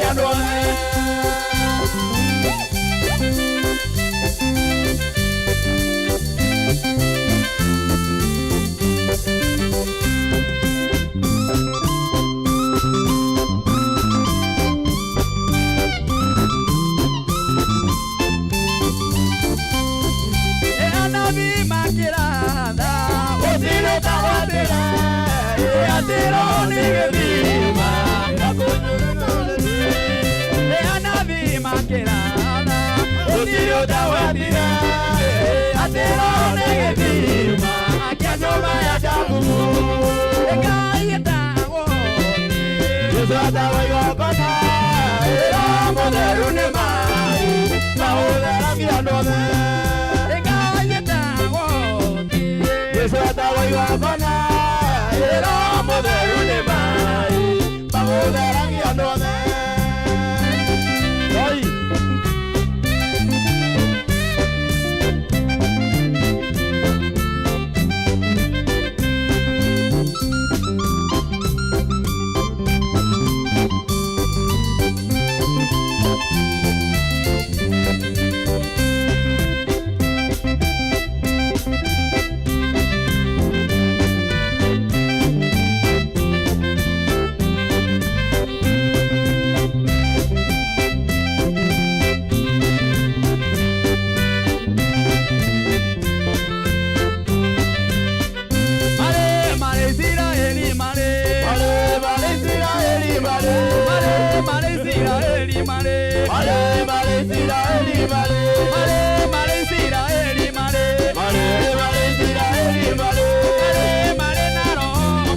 Maũtheragia andũ othe. Anabii makĩratha gũtirĩ ũtagwatĩra, atĩ Roho nĩ gĩthima. Anabii makĩratha gũtirĩ ũtagwatĩra, atĩ Roho nĩ gĩthima kĩa nyũmba ya Jakubu. Ngai etagwo Yesu etagwo igongona, Roho Mũtheru nĩ maĩ maũtheragia andũ othe. Ngai etagwo Yesu etagwo igongona, Roho Mũtheru nĩ maĩ maũtheragia andũ othe. Oi. Mare mare Isiraeli mare. Mare mare Isiraeli mare. Mare mare Isiraeli mare. Mare mare Isiraeli mare. Mare mare Isiraeli mare. Mare mare Isiraeli mare. Mare mare naro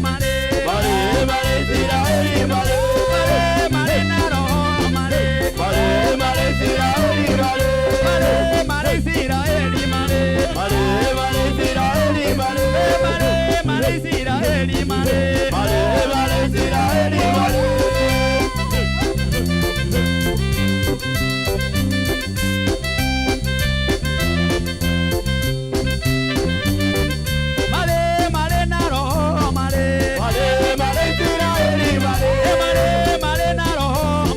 mare. Mare mare Isiraeli mare. Mare mare naro mare. Mare mare Isiraeli mare. Mare mare Isiraeli mare. Mare mare Isiraeli mare. Mare mare Isiraeli mare. Mare mare Isiraeli mare. Mare mare naro mare. Mare mare Isiraeli mare. Mare mare naro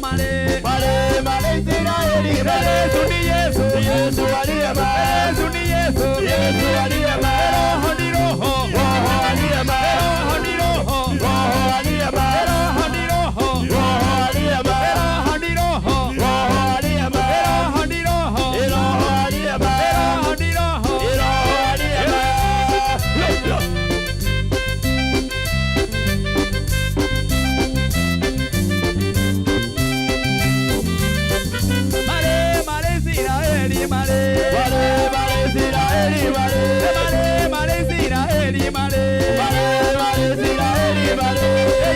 mare. Mare mare Isiraeli mare. Yesu ni Yesu. Yesu aliye ma. Yesu ni Yesu. Yesu aliye ma. Roho ni Roho. Roho aliye ma. Roho ni Roho. Roho aliye ma. Roho ni Roho. Roho aliye ma. Roho ni Roho. Roho aliye ma. Roho ni Roho. Roho aliye ma. Roho ni Roho. Roho aliye ma. Mare mare Isiraeli mare. Mare mare Isiraeli mare. Mare mare Isiraeli mare. Mare mare Isiraeli mare.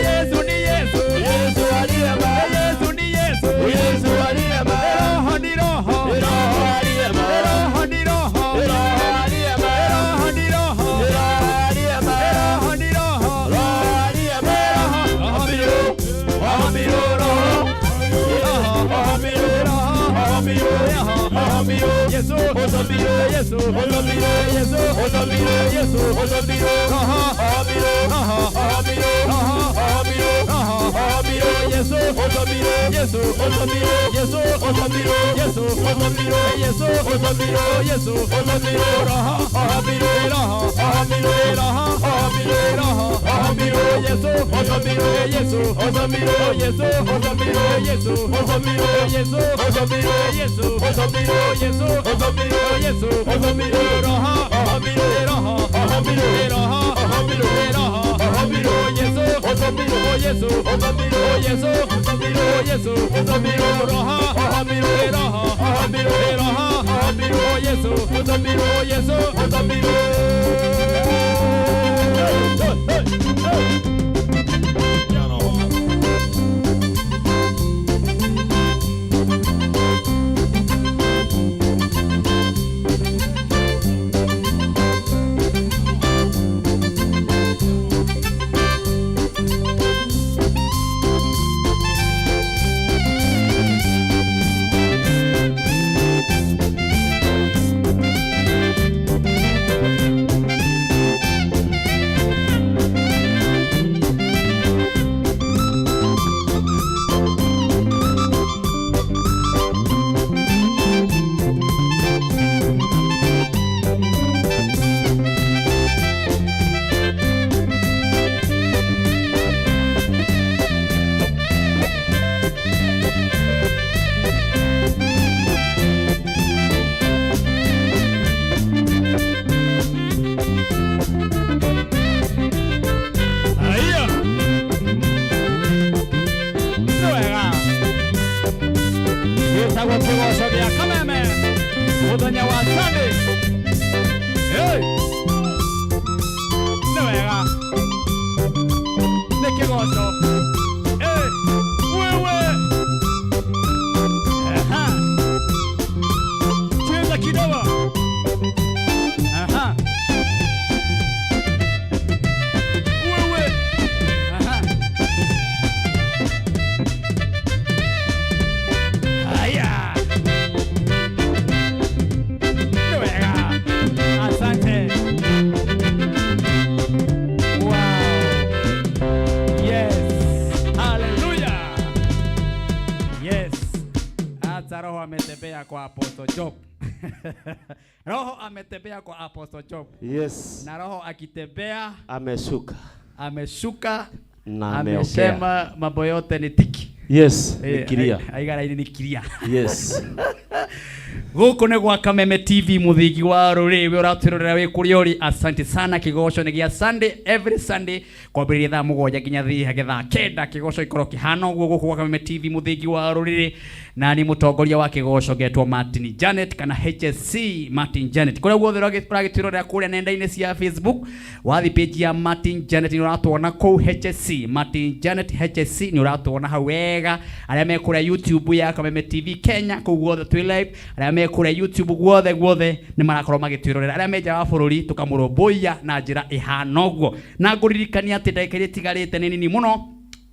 Yesu ni Yesu. Yesu aliye ma. Yesu ni Yesu. Yesu aliye ma. Roho ni Roho. Roho aliye ma. Roho ni Roho. Roho aliye ma. Roho ni Roho. Roho aliye ma. Roho ni Roho. Roho aliye ma. Roho miro, roho miro, roho. Roho miro, roho miro, roho miro. Yesu. Roho miro, Yesu. roho miro, Yesu. roho miro, Yesu. roho miro, Roho. roho miro, Roho. roho miro, Roho. roho miro, Roho. roho miro. Yesu. Roho miro, Yesu. roho miro, Yesu. roho miro, Yesu. roho miro, Yesu. roho miro, Yesu. roho miro, Roho. roho miro, Roho. roho miro, Roho. roho miro, Roho. roho miro, Yesu. roho miro, Yesu. roho miro, Yesu. roho miro, Yesu. roho miro, Yesu. roho miro, Yesu. roho miro, Yesu. roho miro, Yesu. roho miro, Roho. roho miro, Roho. roho miro, Roho. roho miro, Roho. roho miro, Yesu. roho miro, Yesu. roho miro, Yesu. roho miro, Yesu. roho miro, Roho. roho miro, Roho. roho miro, Roho. roho miro, Yesu. roho miro, Yesu. roho miro. Hey, hey, hey. Muthenya wa Sunday. Hey! Nĩ wega. Nĩ kĩgoco. Hey! Wewe! Aha. Cheza kidogo. Aha. Wewe! Aha. Haya. Nĩ wega. Asante. Wow. Yes. Hallelujah. Yes. Hata Roho ametembea kwa Apostle Job. Roho ametembea kwa Apostle Job. Yes. Na Roho akitembea Ameshuka ameshuka na ameongea. amesema mambo yote ni tiki. Yes, ni clear. Aigara ini ni clear. Yes. Guku nĩ gwa Kameme TV, mũthingi wa rũrĩrĩ. We ũratwĩrorera wĩ kũrĩa ũrĩ, asante sana. Kĩgoco nĩ gĩa Sunday, every Sunday, kwambĩrĩria thaa 7 nginya thiĩ thaa 9, kĩgoco gĩkorwo kĩhana ũguo gũkũ gwa Kameme TV, mũthingi wa rũrĩrĩ. Na nĩ mũtongoria wa kĩgoco ngetwo Martin Janet kana HSC Martin Janet. Kũrĩa guothe ũragĩtwĩrorera kũrĩa nenda-inĩ cia Facebook, wathi page ya Martin Janet nĩ ũratuona kũu, HSC Martin Janet HSC nĩ ũratuona hau wega. Arĩa me kũrĩa YouTube ya Kameme TV Kenya, kũu guothe twĩ live. Arĩa me kũrĩa YouTube guothe guothe nĩ marakorwo magĩtwĩrorera. Arĩa me nja wa bũrũri, tũkamũrũmbũiya na njĩra ĩhana ũguo. Na ngũririkania atĩ ndagĩka iria itigarĩte nĩ nini mũno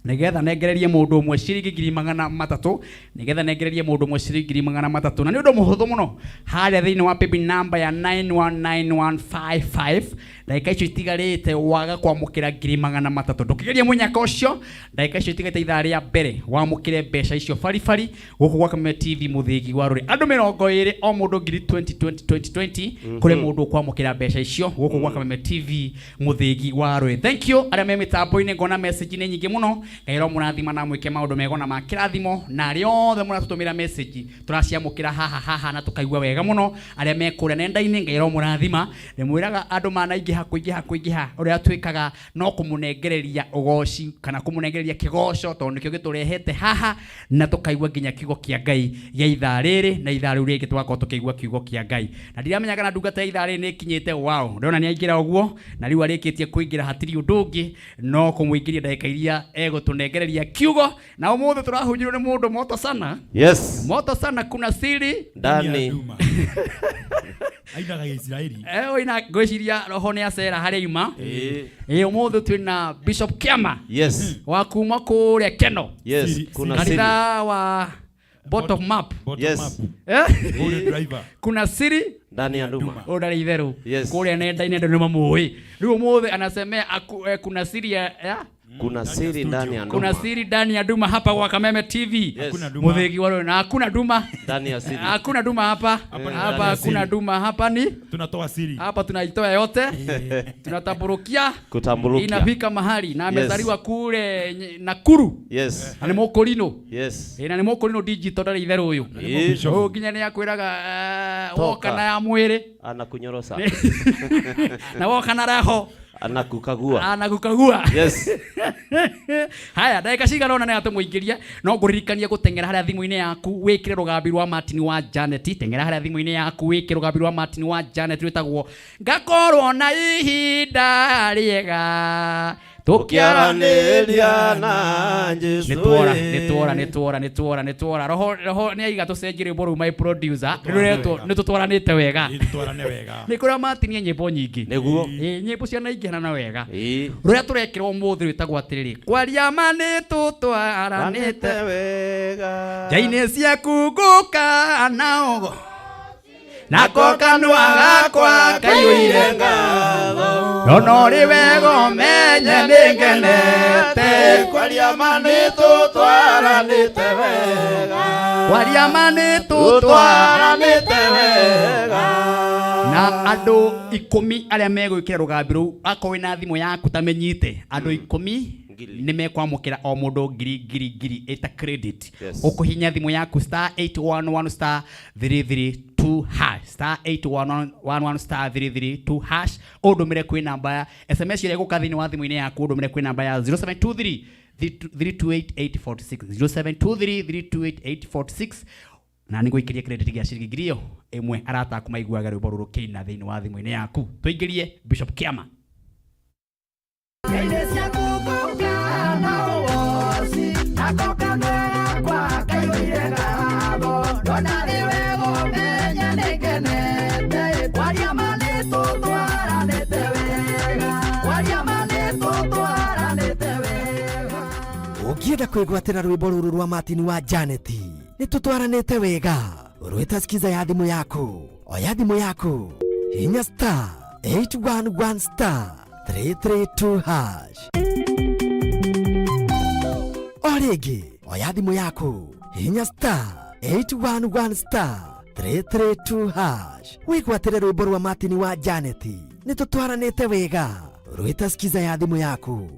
nigetha nengererie mũndũ ũmwe ciringi 300,000, nigetha nengererie mũndũ ũmwe ciringi 300,000. Na nĩ ũndũ mũhũthũ mũno, harĩa thĩinĩ wa paybill number ya 919155. Ndagĩka icio itigarĩte, waga kwamũkĩra 300,000, ndũkĩgerie mũnyaka ũcio. Ndagĩka icio itigarĩte ithaa rĩa mbere, wamũkĩre mbeca icio baribari gũkũ gwa Kameme TV, mũthĩgi wa rũrĩ. Andũ 20, o mũndũ ngiri 20 20 20 20, kũrĩ mũndũ ũkwamũkĩra mbeca icio gũkũ gwa Kameme TV, mũthĩgi wa rũrĩ. Thank you arĩa me mĩtambo-inĩ. Ngona message nĩ nyingĩ mũno. Ngai mũrathima na mwĩke maũndũ mega na ma kĩrathimo. Na arĩa othe mũratũtũmĩra message, tũraciamũkĩra haha haha na tũkaigua wega mũno. Arĩa me kũrĩa nenda-inĩ, Ngai mũrathima. Ndĩmwĩraga andũ manaingĩha kũingĩha kũingĩha, ũrĩa twĩkaga no kũmũnengereria ũgoci kana kũmũnengereria kĩgoco, tondũ nĩkĩo gĩtũrehete haha, na tũkaigua nginya kiugo kĩa Ngai gĩa ithaa rĩrĩ, na ithaa rĩu rĩngĩ tũgakorwo tũkĩigua kiugo kĩa Ngai. Na ndiramenya kana ndungata ya ithaa rĩrĩ nĩ ĩkinyĩte. Wow, ndĩrona nĩ aingĩra ũguo, na rĩu arĩkĩtie kũingĩra, hatirĩ ũndũ ũngĩ no kũmũingĩria ndagĩka iria egũtũnengereria kiugo. Na ũmũthĩ tũrahunjĩrwo nĩ mũndũ moto sana. Yes. Moto sana, kuna siri ndani Nduma. Ainaga Gĩisiraeli. Oina ngwĩciria roho nĩ acera harĩa ima. Eh. Ĩ ũmũthĩ twĩna Bishop Kiama Yes. wa kuma kũrĩa Keno. Yes. Siri. Kuna siri. Kanitha wa bottom map. Bottom Yes. up. Eh? Holy driver. Kuna siri ndani ya nduma. Ũyũ ndarĩ itherũ. Yes. Kũrĩa nenda-inĩ andũ nĩ mamũĩ. Rĩu ũmũthĩ anasemea kuna siri ya Kuna siri ndani ya kuna nduma. siri ndani ya nduma hapa kwa Kameme TV. Yes. Hakuna nduma. Mũthĩgi wa rũrĩrĩ, na hakuna nduma. Ndani ya siri. Hakuna nduma hapa. Hapa ni Hapa ndani ya hakuna siri. nduma, hapa ni Tunatoa siri. hapa tunaitoa yote, tunatamburukia. Kutamburukia. Inafika mahali na amezaliwa kule Nakuru. Yes. Na nĩ mũkũrinũ. Yes. Ĩ na nĩ mũkũrinũ digital, ndarĩ itherũ ũyũ. Eh. Ũyũ nginya nĩ akwĩraga Toka. woka na ya mwĩrĩ Anakunyorosa. Na woka na roho Anakukagua. Anagukagua. Yes. Haya, ndagĩka cigana ũna nĩ atũmũingĩria, no ngũririkania gũteng'era harĩa thimũ-inĩ yaku wĩkĩre rũgambi rwa Martin wa Janet. Teng'era harĩa thimũ-inĩ yaku wĩkĩre rũgambi rwa Martin wa Janet rwĩtagwo "Ngakorwo na Ihinda Rĩega Tũkĩaranĩria na Jesũ. Nĩtuora, nĩtuora, nĩtuora, nĩtuora, nĩtuora. Roho, roho nĩ aiga tũcenjie rwĩmbo rũu. My producer, rũretwo wega. "Nĩ tũtwaranĩte wega". Ĩ, tũtwarane wega. Nĩ kũrĩa matinie nyĩmbo nyingĩ. Nĩguo. Ĩ, nyĩmbo cianaingĩhana wega. Ĩ. Rũrĩa tũrekĩrwo ũmũthĩ rwĩtagwo atĩrĩrĩ, "Kwaria ma nĩ tũtwaranĩte wega. nja-inĩ ciaku ngũka nao nako kanua gakwa kaiyũire ngatho. No rĩ wega ũmenye nĩ ngenete. Kwaria ma nĩ tũtwaranĩte wega. Kwaria ma nĩ tũtwara Tũtwaranĩte wega. Na andũ 10 arĩa megwĩkĩra rũgambi rũu, akorwo wĩna thimũ yaku ta mĩnyite, andũ 10 Ngiri. nĩ mekwamũkĩra o mũndũ ngiri ngiri ngiri ĩta credit. Yes. Ũkũhinya thimũ yaku *811 *332 hash, *811 *332 hash, ũndũmĩre kwĩ namba ya SMS ĩrĩa ĩgũka thĩinĩ wa thimũ-inĩ yaku, ũndũmĩre kwĩ namba ya 0723 328846, 0723 328846. Na nĩ ngũikĩria credit gĩa ciringi 1,000 arata aku maiguaga rwĩmbo rũrũ kĩina thĩinĩ wa thimũ-inĩ yaku. Tũingĩrie Bishop Kiama. Ũngĩenda kwĩgwatĩra rwĩmbo rũrũ rwa Martin wa Janet nĩ tũtwaranĩte wega rwĩta skiza ya thimũ yaku. Oya thimũ yaku, hinya star 811 star 332 hash. O rĩngĩ, oya thimũ yaku, hinya star 811 star 332 hash, wĩgwatĩre rwĩmbo rwa Martin wa Janet nĩ tũtwaranĩte wega rwĩta skiza ya thimũ yaku.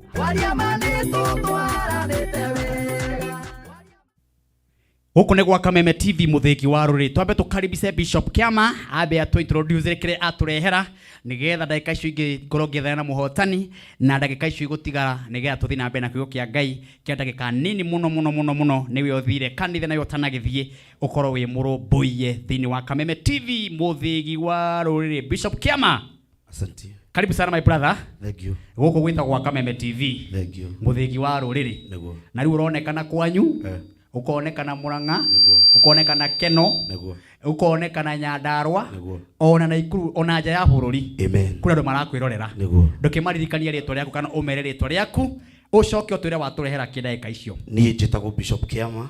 Gũkũ nĩ gwa Kameme TV mũthĩgi wa rũrĩrĩ. Twambe tũkaribice Bishop Kiama ambe atũ introduce kĩrĩa atũrehera nĩgetha ndagĩka icio ingĩ ngorwo ngĩethana na mũhotani na ndagĩka icio igũtigara nĩgetha tũthiĩ na mbere na kiugo kĩa Ngai kĩa ndagĩka nini mũno mũno mũno mũno. Nĩwe ũthire kanitha nawe ũtanagĩthiĩ ũkorwo wĩ mũrũmbũiye thĩinĩ wa Kameme TV mũthĩgi wa rũrĩrĩ. Bishop Kiama. Asante. Karibu sana my brother. Thank you. Gũkũ gwĩtagwo gwa Kameme TV. Thank you. Mũthĩgi wa rũrĩrĩ. Nĩguo. Na rĩu ũronekana kwanyu, Eh. ukonekana Murang'a, Nĩguo. ukonekana Keno, Nĩguo. ukonekana Nyandarua, Nĩguo. ona Naikuru, ona nja ya bũrũri. Amen. Kũrĩ andũ marakwĩrorera. Nĩguo. Ndũkĩmaririkanie rĩtwa rĩaku kana ũmere rĩtwa rĩaku ũcoke ũtwĩre watũrehera kĩ ndagĩka icio. Niĩ njĩtagwo Bishop Kiama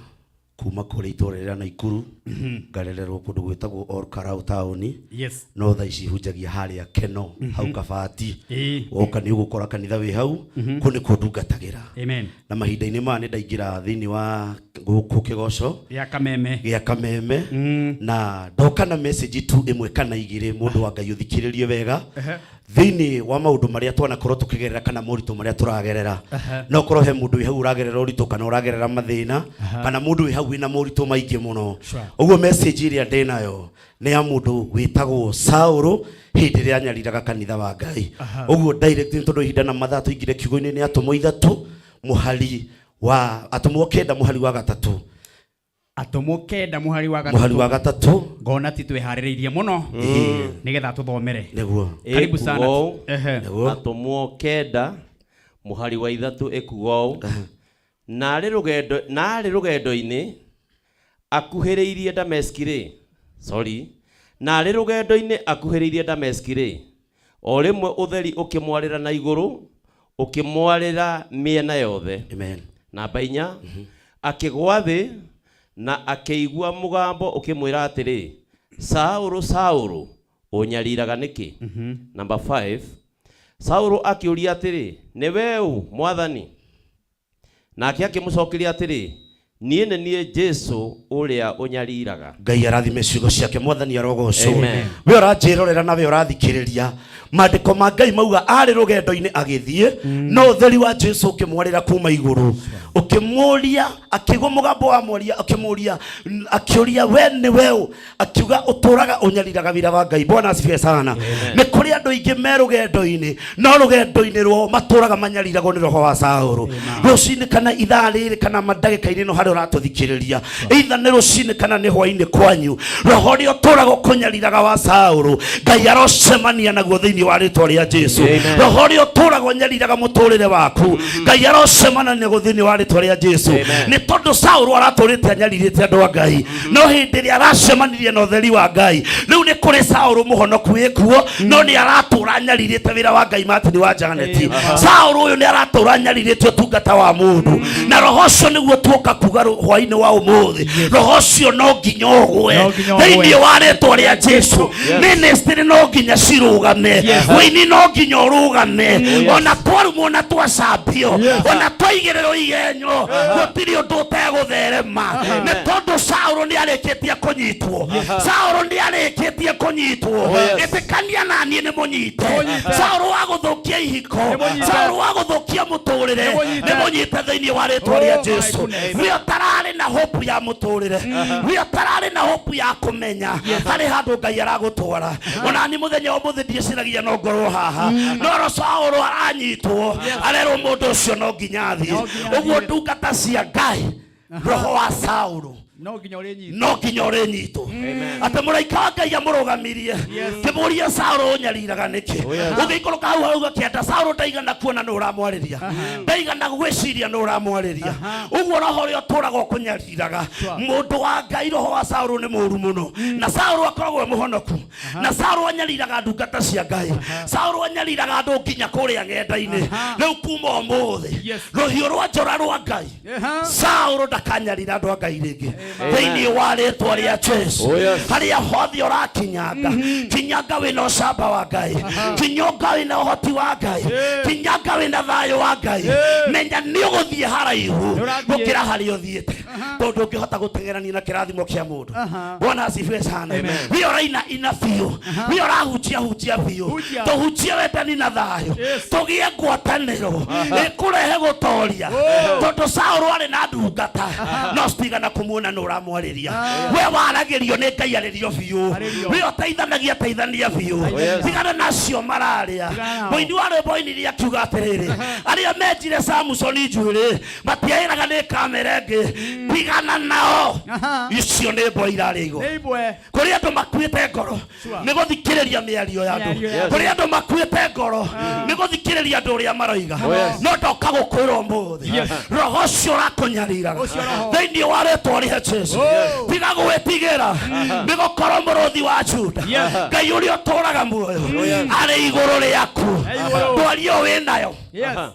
kuma kũrĩ itũũra rĩrĩa Naikuru, ngarererwo kũndũ gwĩtagwo Ol Karau taũni. Yes. No thaa ici hunjagia harĩa Keno, hau Kabati. Ĩĩ. Woka nĩ ũgũkora kanitha wĩ hau, kũu nĩkuo ndungatagĩra. Amen. Na mahinda-inĩ maya nĩ ndaingĩra thĩinĩ wa gũkũ kĩgoco Ya Kameme. gĩa Kameme, na ndoka na message tu ĩmwe kana igĩrĩ, mũndũ wa Ngai ũthikĩrĩrie wega thĩinĩ wa maũndũ marĩa twanakorwo tũkĩgerera kana moritũ marĩa tũragerera. No korwo he mũndũ wĩ hau ũragerera ũritũ kana ũragerera mathĩna kana mũndũ wĩ hau wĩna moritũ maingĩ mũno. Ũguo message ĩrĩa ndĩnayo nĩ ya mũndũ wĩtagwo Saũlũ hĩndĩ ĩrĩa anyariraga kanitha wa Ngai. Ũguo direct nĩ tondũ ihinda na mathaa tũingĩre kiugo-inĩ nĩ atũmwo 3 mũhari wa atũmwo 9 mũhari wa 3. Atũmwo 9 mũhari wa Mũhari wa 3. 3. Ngona ti twĩharĩrĩirie mũno nĩgetha tũthomere. Nĩguo. Karibu sana. Ehe. Nĩguo. Atũmwo 9 mũhari wa 3 ĩkuga ũũ, narĩ rũgendo-inĩ akuhĩrĩirie Dameski rĩ, sorry, narĩ rũgendo-inĩ akuhĩrĩirie Dameski rĩ, o rĩmwe ũtheri ũkĩmwarĩra na igũrũ ũkĩmwarĩra mĩena yothe. Amen. Namba 4, akĩgwa thĩ na akĩigua mũgambo ũkĩmwĩra atĩrĩ, Saũlũ, Saũlũ, ũnyariraga nĩkĩ? Namba 5, Saũlũ akĩũria atĩrĩ, nĩ we ũ, Mwathani? Nake akĩmũcokeria atĩrĩ, niĩ nĩ niĩ Jesũ ũrĩa ũnyariraga. Ngai arathime ciugo ciake, Mwathani arogocwo. Amen. We ũranjĩrorera na we ũrathikĩrĩria, maandĩko ma Ngai mauga arĩ rũgendo-inĩ agĩthiĩ, no ũtheri wa Jesũ ũkĩmwarĩra kuma igũrũ, ũkĩmũria, akĩigua mũgambo wa mwaria ũkĩmũria, akĩũria we nĩ we ũ? Akiuga ũtũraga ũnyariraga wĩra wa Ngai. Bwana asifiwe sana. Nĩ kũrĩ andũ aingĩ me rũgendo-inĩ, no rũgendo-inĩ rwao matũraga manyariragwo nĩ roho wa Saũlũ. Rũcinĩ kana ithaa rĩrĩ kana mandagĩka-inĩ no harĩa ũratũthikĩrĩria, either nĩ rũcinĩ kana nĩ hwainĩ kwanyu, roho ũrĩa ũtũraga ũkũnyariraga wa Saũlũ, Ngai arocemania naguo thĩinĩ wa rĩtwa rĩa Jesũ. Roho ũrĩa ũtũraga ũnyariraga mũtũrĩre waku, Ngai arocemania naguo thĩinĩ wa rĩtwa rĩa Jesũ. Nĩ tondũ Saũlũ aratũrĩte anyarirĩte andũ a Ngai, no hĩndĩ ĩrĩa aracemanirie na ũtheri wa Ngai, rĩu nĩ kũrĩ Saũlũ mũhonoku wĩkuo, no nĩ aratũra anyarirĩte wĩra wa Ngai. Martin wa Janet, Saũlũ ũyũ nĩ aratũra anyarirĩte ũtungata wa mũndũ, na roho ũcio nĩguo tuoka kuga hwainĩ wa ũmũthĩ. Roho ũcio no nginya ũgwe thĩinĩ wa rĩtwa rĩa Jesũ. Ministry no nginya cirũgame, wĩini no nginya ũrũgame, ona twarumwo na twacambio, ona twaigĩrĩrwo igenyo, gũtirĩ ũndũ ũtegũtherema, nĩ tondũ Saũlũ nĩ arĩkĩtie kũnyitwo. Saũlũ nĩ arĩkĩtie kũnyitwo. Ĩtĩkania na niĩ nĩ mũnyite. Saũlũ wa gũthũkia ihiko, Saũlũ wa gũthũkia mũtũrĩre, nĩ mũnyite thĩinĩ wa rĩtwa rĩa Jesũ. We ũtararĩ na hope ya mũtũrĩre, we ũtararĩ na hope ya kũmenya harĩ handũ Ngai aragũtwara. Ona ni mũthenya wa ũmũthĩ ndieciragia no ngorwo haha, no ro Saũlũ aranyitwo, arerwo mũndũ ũcio no nginya athiĩ. Ũguo ndungata cia Ngai, roho wa Saũlũ No nginya ũrĩnyitwo. No nginya ũrĩnyitwo. Atĩ mũraika wa Ngai amũrũgamirie, kĩmũria Saũlũ, ũnyariraga nĩkĩ? Ũgĩikũrũka hau hau gakĩenda Saũlũ ndaigana kuona nũ ũramwarĩria, ndaigana gwĩciria nũ ũramwarĩria. Ũguo roho ũrĩa ũtũraga ũkũnyariraga mũndũ wa Ngai, roho wa Saũlũ nĩ mũũru mũno, na Saũlũ akoragwo e mũhonoku, na Saũlũ anyariraga ndungata cia Ngai, Saũlũ anyariraga andũ nginya kũrĩa ng'enda-inĩ. Rĩu kuma ũmũthĩ, rũhiũ rwa njora rwa Ngai, Saũlũ ndakanyarira andũ a Ngai rĩngĩ thĩinĩ wa rĩtwa rĩa Jesu. Oh, yes. Harĩa hothe ũrakinyanga, kinyanga wĩna ũcamba wa Ngai, kinyonga wĩna ũhoti wa Ngai, kinyanga wĩna thayũ wa Ngai. Menya nĩ ũgũthiĩ haraihu Nĩũrathiĩ. gũkĩra harĩa ũthiĩte, tondũ ũngĩhota gũteng'erania na kĩrathimo kĩa mũndũ. Bwana asifiwe sana. We ũraina ina biũ, we ũrahunjia hunjia biũ. Hunjia. Tũhunjie wendani na thayũ, tũgĩe ngwatanĩro ĩkũrehe gũtoria, tondũ Saũlũ arĩ na ndungata no citigana kũmuona nĩ ũramwarĩria. We waragĩrio nĩ Ngai, arĩrio biũ. Arĩrio. We ũteithanagia, teithania biũ. Yes. Tigana nacio mararĩa. Tigana nao. Mũini wa rwĩmbo oinire akiuga atĩrĩrĩ, arĩa menjire Samusoni njuĩrĩ matiaĩraga nĩ kamera ĩngĩ. Tigana nao. Icio nĩ mbwa irarĩa igũrũ. Nĩ ibwe. Kũrĩ andũ makuĩte ngoro nĩ gũthikĩrĩria mĩario ya andũ. Mĩario ya Kũrĩ andũ makuĩte ngoro nĩ gũthikĩrĩria andũ ũrĩa maroiga. No ndoka gũkwĩra ũmũthĩ, roho ũcio ũrakũnyariraga Ũcio roho. thĩinĩ wa rĩtwa rĩa Jesu, tiga gwĩtigĩra, nĩ gũkorwo mũrũthi wa Juda, Ngai ũrĩa ũtũraga muoyo, arĩ igũrũ rĩaku. Igũrũ. Ndwari ĩyo wĩ nayo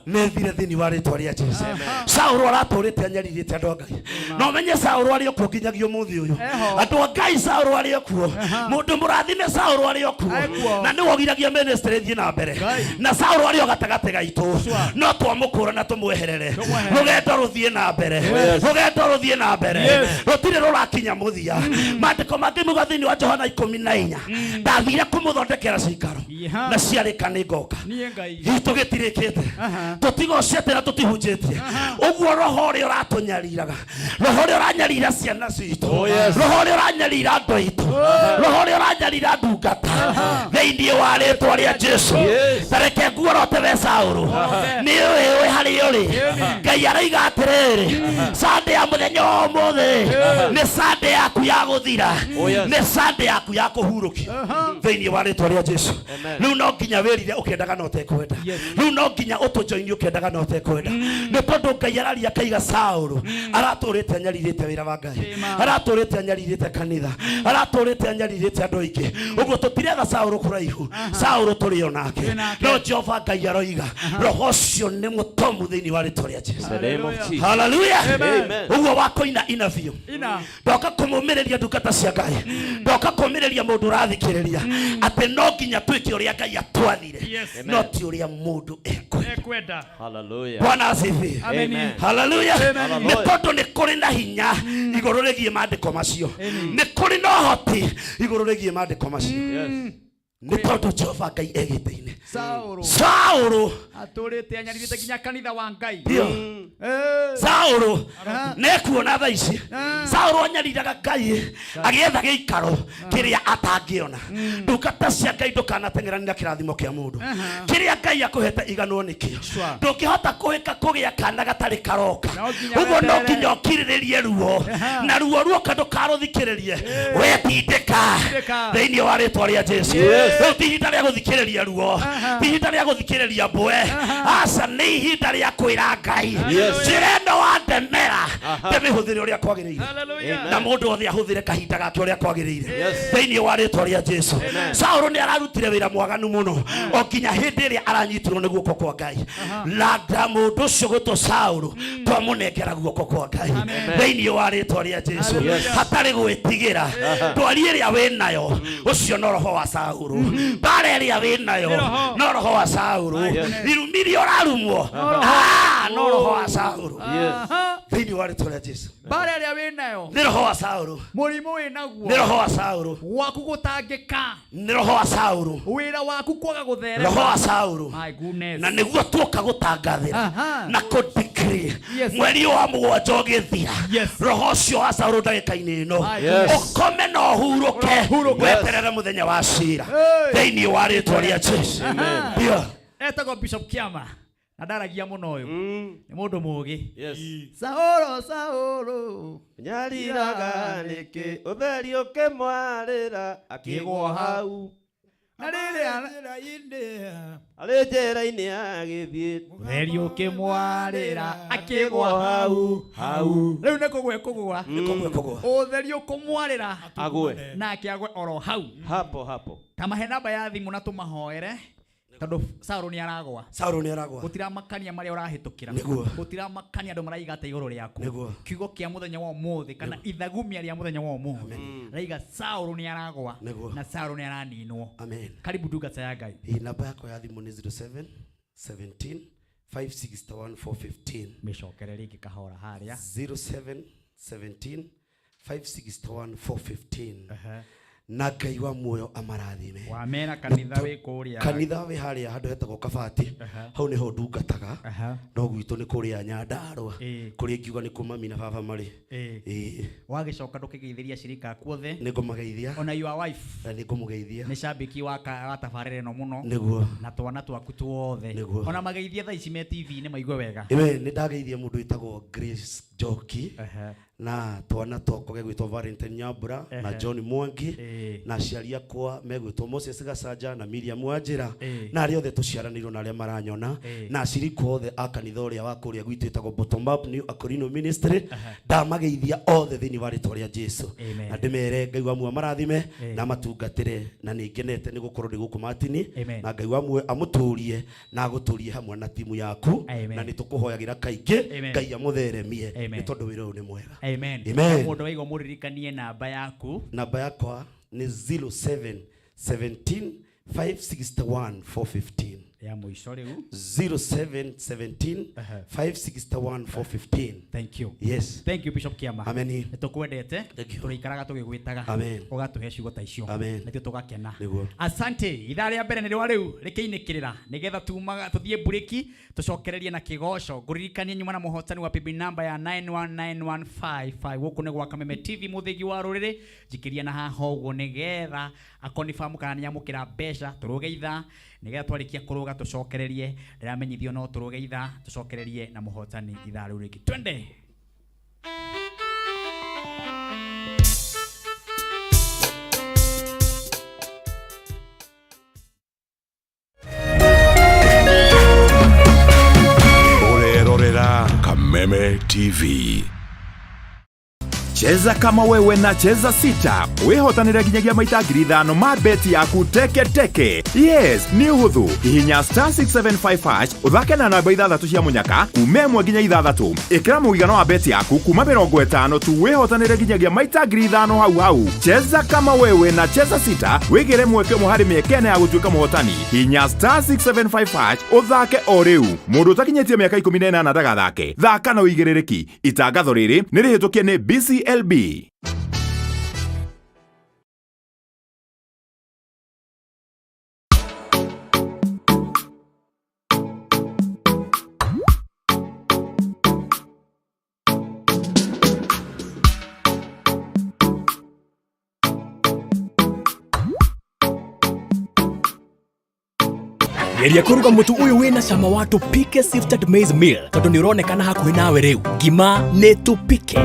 nĩthire thĩinĩ wa rĩtwa rĩa Jesu. Saũlũ aratũrĩte anyarirĩte andũ a Ngai, na ũmenye Saũlũ arĩ o kuo nginyagia ũmũthĩ ũyũ. Eho. Andũ a Ngai, Saũlũ arĩ o kuo. Mũndũ mũrathime, Saũlũ arĩ o kuo. Ekuo. Na nĩwe ũgiragia ministry ĩthiĩ na mbere. Ngai. Na Saũlũ arĩ o gatagatĩ gaitũ, no twamũkũra na tũmweherere. Tũmweherere. Rũgendo rũthiĩ na mbere, rũgendo rũthiĩ na mbere, rũtirĩ rũrakinya mũthia. Maandĩko mangĩ muga thĩinĩ wa Johana 14, ndathire kũmũthondekera cikaro, na ciarĩka nĩ ngoka. Niĩ Ngai. Gitũ gĩtirĩkĩte, tũtigocete na tũtihunjĩtie. Ũguo roho ũrĩa ũratũnyariraga, roho ũrĩa ũranyarira ciana citũ, roho ũrĩa ũranyarira andũ aitũ, roho ũrĩa ũranyarira ndungata, thĩinĩ wa rĩtwa rĩa Jesu, ta reke nguorote we Saũlũ, nĩ ũĩ wĩ harĩa ũrĩ. Ngai araiga atĩrĩrĩ, Sunday ya mũthenya wa ũmũthĩ nĩ Sunday yaku ya gũthira, nĩ Sunday yaku ya kũhurũkio thĩinĩ wa rĩtwa rĩa Jesu. Rĩu no nginya wĩrire ũkĩendaga na ũtekwenda, rĩu no nginya ũtũjoini ũkĩendaga na ũtekwenda, nĩ tondũ Ngai araria akaiga Saũlũ aratũrĩte anyarirĩte wĩra wa Ngai, aratũrĩte anyarirĩte kanitha, aratũrĩte anyarirĩte andũ aingĩ. Ũguo tũtiretha Saũlũ kũraihu, Saũlũ tũrĩ o nake. No Jehova Ngai aroiga roho ũcio nĩ mũtomu thĩinĩ wa rĩtwa rĩa Jesu. The name of Jesus. Haleluya. Amen. Ũguo wa kũina ina biũ. Ina. Ndoka kũmũmĩrĩria ndungata cia Ngai, ndoka kũmĩrĩria mũndũ ũrathikĩrĩria atĩ no nginya twĩke ũrĩa Ngai atwathire, no ti ũrĩa mũndũ ekwenda. Ekwenda. Hallelujah. Bwana asifiwe. Amen. Haleluya. Amen. Nĩ tondũ nĩ kũrĩ na hinya igũrũ rĩgiĩ maandĩko macio, nĩ kũrĩ na ũhoti igũrũ rĩgiĩ maandĩko macio, Yes. nĩ tondũ Jehova Ngai e gĩtĩ-inĩ. Saũlũ Saũlũ atũrĩte anyarirĩte nginya kanitha wa Ngai. Ndio. Saũlũ nekuona thaa ici, Saũlũ anyariraga Ngai agĩetha gĩikaro kĩrĩa atangĩona. Ndungata cia Ngai, ndũkanateng'erania na kĩrathimo kĩa mũndũ. Kĩrĩa Ngai akũhete iganwo nĩkĩo. Ndũngĩhota kũhĩka kũgĩa kana gatarĩ karoka. No nginya Ũguo no weterere. nginya ũkirĩrĩrie ruo, na ruo ruoka ndũkarũthikĩrĩrie, wetindĩka Tindĩka. thĩinĩ wa rĩtwa rĩa Jesu. Rĩu ti ihinda rĩa gũthikĩrĩria ruo, ti ihinda rĩa gũthikĩrĩria mbwe, aca, nĩ ihinda rĩa kwĩra Ngai, njĩra ĩno wandemera ndĩmĩhũthĩre ũrĩa kwagĩrĩire, Hallelujah. na mũndũ othe ahũthĩre kahinda gake ũrĩa kwagĩrĩire Yes. thĩinĩ wa rĩtwa rĩa Jesu. Saũlũ nĩ ararutire wĩra mwaganu mũno o nginya hĩndĩ ĩrĩa aranyitirwo nĩ guoko kwa Ngai. Landa mũndũ ũcio gwĩtwo Saũlũ, twamũnengera guoko kwa Ngai thĩinĩ wa rĩtwa rĩa Jesu, hatarĩ gwĩtigĩra. Ndwari ĩrĩa wĩ nayo, ũcio no roho wa Saũlũ. Mbara ĩrĩa wĩ nayo roho. no roho wa Saũlũ. Irumi iria ũrarumwo, ah, no roho wa Saũlũ Yes. thĩinĩ wa rĩtwa rĩa Jesu. Mbara ĩrĩa wĩ nayo, Nĩ roho wa Saũlũ. mũrimũ wĩ naguo, Nĩ roho wa Saũlũ. gwaku gũtangĩka, Nĩ roho wa Saũlũ. wĩra waku kwaga gũtherema. Roho wa Saũlũ. My goodness. Na nĩguo tuoka gũtangathĩra na kũdecree mweri wa mũgwanja ũgĩthira, roho ũcio wa Saũlũ ndagĩka-inĩ ĩno My Yes. ũkome na ũhurũke, Ũhurũke. weterere mũthenya wa cira Hey. thĩinĩ wa rĩtwa rĩa Jesu. Ndio. Etagwo Bishop Kiama. Na ndaragia mũno ũyũ. Nĩ mũndũ mũũgĩ. Yes. Saũlũ, Saũlũ. Nyariraga nĩkĩ ũtheri ũkĩmwarĩra akĩgwa hau. Na rĩrĩa arĩ njĩra-inĩ agĩthiĩ ũtheri ũkĩmwarĩra akĩgwa hau hau. Rĩu nĩ kũgwa ekũgwa. Nĩ kũgwa. Ũtheri ũkũmwarĩra agwe nake agwe oro hau. Hapo hapo. Ta mahe namba ya thimũ na tũmahoere tondũ Saũlũ nĩ aragwa. Saũlũ nĩ aragwa. Gũtiramakania marĩa ũrahĩtũkĩra. Nĩguo. Gũtiramakania andũ maraiga atĩa igũrũ rĩaku. Nĩguo. Kiugo kĩa mũthenya wa ũmũthĩ kana ithagumia rĩa mũthenya wa ũmũthĩ raiga Saũlũ nĩ aragwa. Nĩguo. Na Saũlũ nĩ araninwo. Amen. Karibu ndungata ya Ngai. Hii namba yakwa ya thimũ nĩ 07 17 561 415. Mĩcokere rĩngĩ kahora harĩa. 07 17 561 415. Na Ngai wa muoyo amarathime. Wamera kanitha wĩ kũrĩa. Kanitha wĩ harĩa handũ hetagwo Kabati. Hau nĩho ndungataga. No gwitũ nĩ kũrĩa Nyandarũa. Kũrĩa ingiuga nĩ kũ mami na baba marĩ. Wagĩcoka ndũkĩgeithĩria ashirika aku othe. Nĩ ngũmageithia. Ona your wife. Nĩ ngũmũgeithia. Nĩ shabiki wa tabarĩra ĩno mũno. Nĩguo. Na twana twaku tuothe. Nĩguo. Ona mageithia thaa ici me TV-inĩ maigue wega. Ĩwe nĩ ndageithia mũndũ wĩtagwo Grace Njoki. Na twana twakwa gegwĩtwo Valentine Nyambura na John Mwangi na aciari akwa megwĩtwo Moses Gacanja na Miriam Wanjĩra na arĩa othe tũciaranĩirwo na arĩa maranyona na acirika othe a kanitha ũrĩa wa kũrĩa gwitũ ĩtagwo Bottom Up New Akorino Ministry. Ndamageithia othe thĩinĩ wa rĩtwa rĩa Jesu na ndĩmere Ngai wa muoyo amarathime na amatungatĩre na nĩ ngenete nĩ gũkorwo ndĩ gũkũ Martini na Ngai wa muoyo amũtũrie na agũtũrie hamwe na timu yaku na nĩ tũkũhoyagĩra kaingĩ Ngai amũtheremie nĩ tondũ wĩra ũyũ nĩ mwega. Amen. Amen. Mũndũ waigua mũririkanie namba yaku. Namba yakwa nĩ 07 17 561 415. Ya mũico rĩu. 07 17 561 415. Thank you. Yes. Thank you Bishop Kiama. Amen. Nĩ tũkwendete. Tũrĩikaraga tũgĩgwĩtaga. Amen. Ũgatũhe ciugo ta icio. Amen. Nĩtio tũgakena. Nĩguo. Asante. Ithaa rĩa mbere nĩ rĩwa rĩu rĩkĩinĩkĩrĩra nĩgetha tumaga tũthiĩ mburĩki tũcokererie na kĩgoco. Ngũririkanie nyuma na mũhotani wa PB namba ya 919155 gũkũ nĩ gwa Kameme TV mũthĩgi wa rũrĩrĩ. Njikĩria na haha ũguo nĩgetha akonifamu kana nĩamũkĩra mbeca tũrũge ithaa nĩgetha twarĩkia kũrũga tũcokererie. Ndĩramenyithio no tũrũge ithaa tũcokererie na mũhotani ithaa rĩu rĩngĩ. Twende. Ũrerorera Kameme TV. Cheza kama wewe na Cheza Sita wihotanire nginyagia maita 5,000 ma beti yaku teke teke. Yes, nĩ ũhũthũ. Hihinya star 675 hash ũthake na namba 6 cia mũnyaka kuma 1 nginya 6. Ĩkĩra mũigana wa beti yaku kuma 50 tu wihotanire nginyagia maita 5,000 hau hau. Cheza kama wewe na Cheza Sita wĩgĩre mweke ũmwe harĩ mĩeke ĩna ya gũtuĩka mũhotani. Hihinya star 675 hash ũthake o rĩu. Mũndũ ũtakinyĩtie mĩaka 18 ndagathake. Thaka na ũigĩrĩrĩki. Itangatho rĩrĩ nĩ rĩhĩtũkie nĩ BCLB. Geria kũruga mũtu ũyũ wĩna cama wa Tupike Sifted Maize Meal tondũ nĩ ũronekana hakuhĩ nawe rĩu. Ngima nĩ Tupike.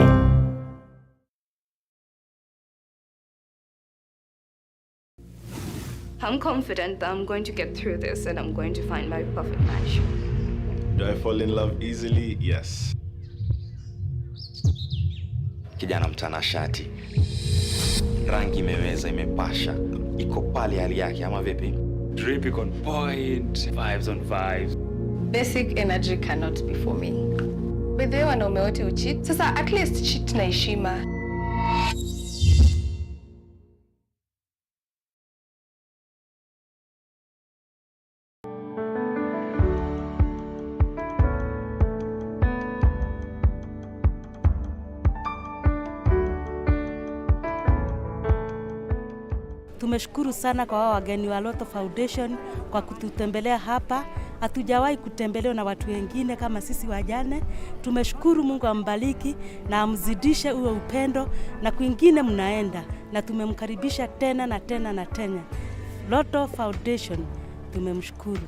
I'm confident that I'm going to get through this and I'm going to find my perfect match. Do I fall in love easily? Yes. Kijana mtanashati, rangi imeweza, imepasha, iko pale hali yake ama vipi? Drip iko on point, vibes on vibes. Basic energy cannot be for me. By the way, wanaume wote ucheat. Sasa at least cheat na heshima. Tumeshukuru sana kwa wageni wa Lotto Foundation kwa kututembelea hapa. Hatujawahi kutembelewa na watu wengine kama sisi wajane. Tumeshukuru, Mungu ambariki na amzidishe uwe upendo na kwingine mnaenda, na tumemkaribisha tena na tena na tena. Lotto Foundation tumemshukuru.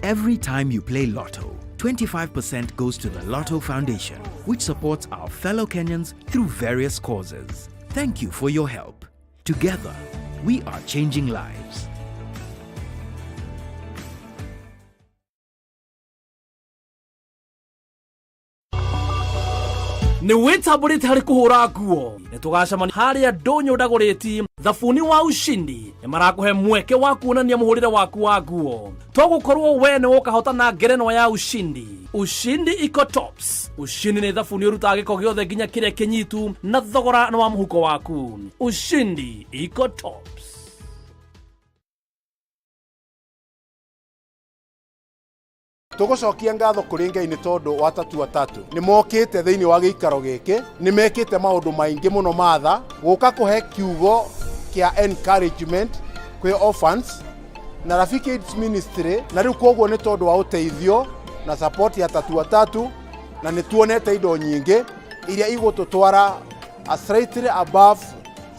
Every time you play Lotto, 25% goes to the Lotto Foundation, which supports our fellow Kenyans through various causes. Thank you for your help. Together, we are changing lives. Nĩ wĩtambũrĩte harĩ kũhũra nguo. Nĩ tũgacemania harĩa ndũnyũ ndagũrĩti thabuni wa Ushindi. Nĩ marakũhe mweke wa kuonania mũhũrĩre waku wa nguo. Togũkorwo we nĩ ũkahotana ngerenwa ya Ushindi. Ushindi Eco Tops. Ushindi nĩ thabuni ũrutaga gĩko gĩothe nginya kĩrĩa kĩnyitu, na thogora nĩ wa mũhuko waku. Ushindi Eco Tops. Tũgũcokia ngatho kũrĩ Ngai nĩ tondũ wa Tatu Atatu nĩ mokĩte thĩinĩ wa gĩikaro gĩkĩ, nĩ mekĩte maũndũ maingĩ mũno matha gũka kũhe kiugo kĩa encouragement kwĩ orphans na Rafiki AIDS Ministry, na rĩu koguo nĩ tondũ wa ũteithio na support ya Tatu Atatu, na nĩ tuonete indo nyingĩ iria igũtũtwara a slightly above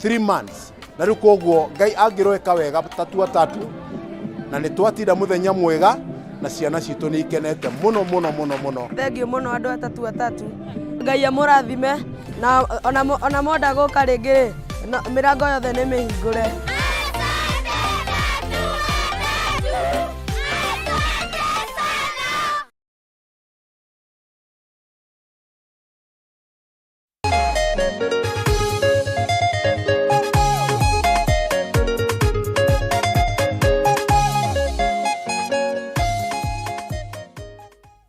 3 months, na rĩu koguo Ngai angĩroeka wega Tatu Atatu, na nĩ twatinda mũthenya mwega na ciana citũ nĩ ikenete mũno mũno mũno mũno. Thengiũ mũno andũ Atatu Atatu. Ngai amũrathime, na ona monda gũka rĩngĩ rĩ, mĩrango yothe nĩ mĩhingũre.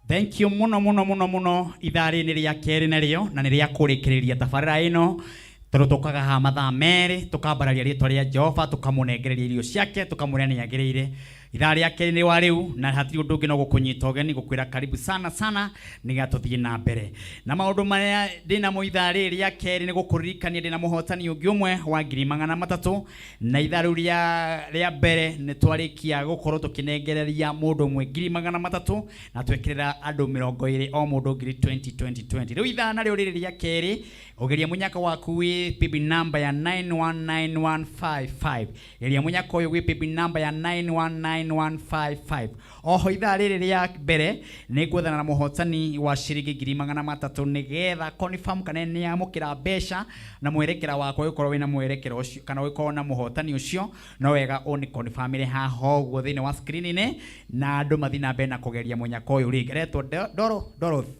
Thank you muno muno muno muno. Ithaa rĩrĩ nĩ rĩa kerĩ narĩo na nĩ rĩa kũrĩkĩrĩria tabarĩra ĩno, tondũ tũkaga haha mathaa merĩ tũkambararia rĩtwa rĩa Jehova, tũkamũnengereria irio ciake, tũkamũrĩa nĩ agĩrĩire. Ithaa rĩa kerĩ nĩ wa rĩu, na hatirĩ ũndũ ũngĩ no gũkũnyita ũgeni, gũkwĩra karibu sana sana nĩgetha tũthiĩ na mbere na maũndũ marĩa ndĩnamo. Ithaa rĩrĩ rĩa kerĩ nĩ gũkũririkania ndĩna mũhotani ũngĩ ũmwe wa 300,000, na ithaa rĩu rĩa mbere nĩ twarĩkia gũkorwo tũkĩnengereria mũndũ ũmwe 300,000, na twekĩrĩra andũ 20 o mũndũ ngiri 20 20 20. Rĩu ithaa narĩo rĩrĩ rĩa kerĩ, ũgeria mũnyaka waku wĩ PB number ya 919155. Geria mũnyaka ũyũ wĩ PB number ya 919155. Oho ithaa rĩrĩ rĩa mbere nĩ ngwethana na mũhotani wa ciringi 300,000 nĩgetha confirm kana nĩ amũkĩra mbeca, na mwerekera wakwa ũgĩkorwo wĩna mwerekera ũcio kana ũgĩkorwo na mũhotani ũcio, no wega ũnĩ confirmĩre haha ũguo thĩinĩ wa screen-inĩ, na andũ mathiĩ na mbere na kũgeria mũnyaka ũyũ rĩngĩ. Aretwo Dorothy.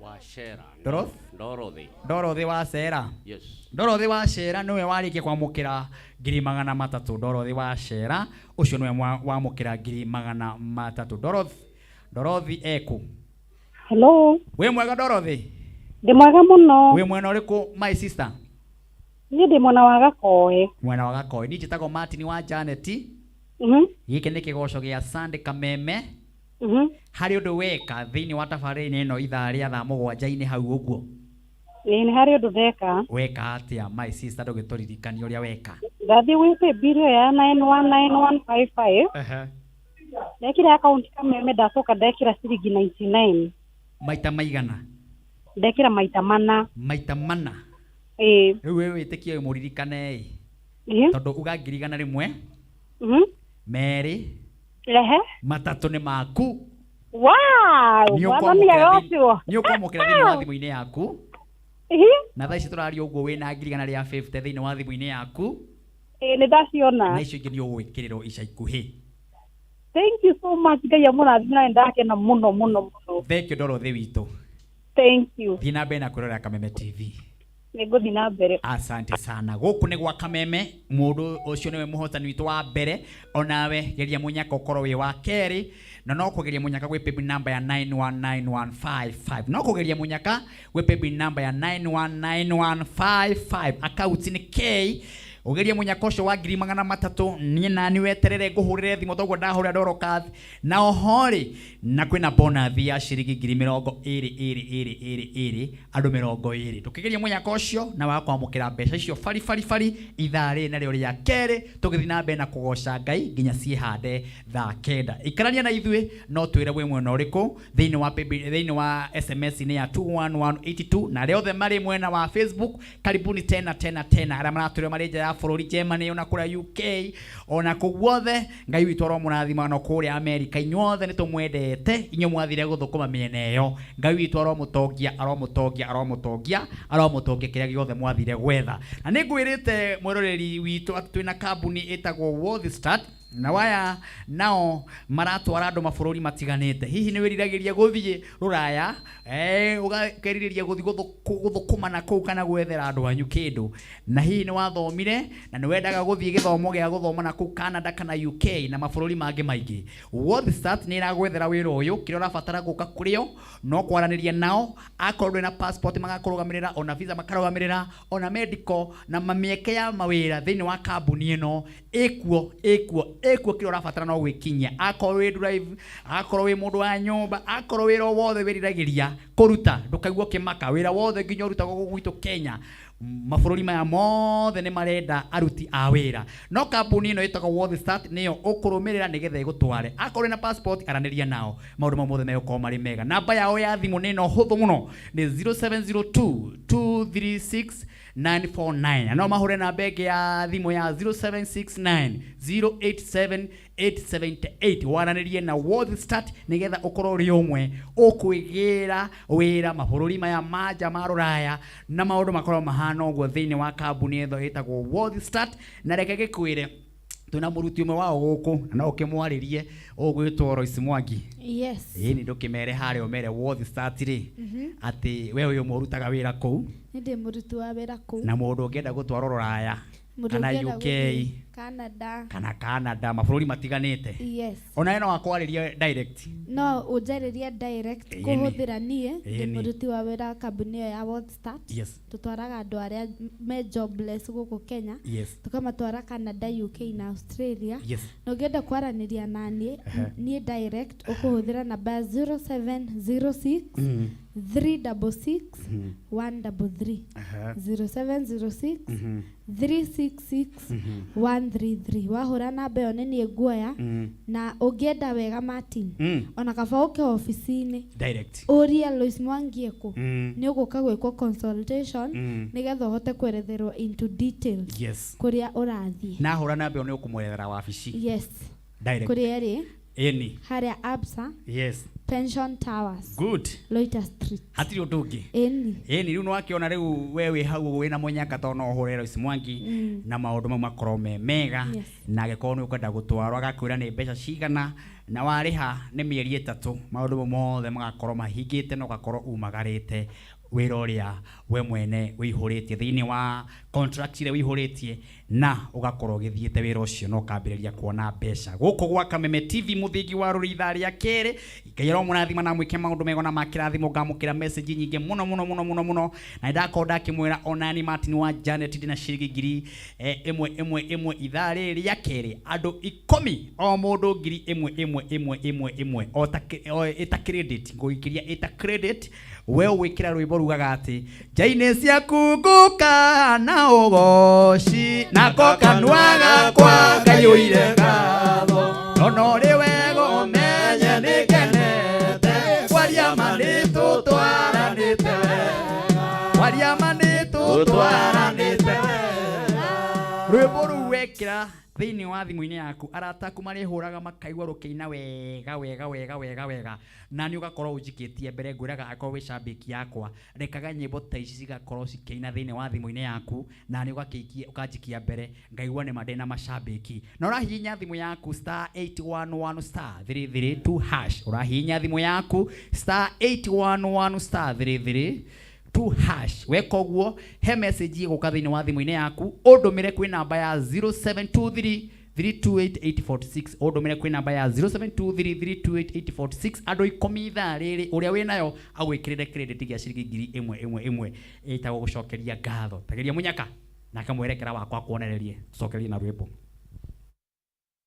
Wachera. Dorothy? Dorothy. Dorothy Wachera. Yes. Dorothy Wachera nĩwe warĩkia kwamũkĩra 300,000. Dorothy Wachera ũcio nĩwe wamũkĩra 300,000. Dorothy, Dorothy eku. Hello. Wĩ mwega Dorothy? Ndĩ mwega mũno. Wĩ mwena ũrĩkũ my sister? Niĩ ndĩ mwena wa Gakoe. Mwena wa Gakoe. Niĩ njĩtagwo Martin wa Janet. Gĩkĩ nĩ kĩgoco gĩa Sunday Kameme. Harĩ ũndũ weka thĩinĩ wa tabarĩra ĩno ithaa rĩa thaa mũgwanja-inĩ hau ũguo? Ĩĩ, nĩ harĩ ũndũ ndeka. Weka atĩa my sister, ndũgĩtũririkanie ũrĩa weka? Ndathiĩ gwĩ paybill ĩyo ya 919155. Ndekĩra akaunti Kameme, ndacoka ndekĩra ciringi 99. Maita maigana? Ndekĩra maita mana. Maita mana? Ĩĩ. Rĩu wĩ wĩtĩkie mũririkane ĩ. Tondũ uga 100,000. 2. 3 nĩ maku. Wow! Nĩ Mwathani agocwo. Nĩ ũkwamũkĩra thĩinĩ wa thimũ-inĩ yaku. Na thaa ici tũraria ũguo wĩna 150,000 thĩinĩ wa thimũ-inĩ yaku. Ĩĩ, nĩ ndaciona. Na icio ingĩ nĩ ũgwĩkĩrĩrwo ica ikuhĩ. Thank you so much. Ngai amũrathime, na nĩ ndakena mũno mũno mũno. Thank you Dorothy witũ. Thank you. Thiĩ na mbere na kwĩrorera Kameme TV. Nĩ ngũthiĩ na mbere. Asante sana. Gũkũ nĩ gwa Kameme, mũndũ ũcio nĩwe mũhotani witũ wa mbere. Onawe geria mũnyaka ũkorwo wĩ wa kerĩ, na no kũgeria mũnyaka gwĩ paybill number ya 919155. No kũgeria mũnyaka gwĩ paybill number ya 919155. Account nĩ K. Ũgerie mũnyaka ũcio wa 300,000, niĩ nani weterere ngũhũrĩre thimũ toguo ndahũrĩra Dorothy. Na oho rĩ, na kwĩna bonus ya ciringi 20,000 ĩrĩ ĩrĩ ĩrĩ ĩrĩ, andũ 20. Tũkĩgeria mũnyaka ũcio na wa kwamũkĩra mbeca icio bari bari bari ithaa rĩrĩ narĩo rĩa kerĩ, tũgĩthiĩ na mbere na kũgoca Ngai nginya ciĩhande thaa 9. Ikarania na ithuĩ, no twĩre wĩ mwena ũrĩkũ thĩinĩ wa paybill, thĩinĩ wa SMS -inĩ ya 21182, na arĩa othe marĩ mwena wa Facebook, karibuni tena tena tena. Arĩa maratwĩra marĩ nja ya ya bũrũri Germany ona kũrĩa UK ona kũu guothe Ngai witũ aromũrathima ona kũrĩa Amerika inyuothe nĩ tũmwendete inyuĩ mwathire gũthũkũma mĩena ĩyo Ngai witũ aromũtongia aromũtongia aromũtongia aromũtongia kĩrĩa gĩothe mwathire gwetha na nĩ ngwĩrĩte mwĩroreri witũ atĩ twĩna kambuni ĩtagwo World Start na waya nao maratwara andũ mabũrũri matiganĩte hihi nĩ wĩriragĩria gũthiĩ rũraya eh, ũgakerirĩria gũthiĩ gũthũkũma na kũu kana gwethera andũ anyu kĩndũ na hihi nĩ wathomire na nĩ wendaga gũthiĩ gĩthomo gĩa gũthoma na kũu Canada kana UK na mabũrũri mangĩ maingĩ World Start nĩ ĩragwethera wĩra ũyũ kĩrĩa ũrabatara gũka kũrĩo no kwaranĩria nao akorwo ndũrĩ na passport magakũrũgamĩrĩra ona visa makarũgamĩrĩra ona medical na mĩeke ya mawĩra thĩinĩ wa kambuni ĩno ĩkuo ĩkuo ĩkuo kĩrĩa ũrabatara no gwĩkinyia akorwo wĩ drive akorwo wĩ mũndũ wa nyũmba akorwo wĩra o wothe wĩriragĩria kũruta ndũkaigua ũkĩmaka wĩra wothe nginya ũrutagwo gũkũ gwitũ Kenya mabũrũri maya mothe nĩ marenda aruti a wĩra no kambuni ĩno ĩtagwo World Start nĩyo ũkũrũmĩrĩra nĩgetha ĩgũtware akorwo na passport aranĩria nao maũndũ mau mothe megũkorwo marĩ mega namba yao ya thimũ nĩ ĩno hũthũ mũno nĩ 0702 236 949 na no mahũre namba ĩngĩ ya thimũ ya 0769 087 878 waranĩrie na World Start nĩgetha ũkorwo ũrĩ ũmwe ũkwĩgĩra wĩra mabũrũri maya ma nja ma rũraya na maũndũ makorwo mahana ũguo thĩinĩ wa kambuni ĩno ĩtagwo World Start na reke gĩkwĩre twĩna mũruti ũmwe wao gũkũ na no ũkĩmwarĩrie ũgwĩtwo Royce Mwangi Yes. ĩĩ nĩ ndũkĩmere harĩa ũmere World Start rĩ atĩ we ũyũ ũmwe ũrutaga wĩra kũu Nĩ ndĩ mũruti wa wĩra kũu. na mũndũ ũngĩenda gũtwarwo rũraya Mũndũ kana ũngĩenda UK gũthiĩ Canada. kana Canada mabũrũri matiganĩte Yes. ona we no akwarĩrie direct No ũnjarĩrie direct Ĩni. kũhũthĩra niĩ ndĩ Ĩni. mũruti wa wĩra kambuni ĩyo ya World Start. Yes. Tũtwaraga andũ arĩa me jobless gũkũ Kenya. Yes. Tũkamatwara Canada, UK na Australia. Yes. Na ũngĩenda kwaranĩria na niĩ Ehe. niĩ direct ũkũhũthĩra namba ya 0706 366 133. Aha. 0706 Mhm. 366 Mhm. 133 wahũra namba ĩyo nĩ niĩ nguoya na ũngĩenda wega Martin ona kaba ũke obici-inĩ direct ũrie Lois Mwangi ekũ nĩ ũgũka gwĩkwo consultation nĩgetha ũhote kweretherwo into details Yes. kũrĩa ũrathiĩ na hũra namba ĩyo nĩ ũkũmwerethera wabici yes direct kũrĩa ĩrĩ ĩni harĩa Absa yes Pension Towers good Loiter Street hatirĩ ũndũ ũngĩ ĩni ĩni rĩu nĩwakĩona rĩu we wĩ hau wĩna mũnyaka tondũ no ũhũre Lois Mwangi na maũndũ mau makorwo me mega Yes. na angĩkorwo nĩ ũkwenda gũtwarwo agakwĩra nĩ mbeca cigana na warĩha nĩ mĩeri ĩtatũ maũndũ mau mothe magakorwo mahingĩte na ũgakorwo umagarĩte wĩra ũrĩa we mwene wĩihũrĩtie thĩinĩ wa contract ĩrĩa wĩihũrĩtie na ũgakorwo ũgĩthiĩte wĩra ũcio na ũkambĩrĩria kuona mbeca gũkũ gwa Kameme TV mũthingi wa rũrĩ ithaa rĩa kerĩ Ngai aromũrathima na mwĩke maũndũ mega na makĩrathimo ngamũkĩra message nyingĩ mũno mũno mũno mũno mũno na nĩndakorwo ndakĩmwĩra onani Martin wa Janet ndĩna ciringi ngiri ĩmwe ĩmwe ĩmwe ithaa rĩrĩ rĩa kerĩ andũ ikũmi o mũndũ ngiri ĩmwe ĩmwe ĩmwe ĩmwe ĩmwe o ta o ĩta credit ngũikĩria ĩta credit we ũgwĩkĩra rwĩmbo rugaga atĩ nja-inĩ ciaku ngũka na ũgoci nako kanua gakwa kaiyũire ngatho no ũrĩ wega ũmenye nĩngenete kwaria ma nĩtũtwaranĩte wega kwaria ma nĩtũtwaranĩte wega rwĩmbo rũu wekĩra thĩinĩ wa thimũ-inĩ yaku arata aku marĩhũraga makaigua rũkĩina wega wega wega wega wega na nĩ ũgakorwo ũnjikĩtie mbere ngwĩraga akorwo wĩ cambĩki yakwa rekaga nyĩmbo ta ici cigakorwo cikĩina thĩinĩ wa thimũ-inĩ yaku na nĩ ũgakĩikia ũkanjikia mbere ngaigua nĩ ma ndĩ na macambĩki na ũrahihinya thimũ yaku star 811 star 332 hash ũrahihinya thimũ yaku star 811 star 33 2 hash weka ũguo he message ĩgũka thĩinĩ wa thimũ-inĩ yaku ũndũmĩre kwĩ namba ya 0723 328846 ũndũmĩre kwĩ namba ya 0723328846 andũ ikũmi ithaa rĩrĩ ũrĩa wĩnayo agwĩkĩrĩre credit gĩa ciringi ngiri ĩmwe ĩmwe ĩmwe ĩtagwo gũcokeria ngatho tageria mũnyaka nake mwerekera wakwa akuonererie tũcokerie na rwĩmbo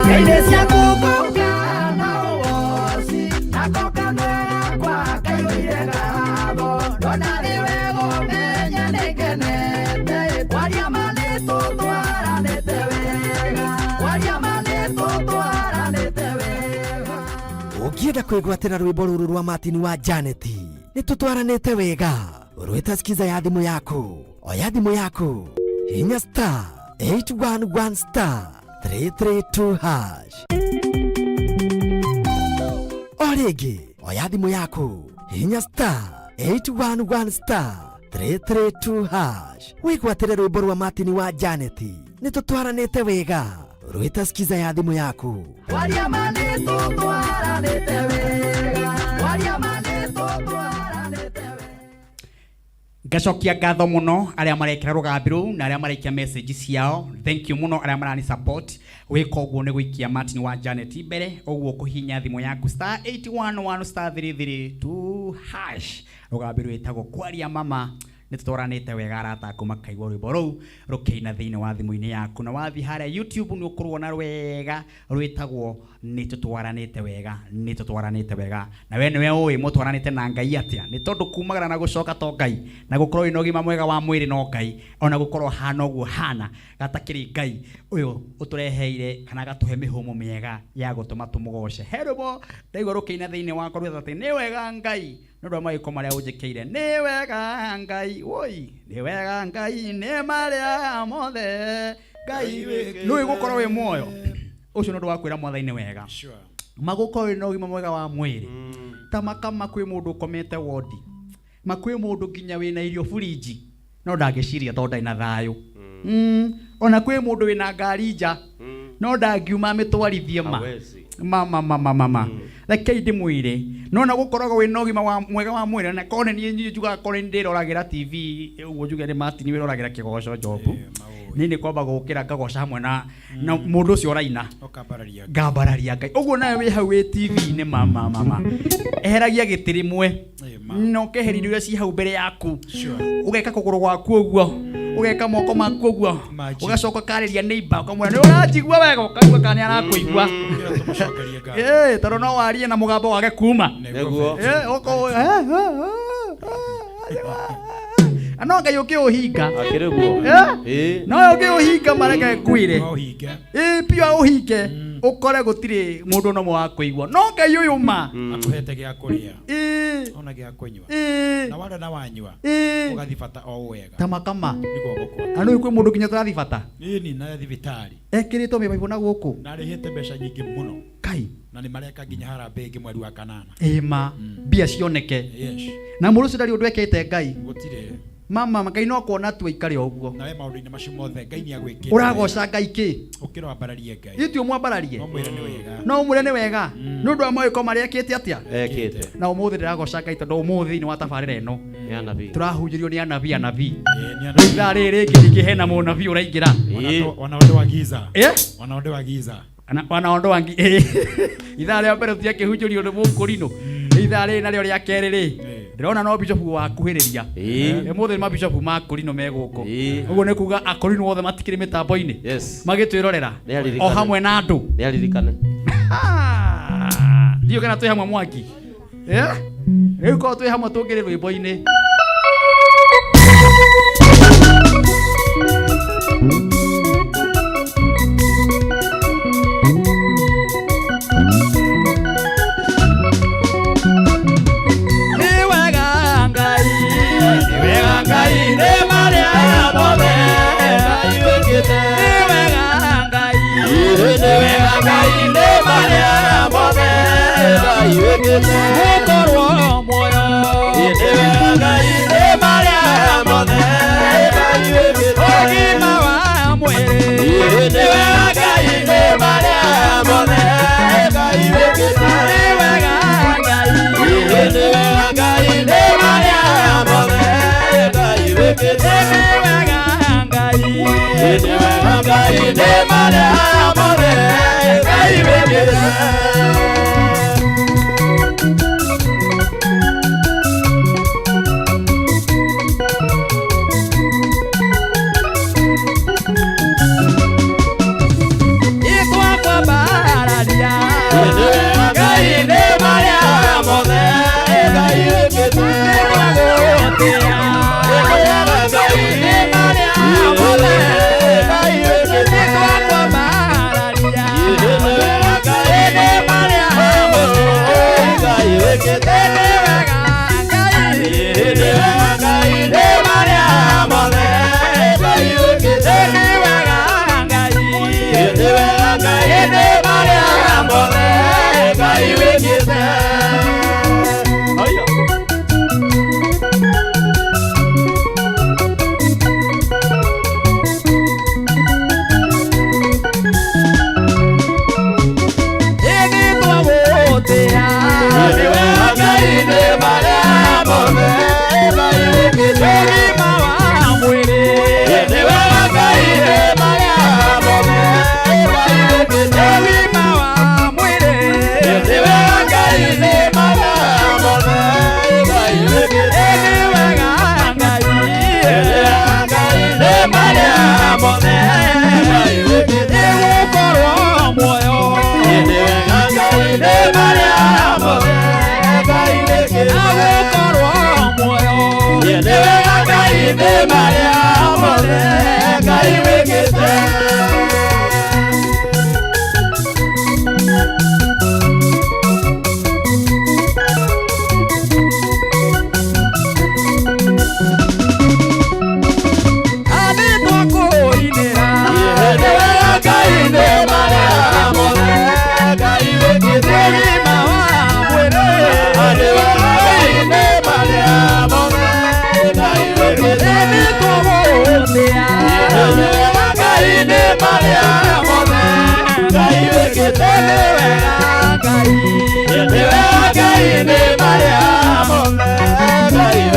Nja-inĩ ciaku ngũka na ũgoci nako kanua gakwa kaiyũire ngatho ndona arĩ wega ũmenye nĩngenete kwaria ma nĩtũtwaranĩte wega kwaria ma nĩtũtwaranĩte wega Ũngĩenda kwĩgwatĩra rwĩmbo rũrũ rwa Martin wa Janet nĩ tũtwaranĩte wega rwĩta skiza ya thimũ yaku oya thimũ yaku hinya star 811 star 332 hash. O rĩngĩ, oya thimũ yaku, hihinya star 811 star 332 hash, wĩgwatĩre rwĩmbo rwa Martin wa Janet nĩ tũtwaranĩte wega rwĩta skiza ya thimũ yaku. Waria ma nĩ tũtwaranĩte wega. Waria ma nĩ tũtwaranĩte. Ngacokia ngatho muno aria marekira rugambi ruu na aria maraikia message ciao. Thank you muno aria marani support. Wika uguo ni guikia Martin wa Janet mbere uguo kuhinya thimu yaku star 811 star 332 hash. Rugambi rwitagwo kwaria mama nĩ tũtwaranĩte wega, arata aku makaigua rwĩmbo rũu rũkĩina thĩinĩ wa thimũ-inĩ yaku, na wathiĩ harĩa YouTube nĩ ũkũruona rwega rwĩtagwo nĩ tũtwaranĩte wega, nĩ tũtwaranĩte wega. Na we nĩwe ũĩ mũtwaranĩte na Ngai atĩa, nĩ tondũ kumagara na gũcoka to Ngai, na gũkorwo wĩna ũgima mwega wa mwĩrĩ no Ngai, ona gũkorwo hana ũguo hana gatakĩrĩ Ngai ũyũ ũtũreheire kana agatũhe mĩhũmũ mĩega ya gũtũma tũmũgoce. He rwĩmbo ndaigua rũkĩina thĩinĩ wakwa rwĩtagwo atĩ nĩ wega Ngai nĩ ũndũ wa mawĩko marĩa ũnjĩkĩire, nĩ wega Ngai, woi nĩ wega Ngai, nĩ marĩa mothe Ngai nĩũĩ gũkorwo wĩ muoyo ũcio nĩ ũndũ wa kwĩra Mwathani nĩ wega. Magũkorwo wĩna ũgima mwega wa mwĩrĩ, ta makama kwĩ mũndũ ũkomete wodi, ma kwĩ mũndũ nginya wĩna irio burinji no ndangĩciria tondũ ndarĩ na thayũ. Ona kwĩ mũndũ wĩna ngari nja no ndangiuma amĩtwarithie ma mama mama mama. Rekei ndĩmwĩre, no na gũkoragwo wĩna ũgima wa mwega wa mwĩrĩ, na korwo nĩ niĩ njugaga korwo nĩ ndĩroragĩra TV ũguo njuge nĩ Martin wĩroragĩra kĩgoco Jobu, niĩ nĩ kwamba gũkĩra ngagoca hamwe na mũndũ ũcio ũraina, ngambararia Ngai. Ũguo nawe wĩ hau wĩ TV-inĩ mama mama, eheragia gĩtĩ rĩmwe na ũkeheria irio iria ci hau mbere yaku, ũgeka kũgũrũ gwaku ũguo, ũgeka moko maku ũguo, ũgacoka ũkarĩria neighbor ũkamwĩra nĩ ũranjigua wega, ũkaigua kana nĩ arakũigua. Tondũ no warie na mũgambo wage kuma. Nĩguo. Ũkorwo, no Ngai ũkĩũhinga. Akĩrĩ guo. No ũkĩũhinga mareke ngwĩre. Pia ũhinge ũkore gũtirĩ mũndũ ona ũmwe wa kũigua. No Ngai ũyũ ma akũhete gĩa kũrĩa ona gĩa kũnyua na warĩa na wanyua ũgathiĩ bata o wega ta makama. Nĩguo gũkwa. Na nĩũĩ kwĩ mũndũ nginya ũtarathiĩ bata. Ĩni na thibitarĩ ekĩrĩtwo mĩbaibũ na gũkũ na arĩhĩte mbeca nyingĩ mũno. Kai. Na nĩ mareka nginya harambee ĩngĩ mweri wa kanana. Ĩma mbia cioneke. Na mũndũ ũcio ndarĩ ũndũ ekĩte Ngai. Gũtirĩ. Mama Ngai no kuona tu aikare ũguo. Na we maũndũ-inĩ macio mothe Ngai nĩ agwĩkĩte. Ũragoca Ngai kĩ? Ũkĩra wambararie Ngai. Ithuĩ ũmwambararie. No mwĩre nĩ wega. No ũmwĩre nĩ wega. Nĩ ũndũ wa mawĩko marĩa ekĩte atĩa? Ekĩte. Na ũmũthĩ ndĩragoca Ngai tondũ ũmũthĩ thĩinĩ wa tabarĩra ĩno Nĩ anabii. tũrahunjĩrio nĩ anabii anabii. Rĩu ithaa rĩrĩ rĩngĩ ningĩ hena mũnabii ũraingĩra. Wanaondoa giza. Wanaondoa giza. Wanaondoa ithaa rĩa mbere tũtiakĩhunjĩrio nĩ mũkũrinũ. Ithaa rĩrĩ narĩo rĩa kerĩ rĩ ndĩrona no bishopu wakuhĩrĩria. Ũmũthĩ nĩ mabishopu ma Akorino me gũkũ. Ũguo nĩ kuga Akorino othe matikĩrĩ mĩtambo-inĩ magĩtwĩrorera o hamwe na andũ. Nĩ aririkane. Ndiũ kana twĩ hamwe mwaki. Rĩu korwo twĩ hamwe tũngĩrĩ rwĩmbo-inĩ. Nĩ wega Ngai, nĩ wega Ngai, nĩ marĩa mothe Ngai wĩkĩte. Nĩ wega Ngai, nĩ wega Ngai, nĩ marĩa mothe Ngai wĩkĩte. Gũkorwo muoyo, nĩ wega Ngai, nĩ marĩa mothe Ngai wĩkĩte. Ũgima wa mwĩrĩ, nĩ wega Ngai, nĩ marĩa mothe Ngai wĩkĩte. Nĩ wega Ngai, nĩ wega Ngai, nĩ marĩa mothe Ngai wĩkĩte. Nĩ wega Ngai, nĩ wega Ngai, nĩ marĩa mothe Ngai wĩkĩte. Itwakwambararia Ngai nĩ marĩa mothe Ngai wĩkĩte. Nĩtwagũtĩĩa Ngai nĩ marĩa mothe Ngai wĩkĩte. Nĩtwakwambararia Ngai nĩ marĩa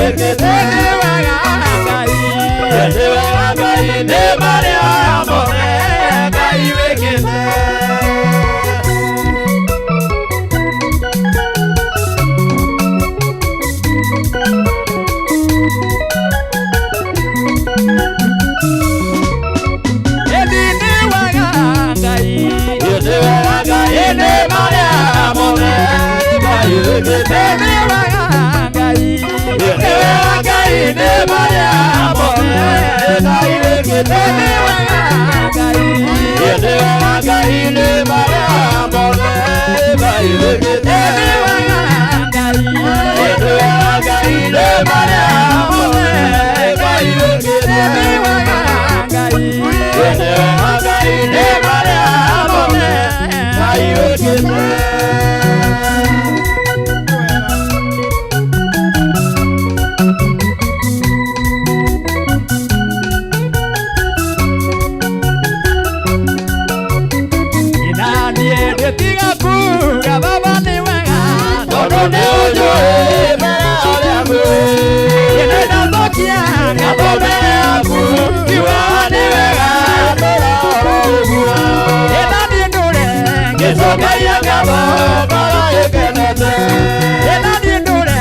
wĩkĩte. Nĩ wega Ngai, nĩ wega Ngai, nĩ marĩa mothe Ngai wĩkĩte. Ĩndĩ nĩ wega Ngai, nĩ wega Ngai, nĩ marĩa mothe Ngai wĩkĩte. Nĩ wega Ngai, nĩ wega Ngai, nĩ marĩa mothe Ngai wĩkĩte. Nĩ wega Ngai, nĩ wega Ngai, nĩ marĩa mothe Ngai wĩkĩte. Nĩ wega Ngai, nĩ wega Ngai, nĩ marĩa mothe Ngai wĩkĩte. Nĩ wega Ngai, nĩ wega Ngai, nĩ marĩa mothe Ngai wĩkĩte. Ndĩtiga kuga baba nĩ wega, tondũ nĩ ũnjũĩ mbere ũrĩa ngũĩ. Nĩndacokia ngatho mbere yaku, ngiuga nĩ wega tũra oro ũguo. Ĩna niĩ ndũre ngĩcokagia ngatho ngoro ĩkenete. Ĩna niĩ ndũre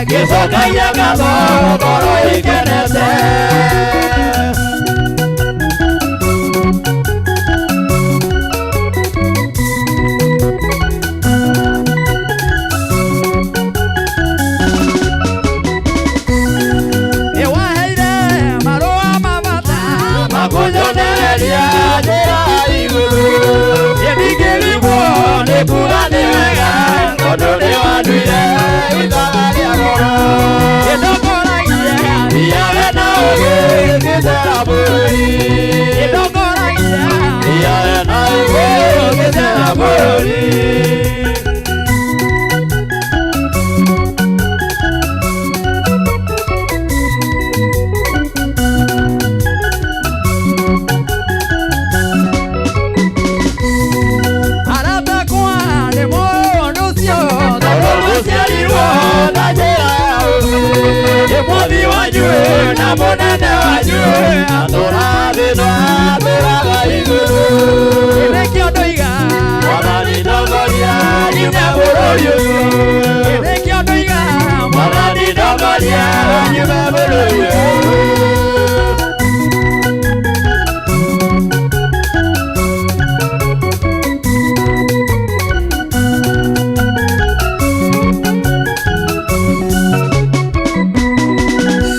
ngĩcokagia ngatho ngoro ĩkenete. Nĩwaheire marũa ma bata makũnyonereria njĩra igũrũ. Nĩndingĩrigwo nĩ kuga nĩ wega, tondũ nĩwanduire ithaga rĩa goro. Nĩndongoragia thiage na ũũgĩ ngĩcera bũrũri. Nĩndongoragia thiage na ũũgĩ ngĩcera bũrũri. Arata akwa nĩ moĩ ũndũ ũcio, tondũ gũciarirwo na njĩra ya ũũgĩ. Nĩ mwathi wanyu na mũnene wanyu, atũraga thĩ na atũraga igũrũ. Nĩkĩo ndoiga Mwathani ndongoria nyume bũrũri ũyũ. Nĩkĩo ndoiga Mwathani ndongoria nyume bũrũri ũyũ.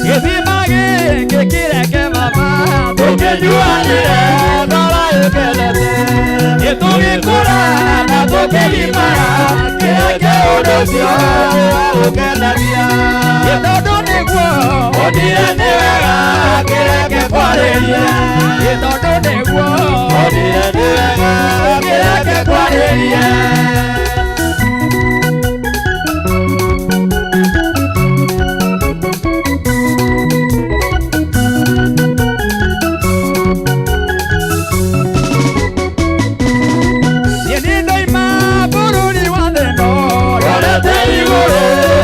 Gĩthima gĩkĩ kĩreke baba tũkĩnyuanĩre ngoro ĩkenete. Nĩtũgĩkũra na tũkĩgimara, kĩreke ũndũ ũcio ũkenagia. Nĩ tondũ nĩguo onire nĩ wega, kĩreke kwarĩrie. Nĩ tondũ nĩguo onire nĩ wega, kĩreke kwarĩrie. Niĩ nĩ ndoima bũrũri wa thĩ ĩno, ndorete igũrũ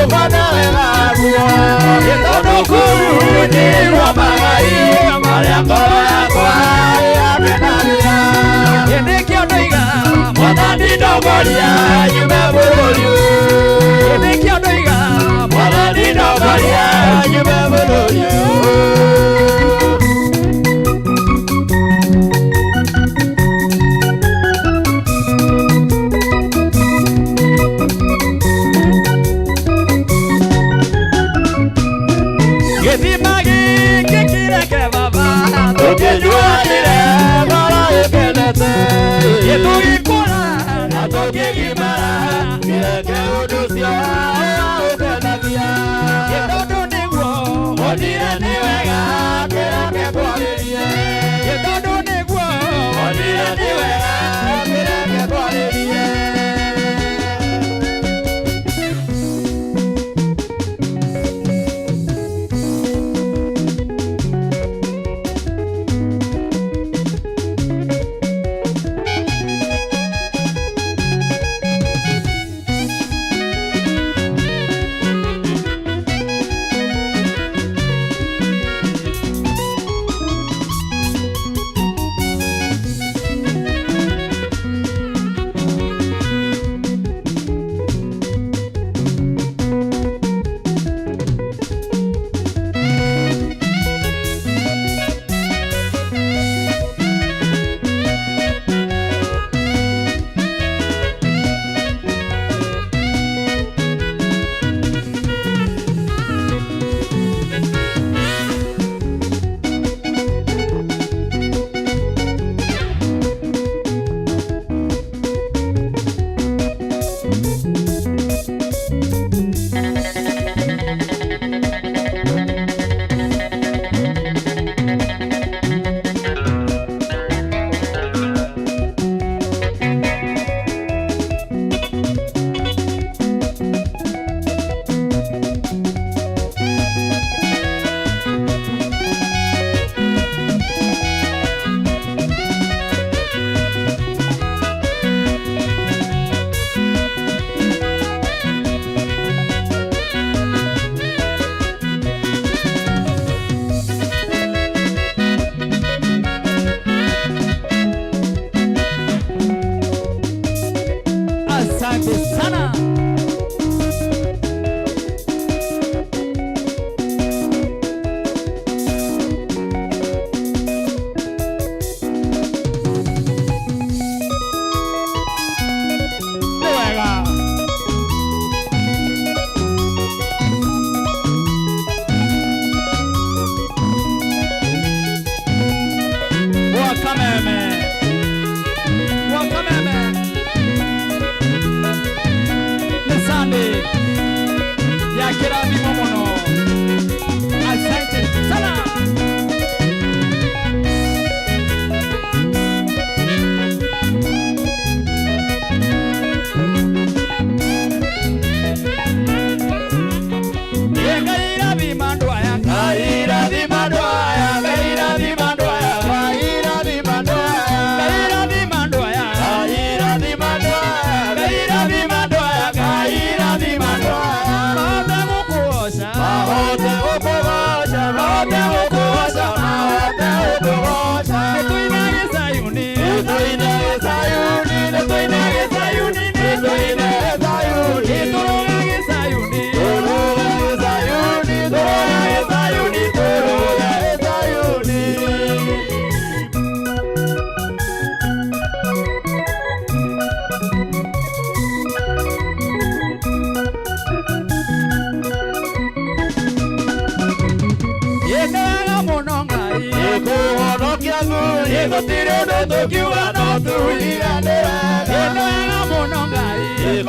ngona wega waguo. Nĩ tondũ kũu nĩguo magai marĩa ngoro yakwa yakenagĩra. Niĩ nĩkĩo ndoiga Mwathani ndongoria nyume bũrũri ũyũ. Niĩ nĩkĩo ndoiga Mwathani ndongoria nyume bũrũri ũyũ. Gĩthima gĩkĩ kĩreke baba tũkĩnyuanĩre ngoro ĩkenete. Nĩtũgĩkũra na tũkĩgimara, kĩreke ũndũ ũcio ũkenagia. Nĩ tondũ nĩguo onire nĩ wega, kĩreke kwarĩrie. Nĩ tondũ nĩguo onire nĩ wega, kĩreke kwarĩrie. Asante sana. Nĩ wega. Wakameme. Wakameme. Nĩ Sunday ya kĩrathimo mũno. Asante sana. Gũtirĩ ũndũ tũngiuga no tuugire nĩ wega. Nĩ wega mũno Ngai.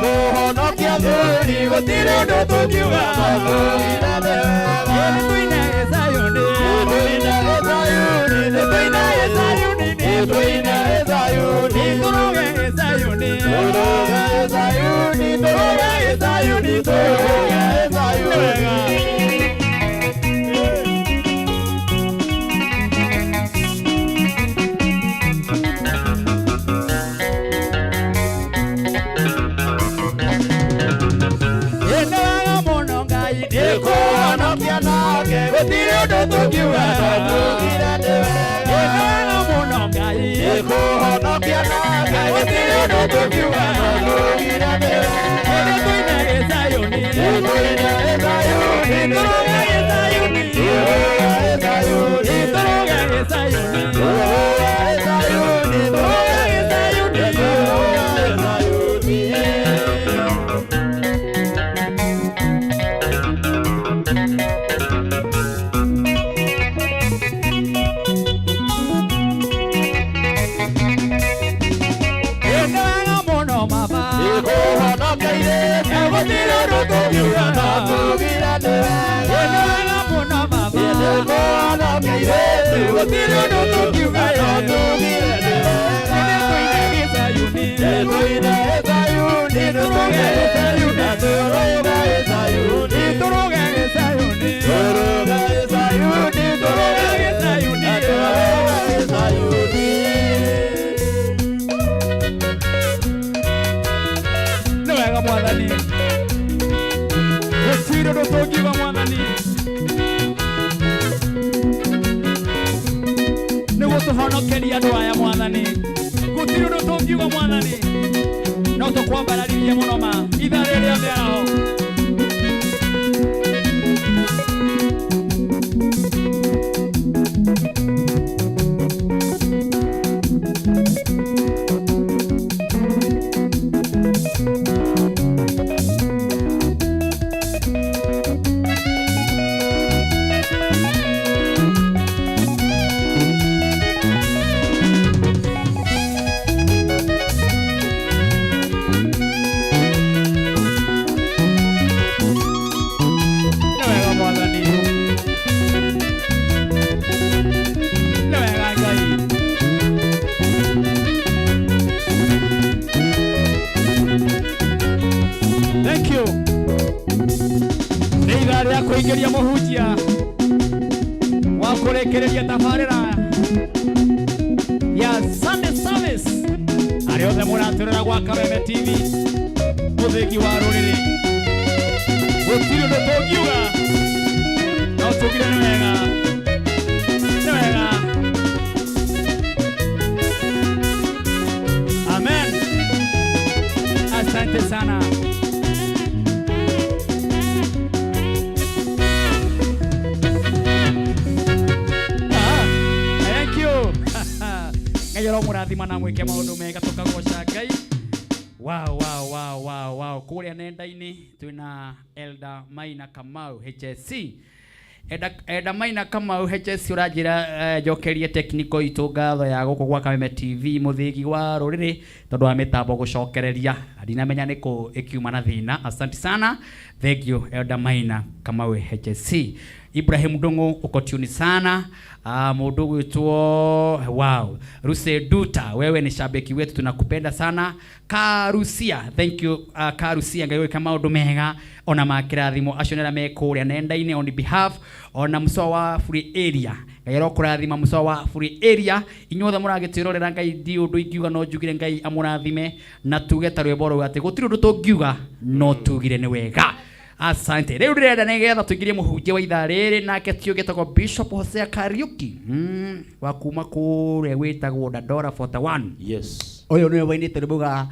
Kũhonokia thuri gũtirĩ ũndũ tũngiuga no tuugire nĩ wega. Nĩ tũine Zayuni. Tũine Zayuni. Nĩ tũine Zayuni. Nĩ tũine Zayuni. Tũrũge Zayuni. Tũrũge Zayuni. Tũrũge Zayuni. Tũrũge Zayuni. Nĩkũhonokia nake gũtirĩ ũndũ tũngiuga no tuugire nĩ wega. Nĩ wega mũno Ngai. Nĩkũhonokia nake gũtirĩ ũndũ tũngiuga no tuugire nĩ wega. Nĩ tũine Zayuni. Nĩ tũine Zayuni. Tũrũge Zayuni. Tũrũge Zayuni. Tũrũge Zayuni. Tũrũge Zayuni. Tũrũge Zayuni. Tũrũge Zayuni. Nĩ wega Mwathani. Gũtirĩ ũndũ tũngiuga Mwathani. Nĩguo tũhonokerie andũ aya Mwathani. Gũtirĩ ũndũ tũngiuga Mwathani. No tũkwambararirie mũno ma ithaa rĩrĩ rĩa mĩaraho. Nĩ wega Mwathani. Nĩ wega Ngai. Thank you. Nĩ ithaa rĩa kũingĩria mũhunjia wa kũrĩkĩrĩria tabarĩra ya Sunday service. Arĩa othe mũratũrĩra gwa Kameme TV, mũthĩgi wa rũrĩrĩ. Gũtirĩ ũndũ tũngiuga no tugire nĩ wega. Nĩ wega. Amen. Asante. Asante sana. Ah, thank you. Ngai aromũrathima na mwĩke maũndũ mega tũkagoca Ngai. Wow, wow, wow, wow, wow. Kũrĩa nenda-inĩ twĩna Elder Maina Kamau HSC. Elder Maina Kamau HSC ũranjĩra njokerie technical itũ ngatho ya gũkũ gwa Kameme TV mũthĩgi wa rũrĩrĩ tondũ wa mĩtambo gũcokereria. Ndinamenya nĩ kũ ĩkiuma na thĩna. Asante sana. Thank you Elder Maina Kamau HSC. Ibrahim Ndung'u uko tuni sana. Mũndũ gwĩtwo wow. Ruse Duta, wewe ni shabiki wetu, tunakupenda sana. Karusia, thank you Karusia, Ngai gwĩka maũndũ mega ona ma kĩrathimo acio nĩ arĩa me kũrĩa nenda-inĩ on behalf ona mũcoa wa Free Area. Ngai arokũrathima mũcoa wa Free Area. Inyuothe mũragĩtwĩrorera Ngai ndi ũndũ ingiuga no njugire Ngai amũrathime na tuge ta rwĩmbo rũu atĩ gũtirĩ ũndũ tũngiuga no tugire nĩ wega. Asante. Rĩu ndĩrenda nĩgetha tũingĩrie mũhunjia wa ithaa rĩrĩ nake ti ũngĩ etagwo Bishop Hosea Kariuki wa kuma kũrĩa gwĩtagwo Dandora 41. Yes. Ũyũ nĩwe wainĩte rwĩmbo rwa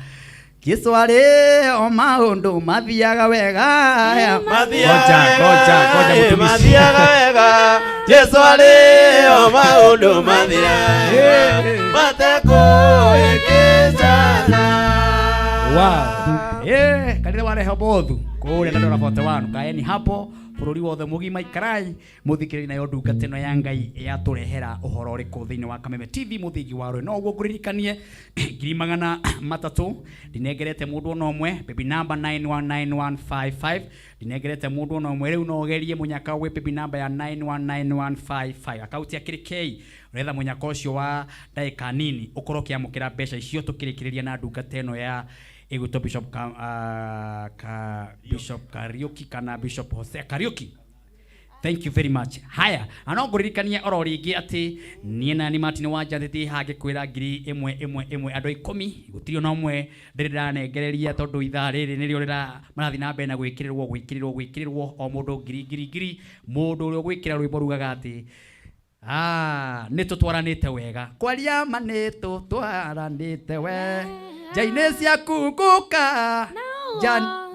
Jesu arĩ o maũndũ mathiaga wega. Mathiaga Ngoja, ngoja, ngoja wega, mũtumishi. mathiaga wega. Jesu arĩ o maũndũ mathiaga wega. Matekũhĩngĩcana. Wow. Yeah, kanitha wa Rehobothu kũrĩa Dandora 41. Kaeni hapo bũrũri wothe mũgima ikarai mũthikĩrĩrie nayo ndungata ĩno ya Ngai yatũrehera ũhoro ũrĩkũ thĩinĩ wa Kameme TV mũthingi wa rũĩ. No ũguo ngũririkanie 300,000 ndinengerete mũndũ ona ũmwe, baby number 919155 ndinengerete mũndũ ona ũmwe. Rĩu no ũgerie mũnyaka wĩ baby number ya 919155 akaunti ya KK ũretha mũnyaka ũcio wa ndagĩka nini ũkorwo ũkĩamũkĩra mbeca icio tũkĩrĩkĩrĩria na ndungata ĩno ya ĩgwĩtwo Bishop Bishop Kariuki kana Bishop Hosea Kariuki. Thank you very much. Haya, na no ngũririkanie oro rĩngĩ atĩ niĩ na nĩ Martin Wanja ndĩ hangĩkwĩra ngiri ĩmwe ĩmwe ĩmwe andũ 10 gũtirĩ ona ũmwe ndĩrĩ ndĩranengereria tondũ ithaa rĩrĩ nĩrĩo marathiĩ na mbere na gwĩkĩrĩrwo, gwĩkĩrĩrwo, gwĩkĩrĩrwo o mũndũ ngiri, ngiri, ngiri. Mũndũ ũrĩa ũgwĩkĩra rwĩmbo rugaga atĩ nĩ tũtwaranĩte wega. Kwaria ma nĩ tũtwaranĩte we. Nja-inĩ ciaku ngũka.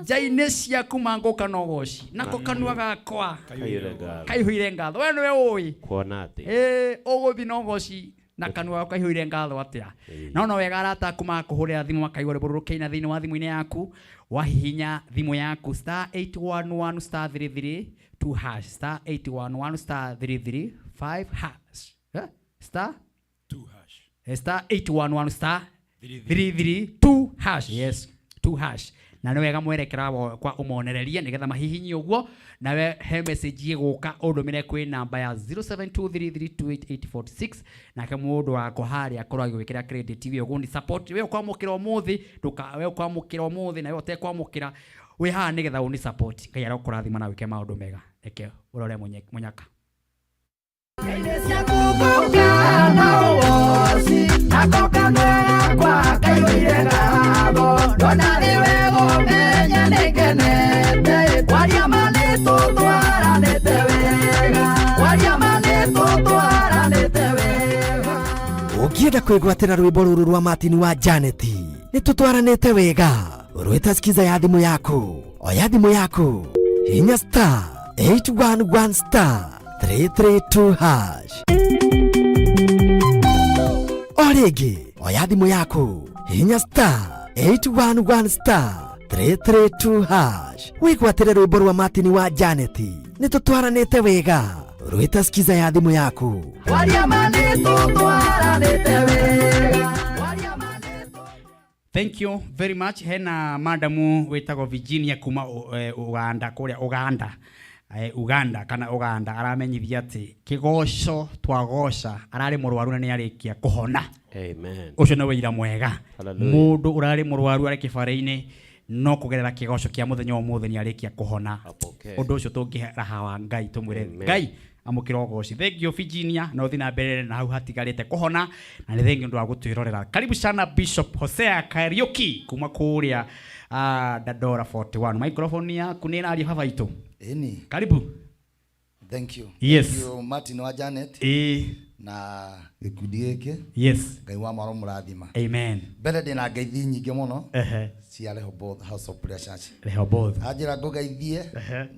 Nja-inĩ ciaku mangũka no goci. Nako kanua gakwa Kaihũire ngatho. kaihũire ngatho. We nĩwe ũĩ. Kuona atĩ. Ũgũthiĩ no goci na kanua gaku kaihũire ngatho atĩa. No no wega arata aku makũhũrĩra thimũ makaigua rwĩmbo rũrũ rũkĩina thĩinĩ wa thimũ-inĩ yaku. Wahihinya thimũ yaku star eight one one star three three two hash, star eight one one star three three five hash. Star? 2 hash. Star eight one one star Three three three two hash. Yes, 2 hash. Na nĩ wega mwerekera kwa ũmonererie nĩgetha mahihinye ũguo, nawe he message ĩgũka ũndũmĩre kwĩ namba ya zero seven two three three two eight eight four six, nake mũndũ wakwa harĩa akorwo agĩgwĩkĩra credit we ũgũni support we ũkwamũkĩra ũmũthĩ, ndũka we ũkwamũkĩra ũmũthĩ na we ũtekwamũkĩra wĩ haha nĩgetha ũni support. Ngai arokũrathima na wĩke maũndũ mega. Reke ũrore mũnyaka. Ũngĩenda kwĩgwatĩra rwĩmbo rũrũ rwa Martin wa Janet, nĩ tũtwaranĩte wega. Rwĩta skiza ya thimũ yaku. Oya thimũ yaku. Hinya star eight one one star three three two hash. O rĩngĩ, oya thimũ yaku. Hinya star eight one one star three three two hash. Wĩgwatĩre rwĩmbo rwa Martin wa Janet. Nĩ tũtwaranĩte wega. Rwĩta skiza ya thimũ yaku. Kwaria ma nĩ tũtwaranĩte wega. Thank you very much. Hena madamu wĩtagwo Virginia kuma Uganda, kũrĩa Uganda. Uganda kana Uganda aramenyithia atĩ kĩgoco twagoca ararĩ mũrwaru na nĩarĩkia kũhona. Amen. Ũcio nĩ wĩira mwega. Hallelujah. Mũndũ ũrarĩ mũrwaru arĩ kĩbarĩ-inĩ no kũgerera kĩgoco kĩa mũthenya wa ũmũthĩ nĩarĩkia kũhona. Apokee. Ũndũ ũcio tũngĩraha wa Ngai tũmwĩre Amen. Ngai amũkĩre ũgoci. Thank you Virginia, na ũthiĩ na mbere na hau hatigarĩte kũhona, na nĩ thengiũ nĩ ũndũ wa gũtwĩrorera. Karibu sana Bishop Hosea Kariuki kuma kũrĩa Dandora 41. Microphone yaku nĩ ĩraria baba itũ. Ĩni. Karibu. Thank you. Yes. Thank you Martin wa Janet. Na gĩkundi gĩkĩ. Yes. Ngai wa mwaro mũrathima. Amen. Mbere ndĩna ngeithi nyingĩ mũno. Ehe. Cia Rehoboth House of Prayer Church. Rehoboth. Anjĩra ngũgeithie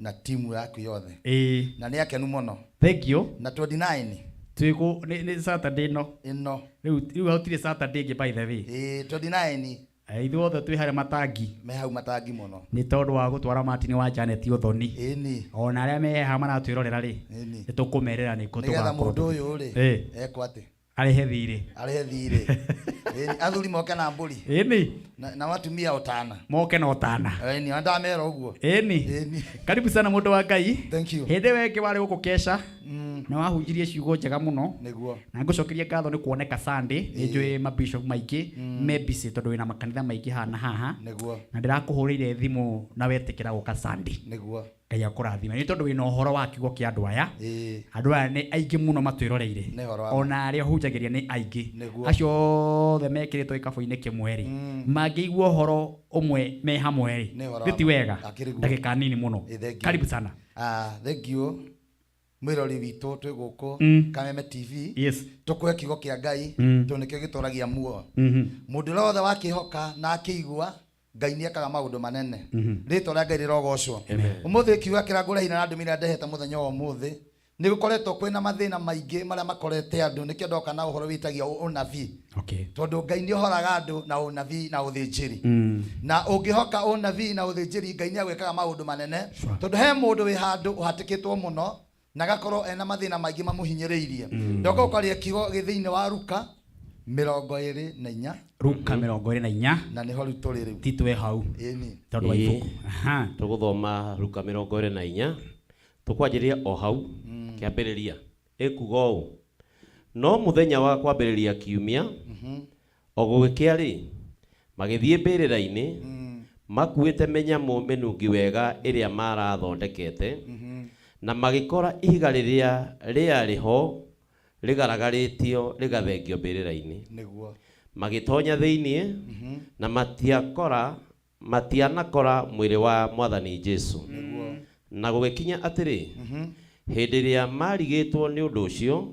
na timu yaku yothe. Ĩĩ. Na nĩ akenu mũno. Thank you. Na 29. Twĩkũ nĩ Saturday ĩno. Ĩno. Rĩu hatirĩ Saturday ĩngĩ by the way. Ĩĩ 29. Ithuothe twĩ harĩa matangi. Me hau matangi mũno. Nĩ tondũ wa gũtwara Martin wa Janet ũthoni. Ĩni. Ona arĩa me haha maratwĩrorera rĩ. Ĩni. Nĩ tũkũmerĩra nĩkũ Nĩgetha tũgakorwo. mũndũ ũyũ rĩ Ĩĩ. ekwo atĩ Arĩhe thirĩ. Arĩhe thirĩ. Ĩni athuri moke na mbũri. Ĩni. Na watumia ũtana. Moke na ũtana. Ĩni na ndamera ũguo. Ĩni. Karibu sana mũndũ wa Ngai. Thank you. Hĩndĩ ĩyo ĩngĩ warĩ gũkũ Kesha. Na wahunjirie ciugo njega mũno. Nĩguo. Na ngũcokeria ngatho nĩ kuoneka Sunday. Nĩ njũĩ mabishop maingĩ me busy tondũ wĩna makanitha maingĩ haha na haha. Nĩguo. Na ndĩrakũhũrĩire thimũ na wetĩkĩra gũka Sunday. Nĩguo. Ngai akũrathime nĩ tondũ wĩna ũhoro wa kiugo kĩa andũ aya. Ĩĩ. Andũ aya nĩ aingĩ mũno matwĩroreire. Nĩ ũhoro wa ma. Ona arĩa ũhunjagĩria nĩ aingĩ. Nĩguo. Acio othe mekĩrĩtwo gĩkabũ-inĩ kĩmwe rĩ, mangĩigua ũhoro ũmwe me hamwe rĩ, Nĩ ũhoro wa githĩ ti ma. wega? Akĩrĩ guo. Ndagĩka nini mũno. Ĩ, thank you. Karibu sana. Ah, thank you mwĩrori witũ twĩ gũkũ Kameme TV. Yes. Tũkũhe kiugo kĩa Ngai tondũ nĩkĩo gĩtũragia muoyo. Mũndũ ũrĩa wothe wakĩhoka na akĩigua Ngai nĩ ekaga maũndũ manene. Rĩtwa rĩa Ngai rĩrogocwo. Ũmũthĩ kiugo kĩrĩa ngũrehire na ndũmĩrĩri ĩrĩa ndehete mũthenya wa ũmũthĩ nĩ gũkoretwo kwĩna mathĩna maingĩ marĩa makorete andũ nĩkĩo ndoka na ũhoro wĩtagio ũnabii. Okay. Tondũ Ngai nĩ ũhoraga andũ na ũnabii na ũthĩnjĩri. Na ũngĩhoka ũnabii na ũthĩnjĩri Ngai nĩ agwĩkaga maũndũ manene. Tondũ he mũndũ wĩ handũ ũhatĩkĩtwo mũno na agakorwo ena mathĩna maingĩ mamũhinyĩrĩirie. Ndoka ũkaria kiugo gĩ thĩinĩ wa Luka 24. Luka 24. Na nĩho rĩu tũrĩ rĩu. Ti twĩ hau. Ĩni. Tondũ wa ibuku. Tũgũthoma Luka 24. Tũkwanjĩrĩria o hau kĩambĩrĩria. Ĩkuga ũũ. No mũthenya wa kwambĩrĩria kiumia, o gũgĩkĩa rĩ, magĩthiĩ mbĩrĩra-inĩ, makuĩte mĩnyamũ mĩnungi wega ĩrĩa marathondekete, na magĩkora ihiga rĩrĩa rĩarĩ ho rĩgaragarĩtio rĩgathengio mbĩrĩra-inĩ. Nĩguo. Magĩtonya thĩinĩ, na matianakora mwĩrĩ wa Mwathani Jesũ. Nĩguo. Na gũgĩkinya atĩrĩ, hĩndĩ ĩrĩa marigĩtwo nĩ ũndũ ũcio,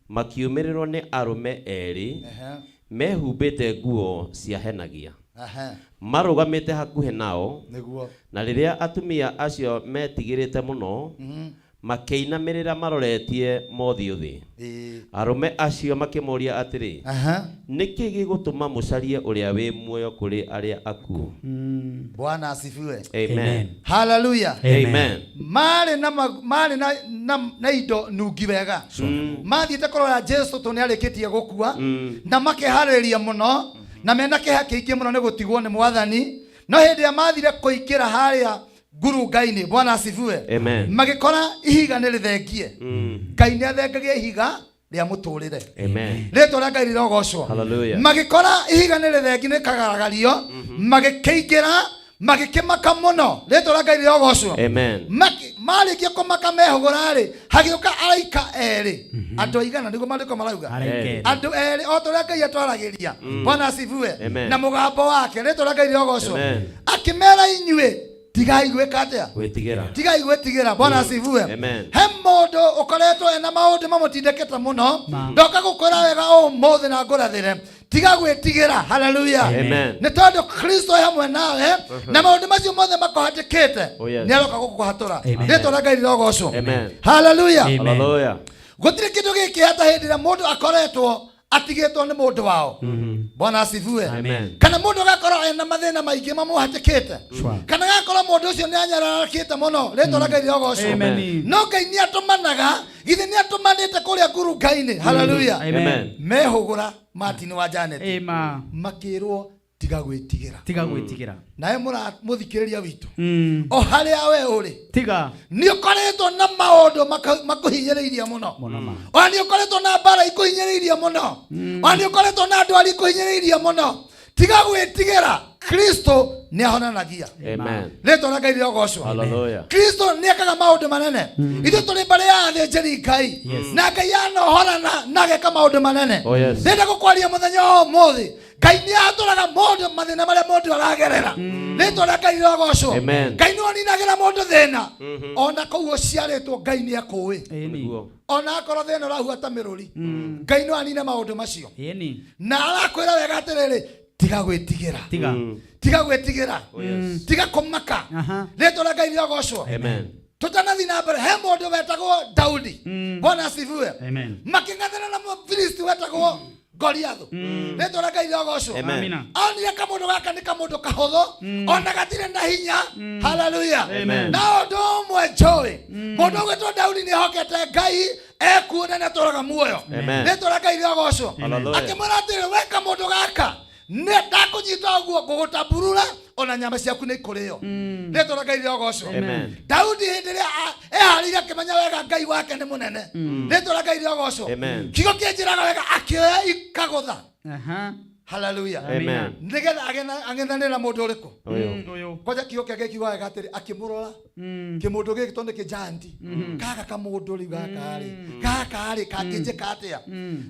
makiumĩrĩrwo nĩ arũme erĩ mehumbĩte nguo ciahenagia. Marũgamĩte hakuhĩ nao. Nĩguo. Na rĩrĩa atumia acio metigĩrĩte mũno, makĩinamĩrĩra maroretie mothiũ thĩ. Ĩĩ. Arũme acio makĩmũũria atĩrĩ, nĩkĩ gĩgũtũma mũcarie ũrĩa wĩ muoyo kũrĩ arĩa akuũ? Bwana asifiwe. Amen. Hallelujah. Amen. Marĩ na marĩ na indo nungi wega. Mathiĩte kũrora Jesu tondũ nĩarĩkĩtie gũkua, na makeharĩria mũno, na mena kĩeha kĩingĩ mũno nĩ gũtigwo nĩ Mwathani. No hĩndĩ ĩrĩa mathire kũingĩra harĩa ngurunga-inĩ, Bwana asifiwe. Amen. Magĩkora ihiga nĩ rĩthengie. Ngai nĩ athengagia ihiga rĩa mũtũrĩre. Amen. Rĩtwa rĩa Ngai rĩrogocwo. Hallelujah. Magĩkora ihiga nĩ rĩthengie nĩkagaragario, magĩkĩingĩra, magĩkĩmaka mũno. Rĩtwa rĩa Ngai rĩrogocwo. Amen. Marĩkia kũmaka mehũgũra rĩ, hagĩũka araika erĩ. Andũ aigana nĩguo maandĩko marauga. Araika erĩ. Andũ erĩ o ta ũrĩa Ngai atwaragĩria. Bwana asifiwe. Amen. Na mũgambo wake, rĩtwa rĩa Ngai rĩrogocwo. Amen. Akĩmera inyuĩ, tigai gwĩka atĩa? Gwĩtigĩra. Tigai gwĩtigĩra. Bwana asifiwe. Amen. He mũndũ ũkoretwo ena maũndũ mamũtindĩkĩte mũno, ndoka gũkwĩra wega ũmũthĩ na ngũrathĩre. Tiga gwĩtigĩra. Hallelujah. Amen. Nĩ tondũ Kristo e hamwe nawe, na maũndũ macio mothe makũhatĩkĩte, Oh, yes. nĩ aroka gũkũhatũra. Amen. Rĩtwa rĩa Ngai rĩrogocwo. Amen. Hallelujah. Amen. Hallelujah. Gũtirĩ kĩndũ gĩkĩ hata hĩndĩ ĩrĩa mũndũ akoretwo atigĩtwo nĩ mũndũ wao. Bwana asifiwe. Amen. Kana mũndũ agakorwo ena mathĩna maingĩ mamũhatĩkĩte. Kana agakorwo mũndũ ũcio nĩ anyararĩkĩte mũno. Rĩtwa rĩa Ngai rĩrogocwo. Amen. No Ngai nĩ atũmanaga, githĩ nĩ atũmanĩte kũrĩa ngurunga-inĩ. Hallelujah. Amen. Mehũgũra Martin wa Janet. Amen. Makĩrwo tiga gwĩtigĩra. Tiga gwĩtigĩra. Nawe mũthikĩrĩria witũ. O harĩa we ũrĩ. Tiga. Nĩ ũkoretwo na maũndũ makũhinyĩrĩirie mũno. Mũno ma. Ona nĩ ũkoretwo na mbara ikũhinyĩrĩirie mũno. Ona nĩ ũkoretwo na ndwari ikũhinyĩrĩirie mũno. Tiga gwĩtigĩra. Kristo nĩ ahonanagia. Amen. Rĩtwa rĩa Ngai rĩrogocwo. Hallelujah. Kristo nĩ ekaga maũndũ manene. Ithuĩ tũrĩ mbarĩ ya athĩnjĩri Ngai. Yes. Na Ngai anohorana na ageka maũndũ manene. Oh, yes. Ndĩrenda gũkwaria mũthenya wa ũmũthĩ. Ngai nĩ atũraga mũndũ mathĩna marĩa mũndũ aragerera. Rĩtwa rĩa Ngai rĩrogocwo. Amen. Ngai nĩ oninagĩra mũndũ thĩna. Ona kũu ũciarĩtwo Ngai nĩ akũĩ. Nĩguo. Ona akorwo thĩna ũrahuata mĩrũri, Ngai no anine maũndũ macio. Ĩni. Na arakwĩra wega atĩrĩrĩ, tiga gwĩtigĩra. Tiga. Tiga gwĩtigĩra. Oh, yes. Tiga kũmaka. Rĩtwa rĩa Ngai rĩrogocwo. Amen. Tutanathi na mbere he mũndũ wetagwo Daudi. Bwana asifiwe. Amen. Makĩng'ethana na Mũfilisti wetagwo Goliathu. Rĩtwa rĩa Ngai rĩrogocwo. Amen. Amina. Onire kamũndũ gaka nĩ kamũndũ kahũthũ, ona gatirĩ na hinya. Haleluya. Amen. Na ũndũ ũmwe njũĩ, mũndũ ũgwĩtwo Daudi nĩ ehokete Ngai ekuo na nĩatũraga muoyo. Amen. Rĩtwa rĩa Ngai rĩrogocwo. Hallelujah. Akĩmwĩra atĩrĩ, we kamũndũ gaka nĩ ndakũnyita ũguo ngũgũtamburura ona nyama ciaku nĩ ikũrĩo. Rĩtwa rĩa Ngai rĩrogocwo. Amen. Daudi hĩndĩ ĩrĩa eharĩirie akĩmenya wega Ngai wake nĩ mũnene. Rĩtwa rĩa Ngai rĩrogocwo. Amen. Kiugo kĩnjĩraga wega akĩoya ikagũtha. Aha. Haleluya. Amen. Nĩgetha ang'ethanĩre na mũndũ ũrĩkũ? Ũyũ. Ũyũ. Kwanja kiugo kĩa Ngai kiugaga wega atĩrĩ, akĩmũrora kĩmũndũ gĩkĩ tondũ nĩ kĩjanti gaka kamũndũ rĩu gaka rĩ gaka rĩ kangĩnjĩka atĩa?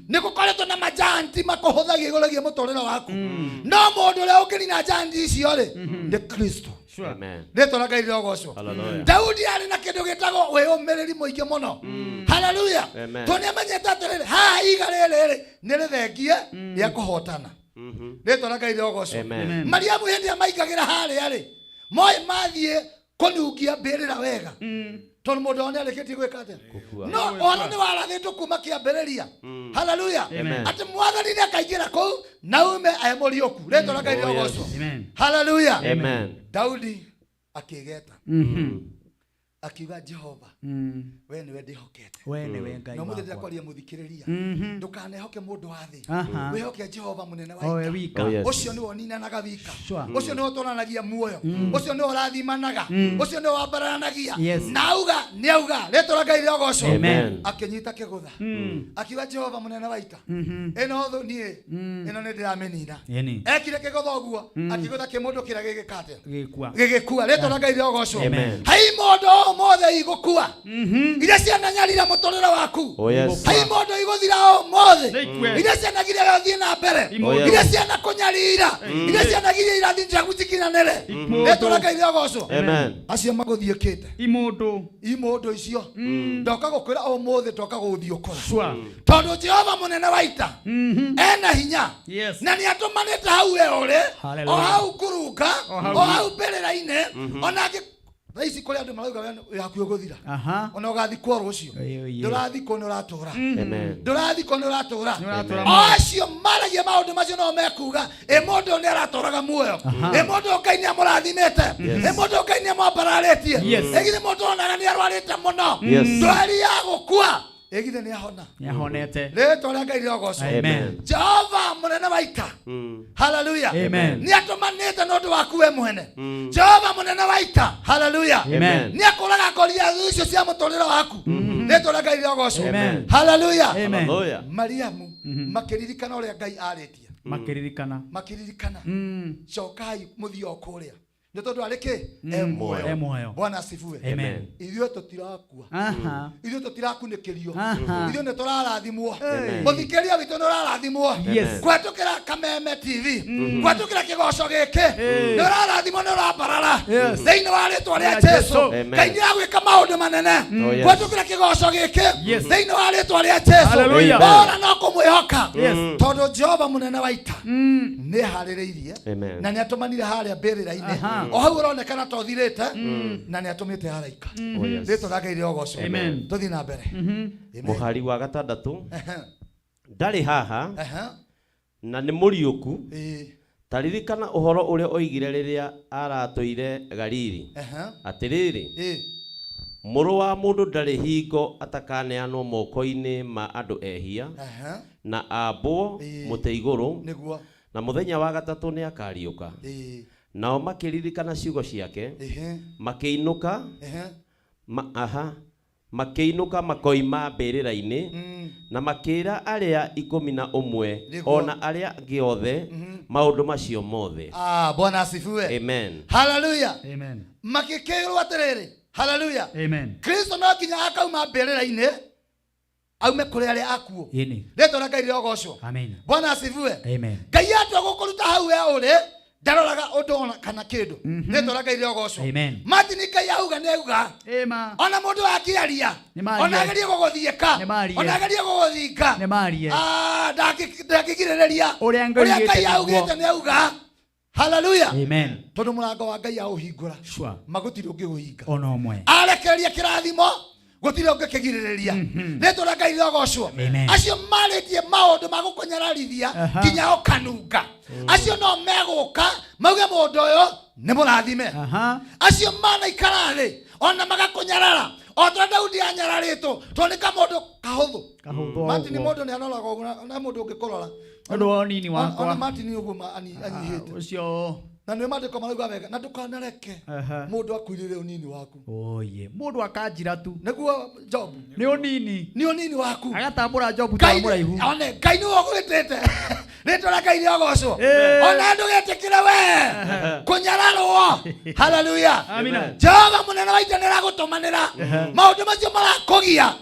Nĩ gũkoretwo na majanti makũhũthagia igũrũ rĩgiĩ mũtũrĩre waku, no mũndũ ũrĩa ũngĩnina janti icio rĩ nĩ Kristo. Amen. Rĩtwa rĩa Ngai rĩrogocwo. Hallelujah. Daudi arĩ na kĩndũ gĩtagwo wĩyũmĩrĩri mũingĩ mũno. Haleluya. Amen. Tondũ nĩ amenyete atĩrĩrĩ, haha iga rĩrĩ rĩ nĩ rĩthengie rĩa kũhotana. Rĩtwa rĩa Ngai rĩrogocwo. Amen. Mariamu hĩndĩ ĩrĩa maingagĩra harĩa rĩ, moĩ mathiĩ kũnungia mbĩrĩra wega, tondũ mũndũ wao nĩarĩkĩtie gwĩka atĩa? Gũkua. No ũhoro nĩ warathĩtwo kuma kĩambĩrĩria. Haleluya. Amen. Atĩ mwathani nĩ akaingĩra kũu na ume e mũriũku. Rĩtwa rĩa Ngai Oh, yes. rĩrogocwo. Amen. Haleluya. Amen. Daudi akĩgeta akiuga, Jehova, we nĩwe ndĩhokete. We nĩwe Ngai Na ũmũthĩ wakwa. ndĩrakwaria mũthikĩrĩria, ndũkanehoke mũndũ wa thĩ, Aha. wĩhoke Jehova mũnene wa O we ita. wika. Oh, yes. Ũcio nĩwe ũninanaga wika, Sure. ũcio nĩwe ũtũranagia muoyo, ũcio nĩwe ũrathimanaga, ũcio nĩwe wambararanagia. Yes. Na auga nĩ auga. Rĩtwa rĩa Ngai rĩogocwo. Amen. Akĩnyita kĩgũtha akiuga, Jehova mũnene wa ita, ĩno thũ niĩ ĩno nĩ ndĩramĩnina. Ĩni. Ekire kĩgũtha ũguo, akĩgũtha kĩmũndũ kĩrĩa gĩgĩka atĩa? Gĩkua. Gĩgĩkua. Rĩtwa rĩa Ngai rĩogocwo. Amen. Hai mũndũ ũmũthĩ igũkua iria ciananyarira mũtũrĩre waku. Oh, yes. Hai mũndũ igũthira ũmũthĩ Nĩikue. iria cianagiria gũthiĩ na mbere, Imũndũ. iria cianakũnyarira, iria cianagiria irathi ciaku cikinyanĩre. Rĩtwa rĩa Ngai rĩogocwo. Amen. Acio magũthiĩkĩte Imũndũ. imũndũ icio, ndoka gũkwĩra ũmũthĩ, ndoka gũgũthiũkũra, Sure. tondũ Jehova mũnene wa ita ena hinya. Yes. Na nĩ atũmanĩte hau we ũrĩ, Hallelujah. o hau ngurunga, O hau. o hau mbĩrĩra-inĩ. Ona angĩ thaa ici kũrĩ andũ marauga we yaku ĩgũthira, Aha. ona ũgathikwo rũciũ. Ĩyo, ĩyo. Ndũrathikwo, nĩ ũratũra. Amen. Ndũrathikwo, nĩ ũratũra. Nĩũratũra. O acio maragia maũndũ macio no mekuga ĩ mũndũ ũyũ nĩ aratũraga muoyo, ĩ mũndũ ũyũ Ngai nĩ amũrathimĩte, ĩ mũndũ ũyũ Ngai nĩ amwambararĩtie, Yes. ĩ githĩ mũndũ onaga nĩ arwarĩte mũno Yes. ndwari ya gũkua, ĩ githĩ nĩ ahona? Nĩahonete. Rĩtwa rĩa Ngai rĩrogocwo. Amen. Jehova mũnene wa ita, haleluya, Amen. nĩ atũmanĩte nĩ ũndũ waku we mwene. Jehova mũnene wa ita, haleluya, Amen. nĩ akũraga Goliathu icio cia mũtũrĩre waku. Rĩtwa rĩa Ngai rĩrogocwo. Amen. Haleluya. Amen. Hallelujah. Mariamu makĩririkana ũrĩa Ngai arĩtie. Makĩririkana. Makĩririkana, cokai mũthiĩ o kũrĩa nĩ tondũ arĩ kĩ? E E muoyo. muoyo. Bwana asifiwe. Amen. Ithuĩ tũtirakua. Aha. Ithuĩ tũtirakunĩkĩrio. Aha. Ithuĩ nĩ tũrarathimwo. Amen. Mũthikĩria witũ nĩ ũrarathimwo Yes. kũhetũkĩra Kameme TV, kũhetũkĩra kĩgoco gĩkĩ, nĩ ũrarathimwo, nĩ ũrambarara Yes. thĩinĩ wa rĩtwa rĩa Rĩa Jesu. Jesu. Amen. Ngai nĩ agwĩka maũndũ manene Oh, yes. kũhetũkĩra kĩgoco gĩkĩ Yes. thĩinĩ wa rĩtwa rĩa Jesu. Hallelujah. Bora no kũmwĩhoka, Yes. tondũ Jehova mũnene wa ita nĩ eharĩrĩirie Amen. na nĩ atũmanire harĩa mbĩrĩra-inĩ, Aha. o hau ũronekana ta ũthirĩte, na nĩ atũmĩte araika. Oh, yes. Rĩtwa rĩa Ngai rĩrogocwo. Amen. Tũthiĩ na mbere. Amen. Mũhari wa gatandatũ. Ehe. Ndarĩ haha, Ehe. na nĩ mũriũku. Ĩĩ. Ta ririkana ũhoro ũrĩa oigire rĩrĩa aratũire Galili, Ehe. atĩrĩrĩ, Ĩĩ. mũrũ wa mũndũ ndarĩ hingo atakaneanwo moko-inĩ ma andũ ehia, Ehe. na ambwo Ĩĩ. mũtĩ igũrũ, Nĩguo. na mũthenya wa gatatũ nĩ akariũka. Ĩĩ. Nao makĩririkana ciugo ciake, Ehe. makĩinũka Ehe. ma, aha, makĩinũka makoima mbĩrĩra-inĩ, na makĩĩra arĩa 11 Nĩguo. ona arĩa angĩ othe maũndũ macio mothe. Ah, Bwana asifiwe. Amen. Haleluya. Amen. Makĩkĩrwo atĩrĩrĩ, haleluya, Amen. Kristo no nginya akauma mbĩrĩra-inĩ. Aume kũrĩ arĩa akuũ. Ĩni. Rĩtwa rĩa Ngai rĩrogocwo. Amen. Bwana asifiwe. Amen. Ngai atua gũkũruta hau we ũrĩ, ndaroraga ũndũ ona kana kĩndũ. Rĩtwa rĩa Ngai rĩrogocwo. Amen. Martin, Ngai auga nĩ auga. Ĩma. Ona mũndũ akĩaria, Nĩ marie. ona agerie gũgũthiĩka, Nĩ marie. ona agerie gũgũthinga, Nĩ marie. Ah, ndangĩgirĩrĩria. Ũrĩa Ngai Ũrĩa augĩte Ngai nĩguo. augĩte nĩ auga. Haleluya. Amen. Tondũ mũrango wa Ngai aũhingũra, Sure. magũtirĩ ũngĩũhinga. Ona ũmwe. Arekereria kĩrathimo, gũtirĩ ũngĩkĩgirĩrĩria. Rĩtwa rĩa Ngai rĩrogocwo. Amen. Acio marĩtie maũndũ ma gũkũnyararithia Aha. nginya ũkanunga, acio no megũka mauge mũndũ ũyũ nĩ mũrathime. Aha. Acio manaikara thĩ ona magakũnyarara o ta Daudi anyararĩtwo, tondũ nĩ kamũndũ kahũthũ. Kahũthũ o Martin, ũguo. mũndũ nĩ anoraga ũguo na mũndũ ũngĩkũrora. Ũndũ wa ũnini wakwa. Ona Martin ũguo anyihĩte. Ũcio. Na nĩ maandĩko marauga wega, na ndũkanareke Aha. mũndũ akuirĩre ũnini waku. Oye, mũndũ akanjira tu. Nĩguo Job. Nĩ ũnini. Nĩ ũnini waku. Agatambũra Job ta Ngai mũraihu. one Ngai nĩwe ũgwĩtĩte. Rĩtwa rĩa Ngai rĩogocwo. Eh. Ona ndũgetĩkĩre we kũnyararwo. Haleluya. Amina. Jehova mũnene wa ita nĩaragũtũmanĩra. Maũndũ macio marakũgia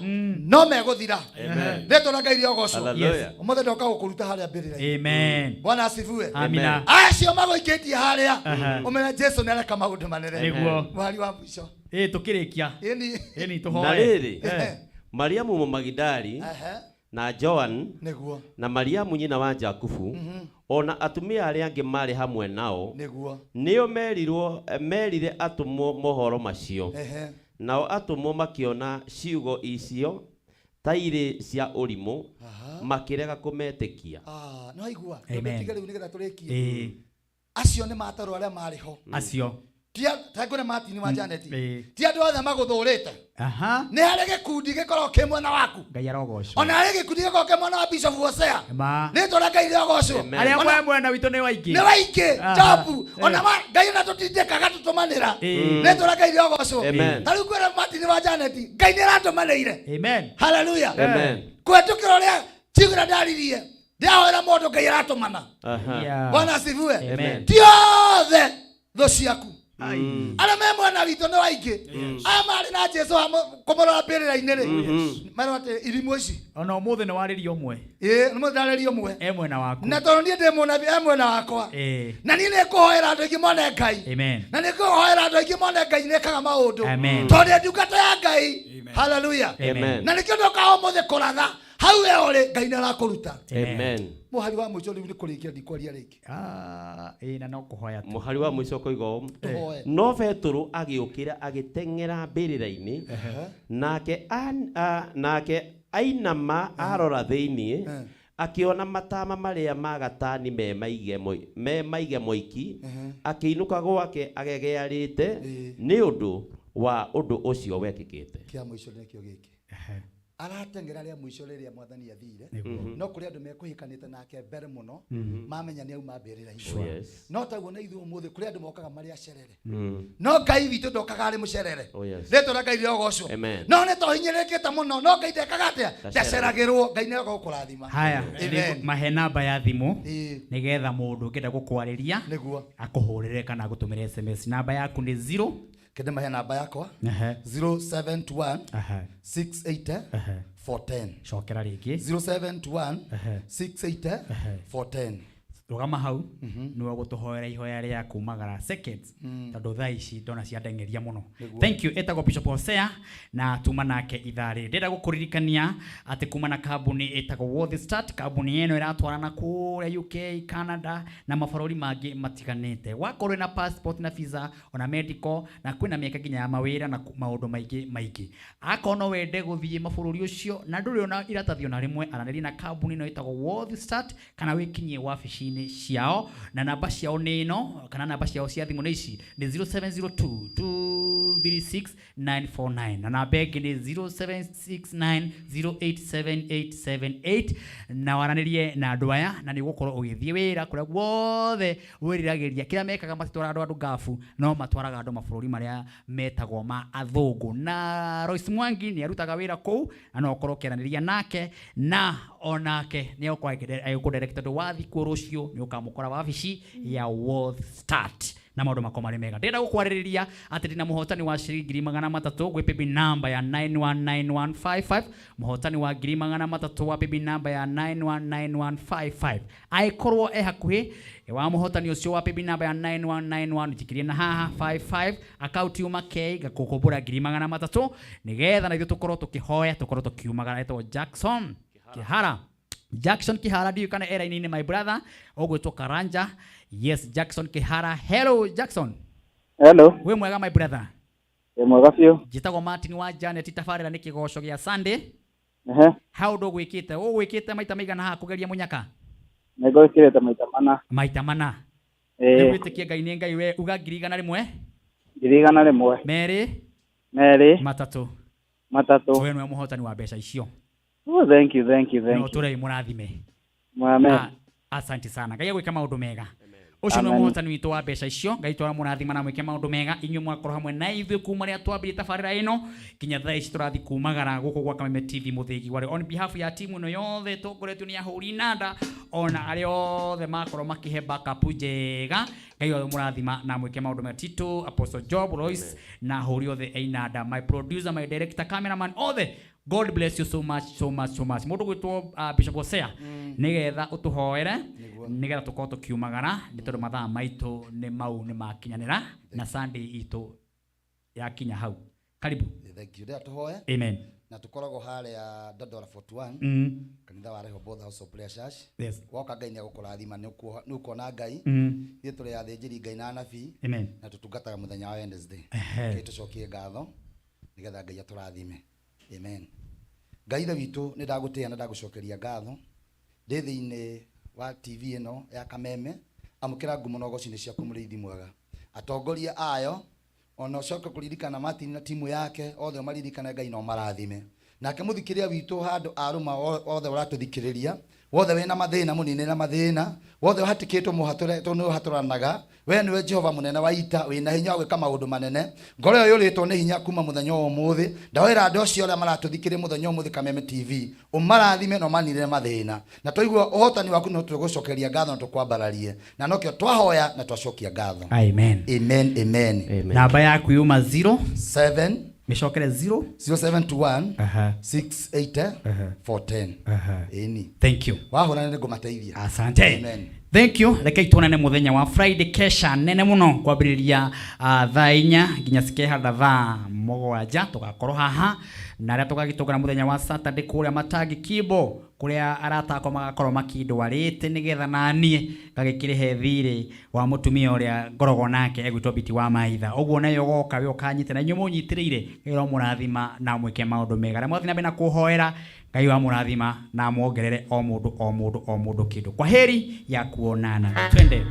no megũthira. Amen. Rĩtwa rĩa Ngai rĩogocwo. Hallelujah. Ũmũthĩ ndoka gũkũruta harĩa mbĩrĩra-inĩ. Amen. Bwana asifiwe. Amina. Acio magũikĩtie harĩa, Aha. ũmere Jesu nĩareka maũndũ manene. Nĩguo. Mũhari wa mũico. Ĩ tũkĩrĩkia. Ĩni. Ĩni Na tũhoe. rĩrĩ, Eh. Mariamu Mũmagidali Ehe. na Joan Nĩguo. na Mariamu nyina wa Jakubu, ona atumia arĩa angĩ marĩ hamwe nao, Nĩguo. nĩo merirwo merire atũmwo mohoro macio. Ehe. Nao atũmwo makĩona ciugo icio ta irĩ cia ũrimũ, makĩrega kũmetĩkia. Ah, nĩ waigua. Amen. Tũtige rĩu nĩgetha tũrĩkie. Ĩ. Acio nĩ matarwo arĩa marĩ ho. Acio. Tengũre Martin wa Janet. Ĩ. Ti andũ othe magũthũrĩte. Aha. Nĩ harĩ gĩkundi gĩkoragwo kĩ mwena waku. Ngai arogocwo. Ona harĩ gĩkundi gĩkoragwo kĩ mwena wa Bishop Hosea. Ma. Rĩtwa rĩa Ngai rĩogocwo. Arĩa mwe mwena witũ nĩ waingĩ. Nĩ waingĩ. Aha. Jobu. Ona Eh. Ngai ona tũtindĩkaga tũtũmanĩra. Ĩ. Rĩtwa rĩa Ngai rĩogocwo. Amen. Ta rĩu kwĩra Martin wa Janet, Ngai nĩ aratũmanĩire. Amen. Haleluya. Amen. Kũhetũkĩra ũrĩa ciugĩra ndaririe, ndĩrahoera mũndũ Ngai aratũmana. Aha. Yeah. Bwana asifiwe. Amen. Ti othe thũ ciaku. Arĩa me mwena witũ nĩ waingĩ. Aya marĩ na Jesu kũmũrora mbĩrĩra-inĩ rĩ, merwo atĩ irimũ ici. Ona ũmũthĩ nĩ warĩria ũmwe. Ĩ, nĩ mũndarĩria ũmwe. E mwena waku. Na tondũ niĩ ndĩ mũnabii, e mwena wakwa. Ĩ. Na niĩ nĩ ngũhoera andũ aingĩ mone Ngai. Amen. Na nĩ ngũhoera andũ aingĩ mone Ngai nĩkaga maũndũ. Amen. Tondũ ndĩ ndungata ya Ngai. Haleluya. Amen. Na nĩkĩo ndoka ũmũthĩ kũratha hau we ũrĩ, Ngai nĩ arakũruta. Amen. Mũhari wa mũico rĩu nĩ kũrĩkia, ndikwaria rĩngĩ. Ah, ĩ na no kũhoya tu. Mũhari wa mũico ũkoiga ũũ. Tũhoe. No Petũrũ agĩũkĩra agĩteng'era mbĩrĩra-inĩ, nake nake ainama arora thĩinĩ, akĩona matama marĩa ma gatani me maige moiki, akĩinũka gwake agegearĩte nĩ ũndũ wa ũndũ ũcio wekĩkĩte. Kĩa mũico nĩkĩo gĩkĩ. Arateng'era rĩa mũico rĩrĩa mwathani athire, Nĩguo. no kũrĩ andũ mekũhikanĩte nake mbere mũno, mamenya nĩ auma mbĩrĩra-inĩ. Sure. Yes. No taguo na ithuĩ ũmũthĩ kũrĩ andũ mokaga marĩ acerere, no Ngai witũ ndokaga arĩ mũcerere. Oh, yes. Rĩtwa rĩa Ngai rĩogocwo. Amen. No nĩ tũhinyĩrĩrĩkĩte mũno, no Ngai ndekaga atĩa? Ndaceragĩrwo. Ndaceragĩrwo. Ngai nĩoka gũkũrathima. Haya, Amen. mahe namba ya thimũ Ĩ. nĩgetha mũndũ ũngĩenda gũkwarĩria Nĩguo. akũhũrĩre kana agũtũmĩre SMS. Namba yaku nĩ 0 Kende mahe namba yakwa. Ehe. 071 Ehe. 68 Ehe. 410. Cokera rĩngĩ. 071 Ehe. 68 Ehe. 410. Rũgama hau nĩwe ũgũtũhoera ihoya rĩa kumagara seconds, tondũ thaa ici ndona ciandeng'eria mũno. Nĩguo. Thank you. Ĩtagwo Bishop Hosea na tuma nake ithaa rĩrĩ. Ndĩrenda gũkũririkania atĩ kuma na kambuni ĩtagwo World Start, kambuni ĩno ĩratwarana kũrĩa UK, Canada na mabũrũri mangĩ matiganĩte. Wakorwo na passport na visa ona medical, na kwĩna mĩeke nginya ya mawĩra na maũndũ maingĩ maingĩ. Akorwo no wende gũthiĩ mabũrũri ũcio na ndũrĩ ona iratathi ona rĩmwe, aranĩria na kambuni ĩno ĩtagwo World Start kana wĩkinyie wabici-inĩ ciao, na namba ciao nĩ ĩno, kana namba ciao cia thimũ nĩ ici, nĩ 0702 236 949 na namba ĩngĩ nĩ 0769 087878, na waranĩrie na andũ aya na nĩ ũgũkorwo ũgĩthiĩ wĩra kũrĩa guothe wĩriragĩria. Kĩrĩa mekaga matitwaraga andũ ngabu, no matwaraga andũ mabũrũri marĩa metagwo ma athũngũ. Na Royce Mwangi nĩ arutaga wĩra kũu na no ũkorwo ũkĩaranĩria nake, na Onake nĩ egũkorwo agĩkũdirect tondũ wathiĩ kuo rũciũ nĩ ũkamũkora wabici ya World Start na maũndũ makwa marĩ mega. Ndĩrenda gũkwarĩrĩria atĩ ndĩna mũhotani wa ciringi 300,000 gwĩ paybill number ya 919155, mũhotani wa 300,000 wa paybill number ya 919155. Angĩkorwo e hakuhĩ wa mũhotani ũcio wa paybill number ya 9191, njikĩrie na haha 55 account yuma K ngakũkũmbũra 300,000 nĩgetha na ithuĩ tũkorwo tũkĩhoya, tũkorwo tũkiumagara. Etagwo Jackson Kihara. Jackson Kihara, ndiũĩ kana e raini-inĩ, my brother ũgwĩtwo Karanja. Yes, Jackson Kihara. Hello Jackson. Hello. Wĩ mwega, my brother? Wĩ mwega biũ. Njĩtagwo Martin wa Janet, tabarĩra nĩ kĩgoco gĩa Sunday. Hau ndũgwĩkĩte, ũgwĩkĩte maita maigana haha kũgeria mũnyaka? Nĩ ngwĩkĩrĩte maita mana. Maita mana. Ĩĩ. Nĩgwĩtĩkia Ngai nĩ Ngai. We uga 100,000. 100,000. 2. 2. 3. 3. We nĩwe mũhotani wa mbeca icio. Oh, thank you, thank you, thank No you. tũrei mũrathime. Amen. Ah, asante sana. Ngai agwĩka maũndũ mega. Ũcio nĩwe Amen. mũhotani witũ wa mbeca icio. Ngai twara mũrathima na mwĩke maũndũ mega. Inyuĩ mwakorwo hamwe na ithuĩ kuma rĩrĩa twambirie tabarĩra ĩno nginya thaa ici tũrathiĩ kumagara gũkũ gwa Kameme TV mũthĩgi warĩ. On behalf ya timu ĩno yothe tongoretio nĩ ahũri nanda ona arĩa othe makorwo makĩhe backup njega, Ngai othe mũrathima na mwĩke maũndũ mega. Tito, Apostle Job, Royce na ahũri othe a inanda, my producer, my director, cameraman othe, God bless you so much, so much, so much. Mũndũ gwĩtwo Bishop Hosea, nĩgetha ũtũhoere nĩgetha tũkorwo tũkiumagara, nĩ tondũ mathaa maitũ nĩ mau nĩ makinyanĩra na Sunday itũ yakinya hau. Karibu. Thank you. Rĩrĩa tũhoe. Amen. Na tũkoragwo harĩa Dandora 41, kanitha wa Rehoboth House of Prayer Church. Woka Ngai nĩ egũkũrathima, nĩ ũkuona Ngai. Ithuĩ tũrĩ athĩnjĩri Ngai na anabii. Amen. Na tũtungataga mũthenya wa Wednesday. Reke tũcokie ngatho nĩgetha Ngai atũrathime. Amen. Ngai ithe witũ, nĩ ndagũtĩĩa na ndagũcokeria ngatho ndĩ thĩinĩ wa TV ĩno ya Kameme. Amũkĩra ngumo na ũgoci nĩ ciaku, mũrĩithi mwega, atongoria ayo, ona ũcoke kũririkana Martin na timu yake othe, ũmaririkane Ngai na ũmarathime. Nake mũthikĩrĩria witũ handũ arũma othe ũratũthikĩrĩria, wothe wĩna mathĩna, mũnini na mathĩna wothe ũhatĩkĩtwo mũhatũre, tondũ nĩ ũhatũranaga. We nĩwe Jehova mũnene wa ita, wĩna hinya wa gwĩka maũndũ manene. Ngoro ĩyo yũrĩtwo nĩ hinya kuma mũthenya wa ũmũthĩ. Ndahoera andũ acio arĩa maratũthikĩrĩria mũthenya ũmũthĩ Kameme TV, ũmarathime na ũmaninĩre mathĩna, na twaigua ũhotani waku no tũgũcokeria ngatho na tũkwambararie, na nokĩo twahoya na twacokia ngatho. Amen. Amen, amen. Namba yaku yuma 0 7 mĩcokere 0 0721 680 410. Ĩni. Thank you. Wahũra nĩ ngũmateithia. Asante. Amen. Thank you. Rekei tuonane muthenya wa Friday, kesha nene muno kwambĩrĩria thaa 4 nginya cikehanda thaa 7, tugakorwo haha na arĩa tũgagĩtũngana mũthenya wa Saturday kũrĩa Matangi Kibo, kũrĩa arata akwa magakorwo makindwarĩte nĩgetha naniĩ ngagĩkĩrĩhe thirĩ wa mũtumia ũrĩa ngoragwo nake egwĩtwo Biti wa Maitha. Ũguo nayo ũgoka we ũkanyite na inyuĩ mũnyitĩrĩire, Ngai ũromũrathima na mwĩke maũndũ mega. Arĩa mwathiĩ na mbere na kũhoera, Ngai wamũrathima na amwongerere o mũndũ o mũndũ o mũndũ kĩndũ. Kwa heri ya kuonana, twende.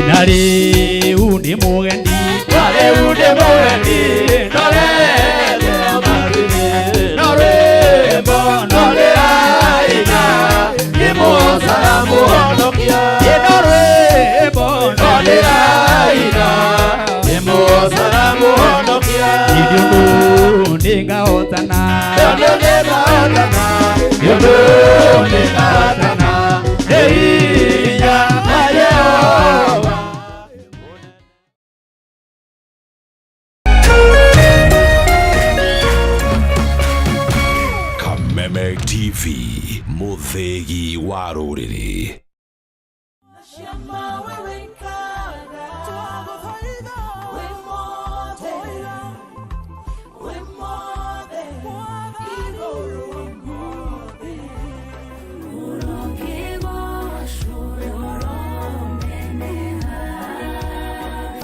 Na rĩu nĩ mũgeni, na rĩu nĩ mũgeni, ndorete matu-inĩ, no rwĩmbo no ndĩraina, ngĩmũgocaga Mũhonokia. No rwĩmbo no ndĩraina, ngĩmũgocaga Mũhonokia. Nĩ ũndũ nĩngahotana, nĩ ũndũ nĩngahotana, nĩ ũndũ nĩngahotana, nĩ hinya wa Jehova. Kameme TV, mũthĩgi wa rũrĩrĩ.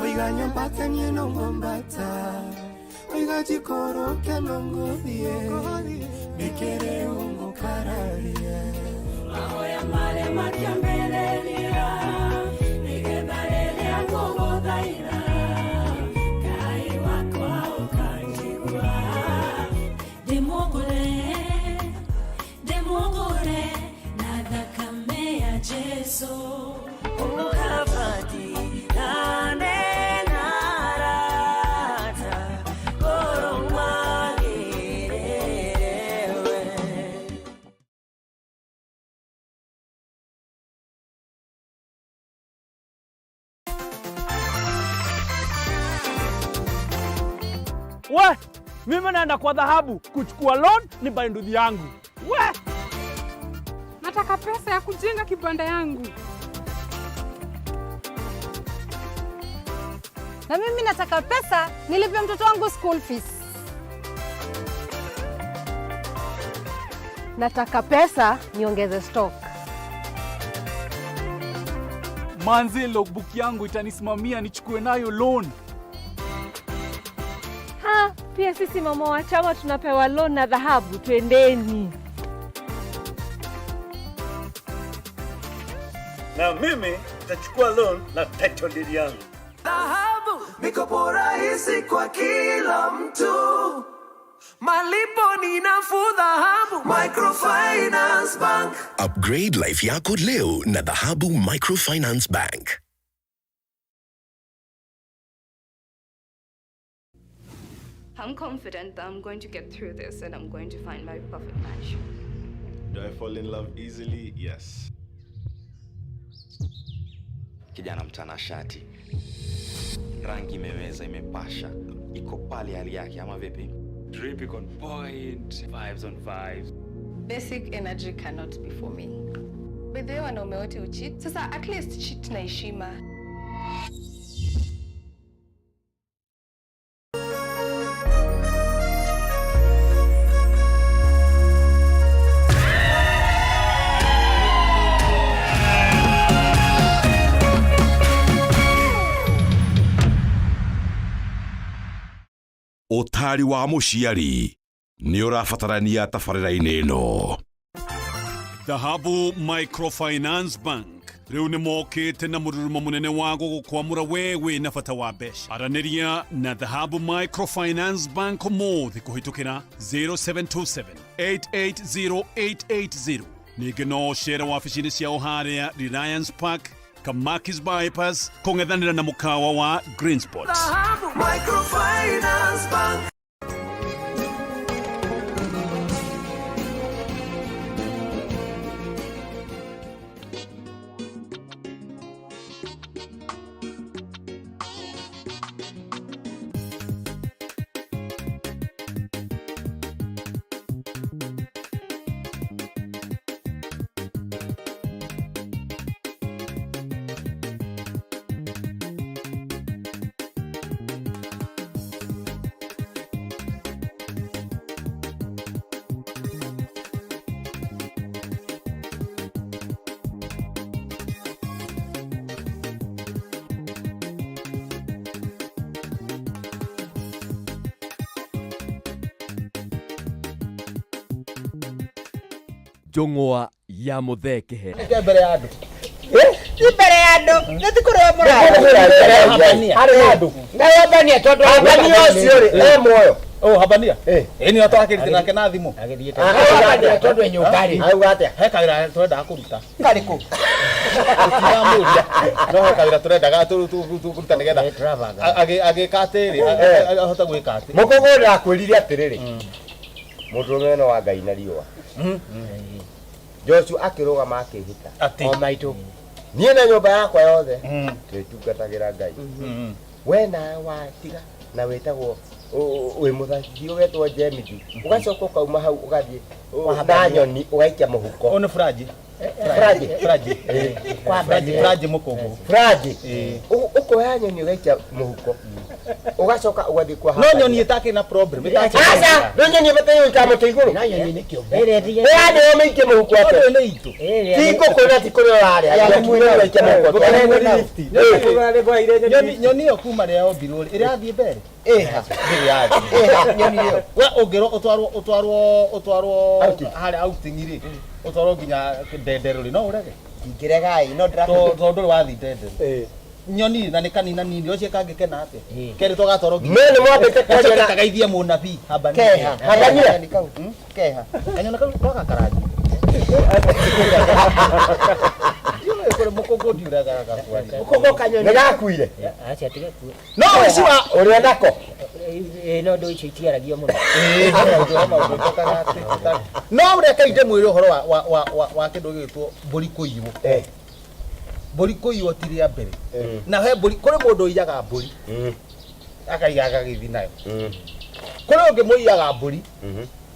Oiga nyambata niĩ no ngwambata, oiga njikũrũke no ngũthiĩ, nĩkĩrĩ ũngũkararia. Mahoya marĩa makĩambĩrĩria, nĩgetha rĩrĩa ngũgũthaitha, Ngai wakwa ũkanjigua. We, mimi naenda kwa dhahabu kuchukua loan ni buy nduthi yangu. We, Nataka pesa ya kujenga kibanda yangu. Na mimi nataka pesa nilipe mtoto wangu school fees. Nataka pesa niongeze stock. Manze, logbook yangu itanisimamia nichukue nayo loan. Ha, pia sisi mama wa chama tunapewa loan na dhahabu, twendeni. Na mimi nitachukua loan na title deed yangu. Dhahabu, mikopo rahisi kwa kila mtu, malipo ni nafuu. Dhahabu Microfinance Bank. Upgrade life yako leo na Dhahabu Microfinance Bank. I'm confident that I'm going to get through this and I'm going to find my perfect match. Do I fall in love easily? Yes. Kijana mtanashati, rangi imeweza, imepasha, iko pale hali yake, ama vipi? Drip iko on point, vibes on vibes. Basic energy cannot be for me. By the way, wanaume wote ucheat. Sasa at least cheat na heshima. Ũtari wa mũciari nĩ ũrabatarania tabarĩra-inĩ ĩno. Dhahabu Microfinance Bank rĩu nĩ mokĩte na mũrurumo mũnene wa gũgũkwamũra we wĩna bata wa mbeca. Aranĩria na Dhahabu Microfinance Bank ũmũthĩ kũhĩtũkĩra 0727 880880. Ningĩ no ũcere wabici-inĩ ciao harĩa Reliance Park, Kamakis Bypass, kũng'ethanĩra na mũkawa wa Green Spot. Dhahabu Microfinance Bank. Njũng'wa ya Muthee Kĩhe. Mbere ya andũ. Ti mbere ya andũ, nĩ ti kũrĩa Harĩ andũ. Habania tondũ Habania ũcio rĩ, e muoyo. Oh, Habania. Ĩ nĩ twakĩrĩte nake na thimũ. Habania tondũ e nyũmba rĩ. Auga atĩa? He kawĩra tũrendaga kũruta. Karĩkũ? Tũtiramũria. No he kawĩra tũrendaga kũruta nĩgetha agĩka atĩrĩ, ahote gwĩka atĩ. Mũkũngũ ndakwĩrire atĩrĩrĩ, mũndũrũme no wa Ngai na riũa. Joshua akĩrũgama akĩhĩta. Atĩ. O maitũ. Niĩ na nyũmba yakwa yothe twĩtungatagĩra Ngai. We nawe watiga na wĩtagwo wĩ mũthaki ũgetwo Jemithi, ũgacoka ũkauma hau ũgathiĩ na nyoni ũgaikia mũhuko. Ũyũ nĩ Furaji. Furaji. Furaji. Furaji, Furaji mũkũngũ. Furaji. Ũkoya nyoni ũgaikia mũhuko. Ũgacoka ũgathiĩ kwa No nyoni ĩtakĩrĩ na problem. Aca, no nyoni ĩbataire gũikara mũtĩ igũrũ. No nyoni nĩ kĩũmbe. Ĩya nĩyo mĩikie mũhuko atĩa? Tondũ nĩ itũ. Ti ngũkũ na ti kũrĩa ũrarĩa. Ũgaikia mũhuko atĩa? Nyoni ĩyo kuma rĩrĩa yombirwo rĩ, ĩrathiĩ mbere. Ĩha. Ndĩrĩ yathiĩ. Ĩha, nyoni ĩyo. We ũngĩrwo ũtwarwo ũtwarwo ũtwarwo harĩa outing rĩ, ũtwarwo nginya Ndenderũ rĩ, no ũrege? Ingĩrega ĩ, no ndĩra Tondũ ndũrĩ wathiĩ Ndenderũ. Nyoni na nĩ kanina nini ũcio kangĩkena atĩa? Kerĩ tũgatwarwo nginya. Me nĩ mwambĩte kwaria Gacoke na- kagaithie mũnabii Habania. Keha. Habania. Keha. Kanyona kau no gakarangi. Ndiũĩ kũrĩ mũkũngũ ndiũraga gakwaria. Mũkũngũ kanyoni. Nĩ gakuire. Aca tigakue. No ũici wa ũrĩa nako. No ndũ icio itiaragio mũno. No reke ndĩmwĩre ũhoro wa kĩndũ gĩgwĩtwo mbũri kũiywo. Mbũri kũiywo ti rĩa mbere. Na he mbũri, kũrĩ mũndũ ũiyaga mbũri. Akaiga agagĩthiĩ nayo. Kũrĩ ũngĩ mũiyaga mbũri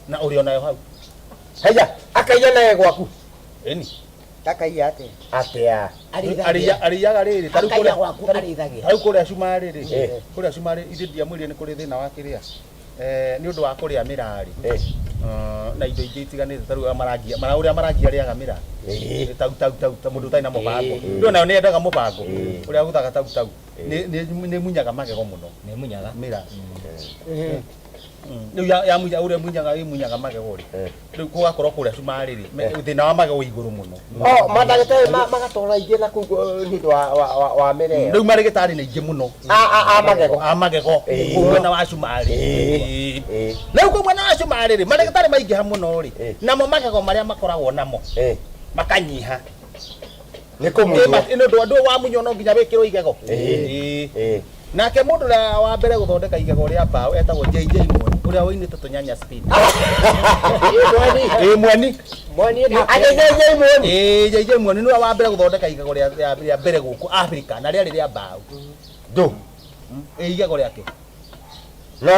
na ũrĩ onayo hau. Haya, akaiya naye gwaku. Ĩni. Akaiya atĩa? Atĩa? Arĩiyaga rĩrĩ ta rĩu Akaiya kũrĩa gwaku arĩithagia. ta rĩu kũrĩa cumarĩ rĩ Eh. kũrĩa cumarĩ ithuĩ ndiamwĩrire nĩ kũrĩ thĩna wa kĩrĩa nĩ ũndũ wa kũrĩa mĩrarĩ na indo ingĩ itiganĩte ta rĩu marangia mara ũrĩa marangia arĩaga mĩraa tau tau tau ta mũndũ ũtarĩ na mũbango ndũ nayo nĩ yendaga mũbango ũrĩa agũthaga tau tau nĩ munyaga magego mũno nĩ munyaga mĩraa rĩu yamunya ũrĩa munyaga ĩmunyaga magego rĩ rĩu gũgakorwo kũrĩa cumarĩ rĩ thĩna wa magego wĩ igũrũ mũno. Oh, mandagĩtarĩ magatwara ingĩ na kũu nĩ ũndũ wa mĩrĩo. Rĩu marĩgĩtarĩ nĩ aingĩ mũno. A magego. A magego. Kũu mwena wa cumarĩ. Rĩu kũu mwena wa cumarĩ rĩ marĩgĩtarĩ maingĩha mũno rĩ namo magego marĩa makoragwo namo makanyiha. Nĩ kũmunywo. Nĩ ũndũ andũ wamunywo no nginya wĩkĩrwo igego. Nake mũndũ ũrĩa wa mbere gũthondeka igego rĩa mbaũ etagwo JJ Mweni ũrĩa woinĩte tũnyanya speed. Ĩ Mweni. Mweni Ate JJ Mweni. Ĩ JJ Mweni nĩwe wa mbere gũthondeka igego rĩa mbere gũkũ Afrika na rĩarĩ rĩa mbaũ. Ndũ. Ĩ igego rĩake. No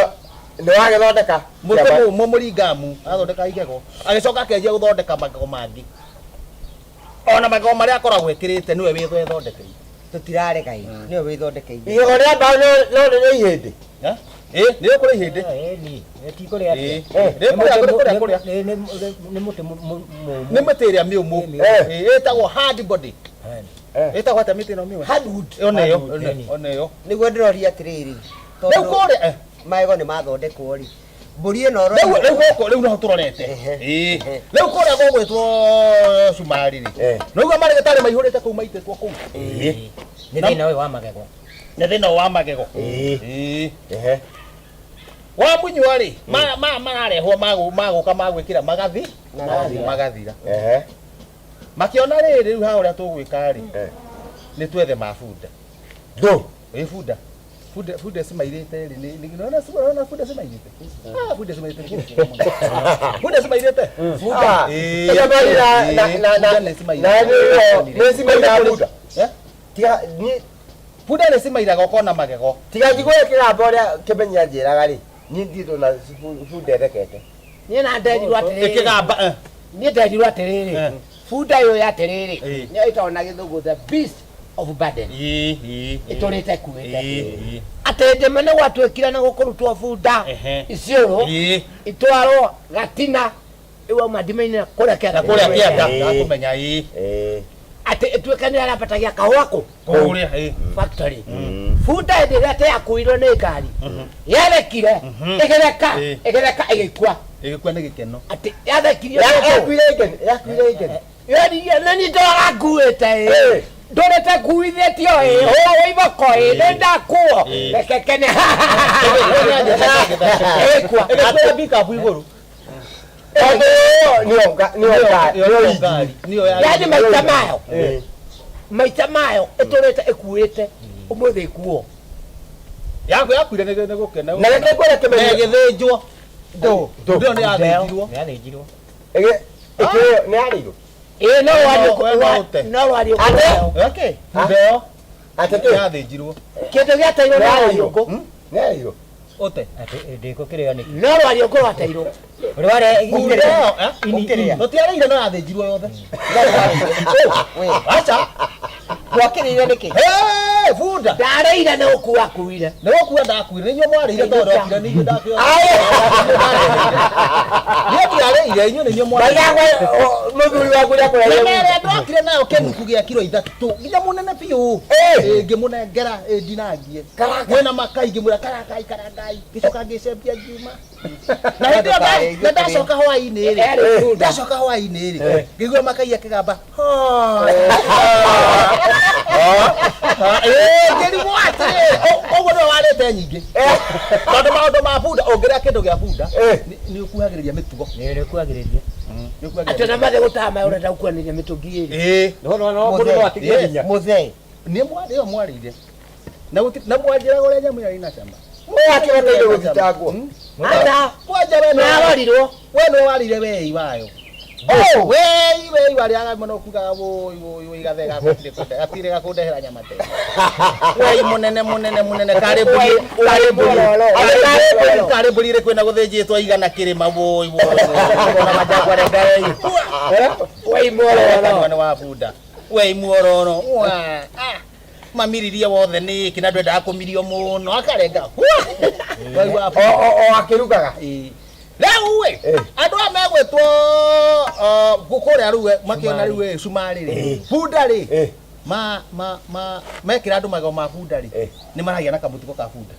nĩ wagĩthondeka. Mũtĩ mũringamu athondeka igego agĩcoka akĩanjia gũthondeka magego mangĩ. Ona magego marĩa akoragwo ekĩrĩte nĩwe wĩthondekeire. Tũtirarega ĩ nĩwe wĩthondekeire. Igego rĩa mbaũ no rĩrĩ ihĩndĩ. Ĩ nĩ kũrĩ ihĩndĩ. Ti kũrĩa atĩa? Nĩ kũrĩa kũrĩa. Nĩ mũtĩ mũmũ. Nĩ mĩtĩ ĩrĩa mĩũmũ. Ĩtagwo hard body. Ĩtagwo atĩa mĩtĩ ĩno mĩũmũ? Hardwood. Ona ĩyo ona ĩyo. Nĩguo ndĩroria atĩrĩrĩ. Rĩu kũrĩa magego nĩ mathondekwo rĩ. Mbũri ĩno rĩu rĩu gũkũ rĩu no tũrorete. Rĩu kũrĩa gũgwĩtwo cumarĩ rĩ. Nĩguo marĩgĩtarĩ maihũrĩte kũu maitĩtwo kũu. Nĩ thĩna ũyũ wa magego. Nĩ thĩna wa magego. Wamunyua rĩ mararehwo magũka magwĩkĩra magathi magathira. Makĩona rĩrĩ rĩu haha ũrĩa tũgwĩka rĩ nĩ twethe mabunda. Ndũ. Ĩ bunda. Bunda bunda cimairĩte rĩ nĩ bunda cimairĩte. Ah bunda cimairĩte. Bunda cimairĩte. Bunda. Na nĩ cimairaga bunda. Tiga ni bunda nĩ cimairaga ũkona magego. Tiga njigue kĩgambo ũrĩa Kĩmenyi anjĩraga rĩ niĩ ndirĩ na bunda ĩthekete. Niĩ na nderirwo atĩrĩrĩ. Ĩkĩgamba. Niĩ nderirwo atĩrĩrĩ. Bunda ĩyo ya atĩrĩrĩ nĩyo ĩtagwo na gĩthũngũ the beast of burden. Ĩtũrĩte ĩkuĩte. Atĩ ndĩma nĩ gwatuĩkire na gũkũrutwo bunda Isiolo itwarwo Gatina rĩu auma ndima-inĩ kũrĩa kĩanda. Kũrĩa kĩanda ndakũmenya ĩ. Atĩ ĩtuĩke nĩ arambatagia kahũa kũ kũrĩa ĩ factory. Bunda hĩndĩ ĩrĩa atĩ yakuirwo nĩ ngari yathekire ĩgĩtheka ĩgĩtheka ĩgĩkua. Ĩgĩkua nĩ gĩkeno. Atĩ yathekirio. Yakuire igeni yakuire igeni. Na niĩ ndoraga nguĩte ĩ ndũrĩte nguithĩtio ĩ hũrwo iboko ĩ nĩ ndakuo reke kene ĩgĩkua. Ĩgĩkua pickup igũrũ. Tondũ nĩyo ngari. Yaani maita mayo maita mayo ĩtũrĩte ĩkuĩte ũmũthĩ ĩkuo. Yaku yakuire nĩ gũkena. Na reke ngwĩre Kĩmenyi. Ĩgĩthĩnjwo. Ndũ. Ndũ nĩ yathĩnjirwo. Nĩ yathĩnjirwo. Ĩkĩrĩo nĩ yarĩirwo. Ĩ no rwariũ no rwariũ. Ate. Bunda ĩyo. Ate kĩ? Yathĩnjirwo. Kĩndũ gĩateirwo nĩ rwariũngũ. Nĩ yarĩirwo. Ũte. Ndĩkũkĩrĩo nĩkĩ? No rwariũngũ rwateirwo. Rware ũkĩrĩa. Tũtiarĩire no yathĩnjirwo yothe. Aca. Mwakĩrĩire nĩkĩ? Bunda. Ndarĩire nĩ gũkua akuire. Nĩ gũkua ndakuire nĩ inyuĩ mwarĩire tondũ ndokire nĩ inyuĩ ndakĩo. Niĩ ndiarĩire inyuĩ nĩ inyuĩ mwarĩire. Mũthuri waku nĩakũreire. Na ĩrĩa ndokire nayo kĩnuku gĩa kiro 3 nginya mũnene biũ. Ngĩmũnengera ndinangie. Mwĩna makai ngĩmwĩra karangai karangai ngĩcoka ngĩcembia ngiuma. Na hĩndĩ ĩyo na ndacoka hwaĩ-inĩ rĩ ndacoka hwaĩ-inĩ rĩ ngĩigua makai akĩgamba ngĩrigwo atĩrĩrĩ ũguo nĩwe warĩte nyingĩ tondũ maũndũ ma bunda ũngĩrĩa kĩndũ gĩa bunda nĩ ũkuhagĩrĩria mĩtugo. Nĩ ũkuhagĩrĩria. Atĩ ona mathe gũtaha maĩ ũrenda gũkuanĩria mĩtũngi ĩrĩ. Mũthee. Nĩ mwarĩ ĩyo mwarĩire. Na mwanjĩraga ũrĩa nyamũ ĩyo ĩna cama. Wakĩbataire gũthitangwo. Ata. Kwanja we Nĩarorirwo. We nĩwe warĩire wei wayo. Oh, wei wei warĩaga mũno kugaga woi woi woi gathega gatirĩ kũnde gatirĩ gakũndehera nyama te. Wei mũnene mũnene mũnene karĩ mbũri karĩ mbũri karĩ mbũri karĩ mbũri ĩrĩkũ ĩna gũthĩnjĩtwo igana kĩrĩma woi woi woi ona majangwa renga wei. Wei muororo. Mwana wa bunda. Wei muororo. Wa. Ah. Mamiririe wothe nĩ kĩ na ndwendaga kũmirio mũno akarenga. Wei wa O o o akĩrugaga. Rĩu ĩ andũ aya megwĩtwo kũrĩa rĩu makĩona rĩu ĩ cumarĩ rĩ bunda rĩ ma ma ma mekĩra andũ magego ma bunda rĩ nĩ maragĩa na kamũtugo ka bunda.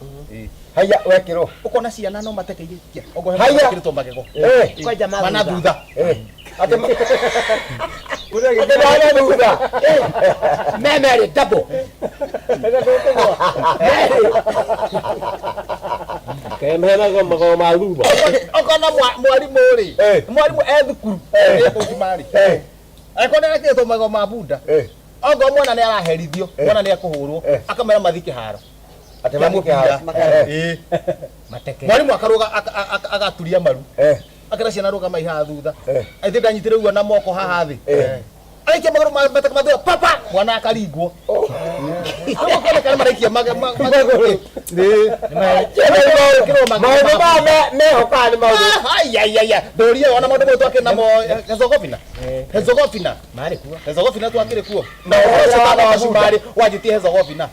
Haya wekĩrwo. Ũkona ciana no matekeire ogo he Haya. mekĩrĩtwo magego. Kwanja ma Mana thutha. thutha. Ate mana thutha. Memerĩ double. Kemenaga magego ma thutha. Ũkona mwarimũ rĩ mwarimũ e thukuru e kũu cumarĩ angĩkorwo nĩ arekĩrĩtwo magego ma bunda okorwo mwana nĩ araherithio mwana nĩ ekũhũrwo akamera mathiĩ kĩharo. Ate mathiĩ kĩharo. Ĩĩ. Mwarimu akaruga agaturia maru akera ciana rũgama haha thutha aithĩ ndanyitĩre ũguo na moko haha thĩ aikia magũrũ mateke mathutha papa mwana akaringwo rĩu ũkoneka nĩ maraikia magũrũ Maũndũ maya mehokaga nĩ maũndũ. Aiaiaia ndũrie ona maũndũ mau twakĩrĩ namo Herzegovina Herzegovina Marĩ kuo. Herzegovina twakĩrĩ kuo na ũhoro ũcio wa cumarĩ wanjĩtie Herzegovina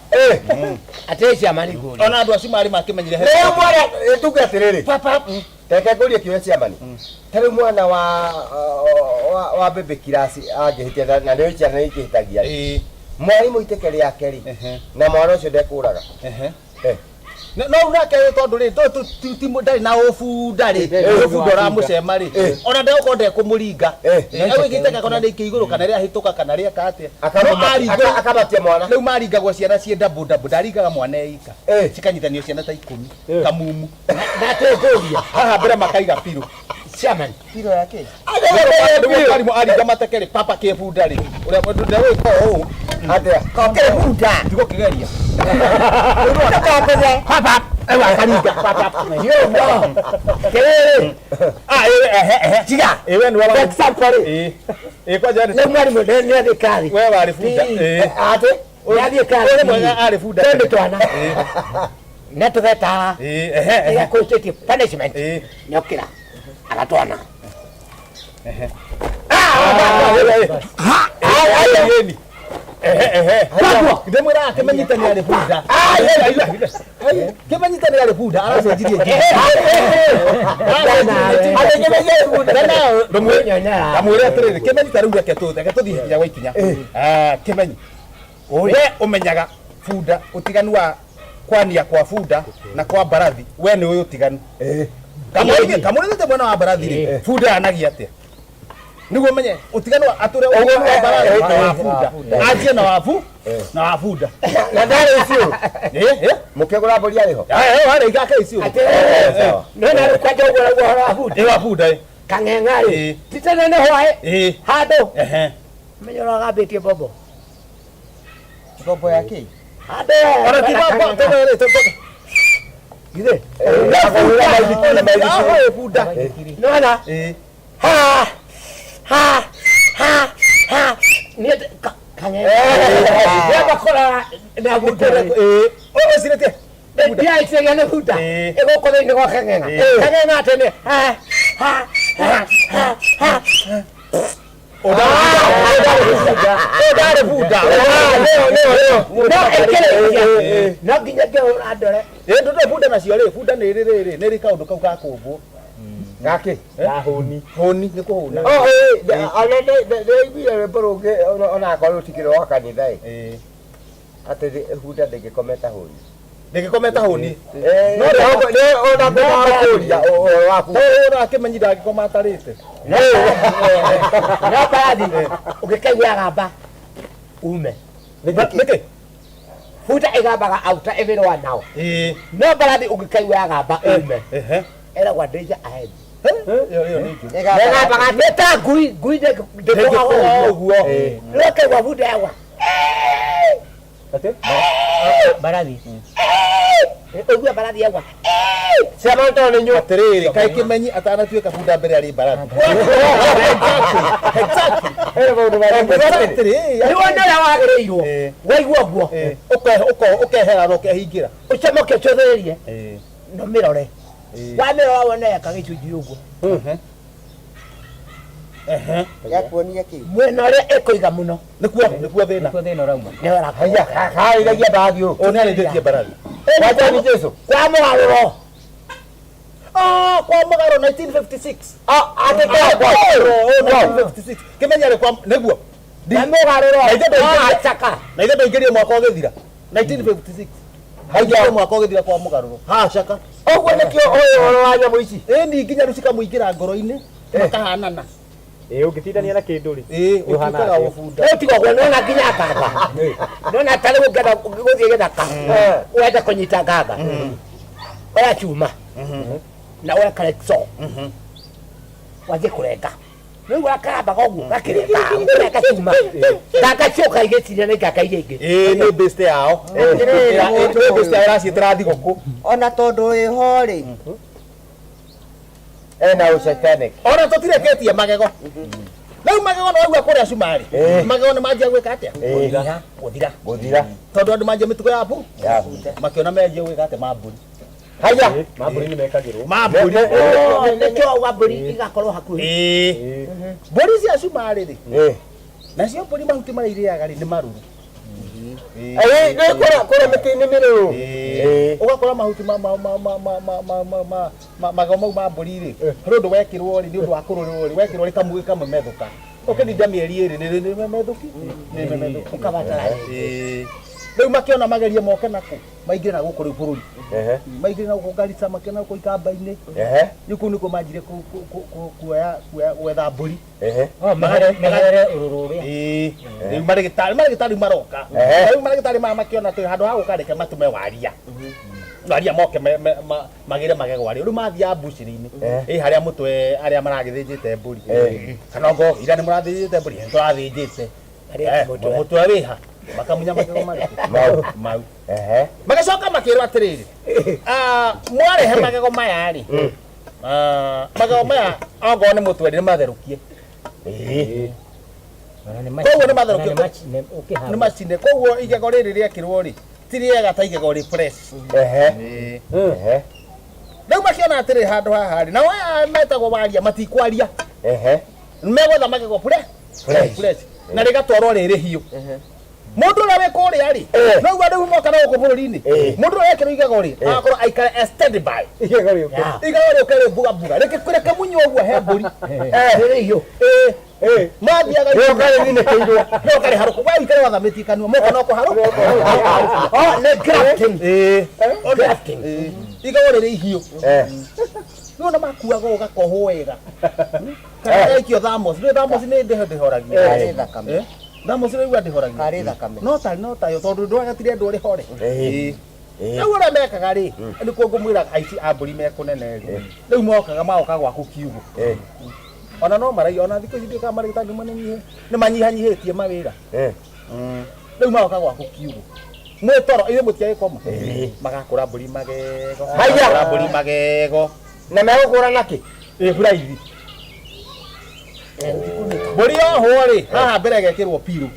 Atĩ ciama nĩ ngũria. ona andũ a cumarĩ makĩmenyire Rĩu mwana tuge atĩrĩrĩ. Papa. Reke ngũrie kĩũria ciamani. Ta rĩu mwana wa wa baby class angĩhĩtia na nĩ ciana ikĩhĩtagia rĩ. Mwarimũ iteke rĩake rĩ na mwana ũcio ndekũraga. No nake tondũ rĩ ndarĩ na ũbunda rĩ ũbunda ũramũcema rĩ ona ndegũkorwo ndekũmũringa agwĩkĩte kana nĩ igũrũ kana rĩahĩtũka kana rĩeka atĩa Akamatia mwana. Rĩu maringagwo ciana ciĩ ndambu ndambu ndaringaga mwana eika cikanyitanio ciana ta 10 kamumu Na tũngũria. haha mbere makaiga pirũ Chairman. Pirũ ya kĩ? Mwarimũ aringa mateke rĩ papa kĩbunda rĩ ũrĩa ndegwĩka ũũ Atĩa? Kĩbunda. Ndigũkĩgeria. Papa. Ewa akaringa papa. Yo no. Kĩrĩrĩ. Ah ehe ehe. Tiga. Ĩwe nĩwe For example rĩ. Ĩ kwanja Rĩu mwarimũ nĩ athiĩ kirathi. We warĩ bunda. Ĩ. Atĩ? Nĩ athiĩ kirathi. Ũrĩ mwega arĩ bunda. Twende twana. Nĩ tũgeta. Ĩ ehe ehe. Ĩrĩa constitutive punishment. Nĩ okĩra. Agatwana. Ndĩmwĩraga kĩmenyitani arĩ bunda. Kĩmenyitani arĩ bunda aracenjirie Ndamwĩre atĩrĩrĩ kĩmenyita rĩu reke tũthiĩ ikinya gwa ikinya. Kĩmenyi we ũmenyaga bunda ũtiganu wa kwania kwa bunda na kwa mbarathi we nĩ ũyũ ũtiganu. Kamũrĩthĩte mwena wa mbarathi rĩ bunda yanagia atĩa? Nĩguo menye ũtiganu wa atũre ũtiganu wa mbarathi na wa bunda anjie na wabu na wa bunda Na ndarĩ iciũ. Mũkĩgũra mbũri arĩ ho. Warĩ igake iciũ. Atĩrĩrĩ. No na rĩu kwanja ũguo ũguo ũhoro wa bunda. Ĩ wa bunda ĩ. Kang'eng'a rĩ. Ti tene nĩ hwaĩ. Handũ. Menya ũrĩa agambĩtie mbombo. Mbombo ya kĩ? Handũ. Ona ti mbombo tondũ rĩ tondũ Githĩ? Bunda. Nĩwona? Ha. Ha. Ha. Ha. Niĩ kang'eng'a. Nĩamba kũrora na bunda rĩ. Ũcirĩtie. Ndiaitĩrĩria nĩ bunda. Ĩgũkũ thĩinĩ gwa kang'eng'a. Kang'eng'a atĩ nĩ ha. Ha. Ha. Ha. Ha. Ũndarĩ bunda. No ĩkĩrĩkia. No nginya ngĩhũra ndore. Ĩ ndũndũ bunda nacio rĩ bunda nĩ rĩ rĩ nĩ rĩ kaũndũ kau ga kũmbwo. Gakĩ? Ga hũni. Hũni nĩ kũhũna. Oh ĩ ona ndĩraiguire rwĩmbo rũngĩ ona akorwo rũtikĩrĩ rwa kanitha ĩ. Atĩ bunda ndĩngĩkometa hũni. Ndĩngĩkometa hũni. No ona kũria ũhoro wa bunda. Ũra kĩmenyi ndangĩkoma atarĩte. No mbarathi ũngĩkaigua gamba ume. Nĩkĩ? Bunda ĩgambaga auta ĩvĩrwa nao. No mbarathi ũngĩkaigua gamba ume. Ĩragwa danger ahead. Ĩgambaga nĩ ta ngui ngui ndĩkũga ũguo. Rĩu ũkaigua bunda yagwa. Mbarathi. Ũigue mbarathi yaugua Ciama to nĩ nyũ. Atĩrĩrĩ, kaĩ Kĩmenyi atanatuĩka bunda mbere arĩ mbarathi. Hena maũndũ marĩa Exactly. Nĩ wona ũrĩa wagĩrĩirwo waigua ũguo Ũkehera na ũkehingĩra. Ũcomoke ũcũthĩrĩrie no mĩrore wamĩrora wone yeka gĩcunjĩ ũguo. Yakuonia kĩ? Mwena ũrĩa ĩkũiga mũno. Nĩkuo thĩna. Nĩkuo thĩna ũrauma. Nĩho Haya, harĩragia mbarathi ũũ. Ũũ nĩ arĩithĩtie mbarathi. Wathani Jesu. Kwa mũgarũro. Ah, kwa mũgarũ 1956. Ah, atĩ kwa kwa 1956. Kĩmenyi arĩ kwa nĩguo. Kwa mũgarũro. Na Chaka. Na ithe ndaingĩrire mwaka ũgĩthira. 1956. Haingĩrire mwaka ũgĩthira kwa mũgarũro. Ha, Chaka. Ũguo nĩkĩo ũyũ ũhoro wa nyamũ ici. Ĩni nginya rĩu cikamũingĩra ngoro-inĩ makahanana. Ĩĩ ũngĩtindania na kĩndũ rĩ. Ĩĩ ũtuĩkaga ũbunda. Rĩu tiga ũguo nĩwona nginya nganga. Nĩwona ta rĩu ũngĩenda gũthiĩ gĩthaka wende kũnyita nganga. Oya chuma na oya karekso wanjie kũrenga. Rĩu gakarambaga ũguo gakĩrenga ũkĩrenga cuma. Nganga cioka igĩciria nĩ nganga iria ingĩ. Ĩĩ nĩ best yao. Nĩ best yao ĩraciĩtĩra thigũkũ. Ona tondũ wĩho rĩ. Ena ũcetanic. Ona tũtirekĩtie magego. Rĩu magego nĩ waigua kũrĩa cumarĩ. Magego nĩ manjia gwĩka atĩa? Gũthira. Gũthira. Gũthira. Tondũ andũ manjia mĩtugo ya bu. Ya Makĩona menjia gwĩka atĩa mambũri. Haya. Mambũri nĩ mekagĩrwo. Mambũri. Nĩkĩo auga mbũri igakorwo hakuhĩ. Ĩĩ. Mbũri cia cumarĩ rĩ. Nacio mbũri mahuti marĩa irĩaga rĩ nĩ marũrũ. Ĩĩ nĩ kũrĩa mĩtĩ-inĩ mĩrũrũ. Ũgakora mahuti ma ma ma ma ma ma ma ma ma ma magego mau ma mbũri rĩ harĩ ũndũ wekĩrwo rĩ nĩ ũndũ wa kũrũrĩrwo rĩ wekĩrwo rĩkamemethũka ũkĩrinda mĩeri ĩrĩ nĩ rĩmemethũki nĩ rĩmemethũki Ũkabatara Ĩĩ. Rĩu makĩona magerie moke nakũ maingĩre na gũkũ rĩu bũrũri maingĩre na gũkũ Garissa makĩona gũkũ Ikamba-inĩ rĩu kũu nĩkuo manjire kuoya gwetha mbũri. Meherere ũrũrũ ũrĩa. Ĩĩ. Rĩu marĩgĩtarĩ marĩgĩtarĩ maroka. Rĩu marĩgĩtarĩ maya makĩona atĩ handũ ha gũka reke matũme waria. Waria moke magĩre magego arĩa. Rĩu mathiaga mbucĩrĩ-inĩ. Ĩ harĩa mũtwe arĩa maragĩthĩnjĩte mbũri. Kana ongo ira nĩ mũrathĩnjĩte mbũri? Nĩ tũrathĩnjĩte. Mũtwe wĩha? Makamunya magego marĩkũ? Mau. Mau. Magĩcoka makĩrwo atĩrĩrĩ, mwarehe magego maya rĩ, magego maya ongorwo nĩ mũtwe nĩ matherũkie. Koguo nĩ matherũkie nĩ macine. Koguo igego rĩrĩ rĩekĩrwo rĩ ti rĩega ta igego rĩ fresh. Rĩu makĩona atĩrĩ handũ haha rĩ, nao aya metagwo waria matikwaria. Megwetha magego fresh na rĩgatwarwo rĩrĩ hiũ. Mũndũ ũrĩa wĩ kũrĩa rĩ noguo rĩu moka na gũkũ bũrũri-inĩ mũndũ ũrĩa wekĩrwo igego rĩ agakorwo aikare stand by Igego rĩũke. Igego rĩũke rĩ mbuga mbuga rĩkĩmunywo ũguo he mbũri. Rĩrĩ hiũ. Mathiaga Rĩũka rĩthinĩkĩirwo. Rĩũka rĩharũku we ũikare wathamĩtie kanua moka no kũharũka. Oh, nĩ grafting. Grafting. Igego rĩrĩ ihiũ. Nĩwona makuaga ũgakohwo wega. Kana gaikio thamos. Nĩ thamos nĩ ndĩhoragia. Karĩ thakame. Thamos rĩu ndĩhoragia. Karĩ thakame. No ta no tayo tondũ ndwagatire andũ ũrĩ hore. Rĩu ũrĩa mekaga rĩ nĩkuo ngũmwĩra aici a mbũri me kũnene rĩ rĩu mokaga magoka gwaku kiugũ. Ona no maraiya ona thikũ ici ndiũĩ kana marĩgĩtarĩ nĩ manyihanyihĩtie mawĩra. Rĩu magoka gwaku kiugũ mwĩ toro ithuĩ mũtiagĩkoma magakũra mbũri magego. Haya. Magakũra mbũri magego. Na megũkũra nakĩ? Ĩ buraithi. Mbũri yohwo rĩ haha mbere ĩgekĩrwo pirũ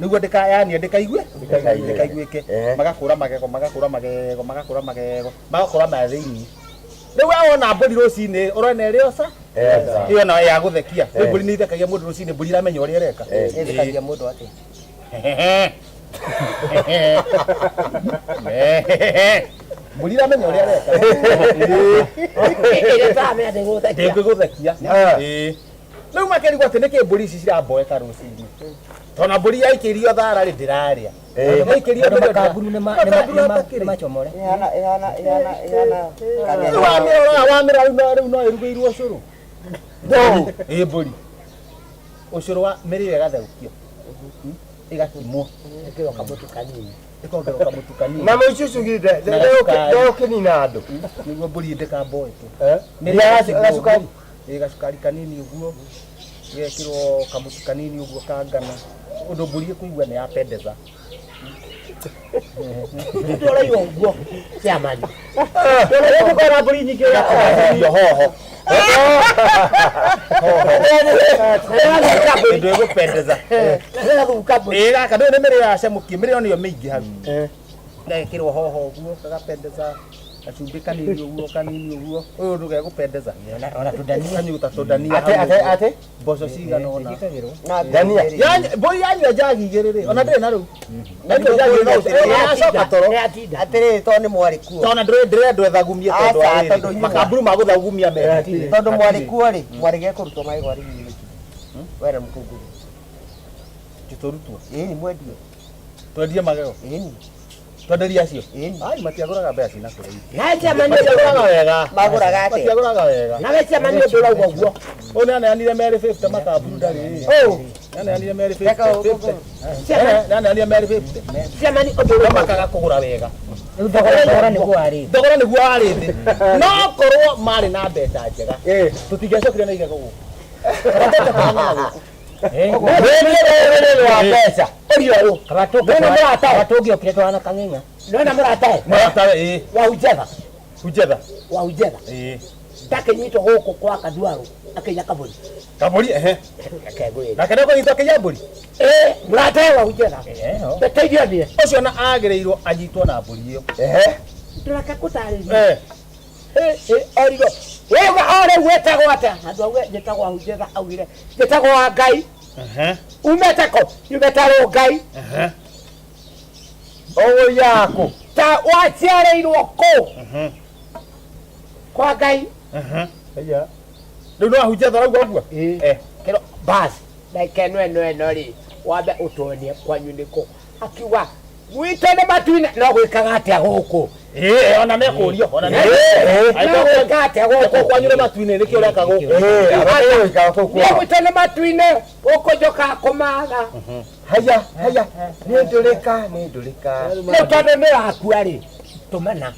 nĩguo ndĩkayanie ndĩkaigue ndĩkaiguĩke magakũra magego magakũra magego magakũra magego magakũra ma thĩinĩ. Rĩu we wona mbũri rũcinĩ ũrona ĩrĩ oca ĩyo nayo ya gũthekia. Rĩu mbũri nĩ ithekagia mũndũ rũcinĩ mbũri iramenya ũrĩa ĩreka. Ĩthekagia mũndũ atĩa? Mbũri iramenya ũrĩa ĩreka. Ĩrĩa ĩtaramenya ndĩgũgũthekia. Ndĩngĩgũthekia. Rĩu makĩrigwo atĩ nĩkĩ mbũri ici ciramboeka rũcinĩ. Tondũ mbũri yaikĩrio thara rĩ ndĩrarĩa. Yaikĩrio Tondũ mbũri makaburu makaburu nĩ macomore. Ĩhana ĩhana ĩhana ĩhana. Rĩu wamĩrora wamĩrora rĩu no ĩrugĩirwo ũcũrũ. Ĩ mbũri. Ũcũrũ wa mĩrĩo ĩgatherũkio. Ĩgakimwo. Ĩkĩrwo kamũtu kanini. Ĩkongerwo kamũtu kanini. Na mũici ũcio githĩ ndegũkĩnina andũ. Nĩguo mbũri ndĩkamboeke. Gacukari. Ĩ gacukari kanini ũguo. Gĩgekĩrwo kamũtu kanini ũguo ka ngano. Ũndũ mbũri ĩkũigua nĩ yapendeza. Ndũraigua ũguo chairman. Ndũraigua mbũri nyingĩ ũrĩa hoho. Ndå ĩgũpendeza. Ĩ gaka ndå nĩ mĩrĩo yacemũkie mĩrĩo nĩyo mĩingĩ hau. Gagekĩrwo hoho ũguo gagapendeza gacumbĩ kanini ũguo kanini ũguo ũyũ ũndũ gegũpendeza. Ona tũndania. Kanyuta tũndania. Ate ate ate mboco cigana ũna. Ndania. Mbũri yanyua njagi igĩrĩ rĩ ona ndĩrĩ na rĩu. Yanyua njagi igĩrĩ no yacoka toro. Atĩrĩrĩ tondũ nĩ mwarĩ kuo. Tondũ ndĩrendwo ĩthagumie tondũ wa Aca, rĩrĩ. tondũ inyuĩ- Makamburu ma gũthagumia me. Tondũ mwarĩ kuo rĩ, mwarĩ gekũrutwo magego arĩ nĩkĩ? Wera mũkũngũri. Tũrutwo. Ĩni mwendio. Twendie magego. Ĩni. Twenderie acio. Ai matiagũraga mbeca cina kũrĩa. Nawe chairman Matiagũraga wega. Magũraga atĩa? Matiagũraga wega. Nawe chairman nĩ ũndũ ũrauga ũguo. Ũyũ nĩaneanire merĩ 50 makamburu ndarĩ. Ũũ. Nĩaneanire merĩ Reka 50. ũguo. 50. Nĩaneanire merĩ 50. Chairman ũndũ ũrauga. Makaga kũgũra wega. Rĩu thogora nĩguo warĩ thĩ. Thogora nĩguo warĩ thĩ. No korwo marĩ na mbeca njega. Tũtingĩacokire na igego gũkũ. Rũrĩrĩ rwa mbeca. Ũria ũyũ. Nona mũratawe. Tũngĩokire twana kang'eng'a. Nona mũratawe. Mũratawe ĩĩ. Wa Ujetha. Ujetha. Wa Ujetha. Ĩĩ. Ndakĩnyitwo gũkũ kwa Kathuarũ akĩiya kabũri. Kabũri ehe. Reke ngwĩre. Nake nĩekũnyitwo akĩiya mbũri. Ĩĩ mũratawe wa Ujetha. Ndeteithio niĩ. Ũcio na agĩrĩirwo anyitwo na mbũri ĩyo. Ehe. Ndũreke gũtarĩria. Eh. Orirwo. Wĩga o rĩu wĩtagwo atĩa? Handũ auge njĩtagwo Ahunjetha augire njĩtagwo wa Ngai. Ehe. Umĩte kũ? Nyumĩte Rũngai. Ehe. Ũũ yaku. Ta waciarĩirwo kũ? Kwa Ngai. Ehe. Aya. Rĩu no ahunjetha ũrauga ũguo? Eh. Kĩro basi ndagĩka ĩno ĩno ĩno rĩ wambe ũtuonie kwanyu nĩ kũ. Akiuga gwitũ nĩ matu-inĩ no gwĩkaga atĩa gũkũ? Ĩĩ ona mekũrio ona No gwĩka atĩa gũkũ? Kwanyu nĩ matu-inĩ nĩkĩo ũreka gũkũ. Niĩ gwitũ nĩ matu-inĩ gũkũ njũkaga kũmatha. Haya haya nĩ ndũrĩka nĩ ndũrĩka. Rĩu tondũ nĩ wakua rĩ tũmana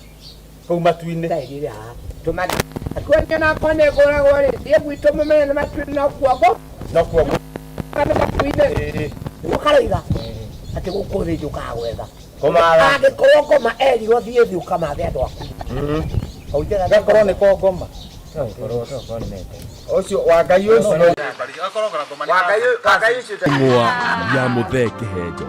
kũu matu-inĩ. Ndairire haha tũmana. Akua niĩ nakwa nĩ ngũragwo rĩ niĩ gwitũ mũmenye nĩ matu-inĩ no kuo ngũ. No kuo ngũ. Nĩ matu-inĩ. Ũkaroiga atĩ gũkũ thĩ njũkaga gwetha. Kũmatha. Angĩkorwo ngoma erirwo thiĩ thĩ ũkamathe andũ aku. Gakorwo nĩ ko ngoma. Ũcio wa Ngai ũcio. Wa Ngai ũcio. Ng'wa ya Muthee Kĩhenjo.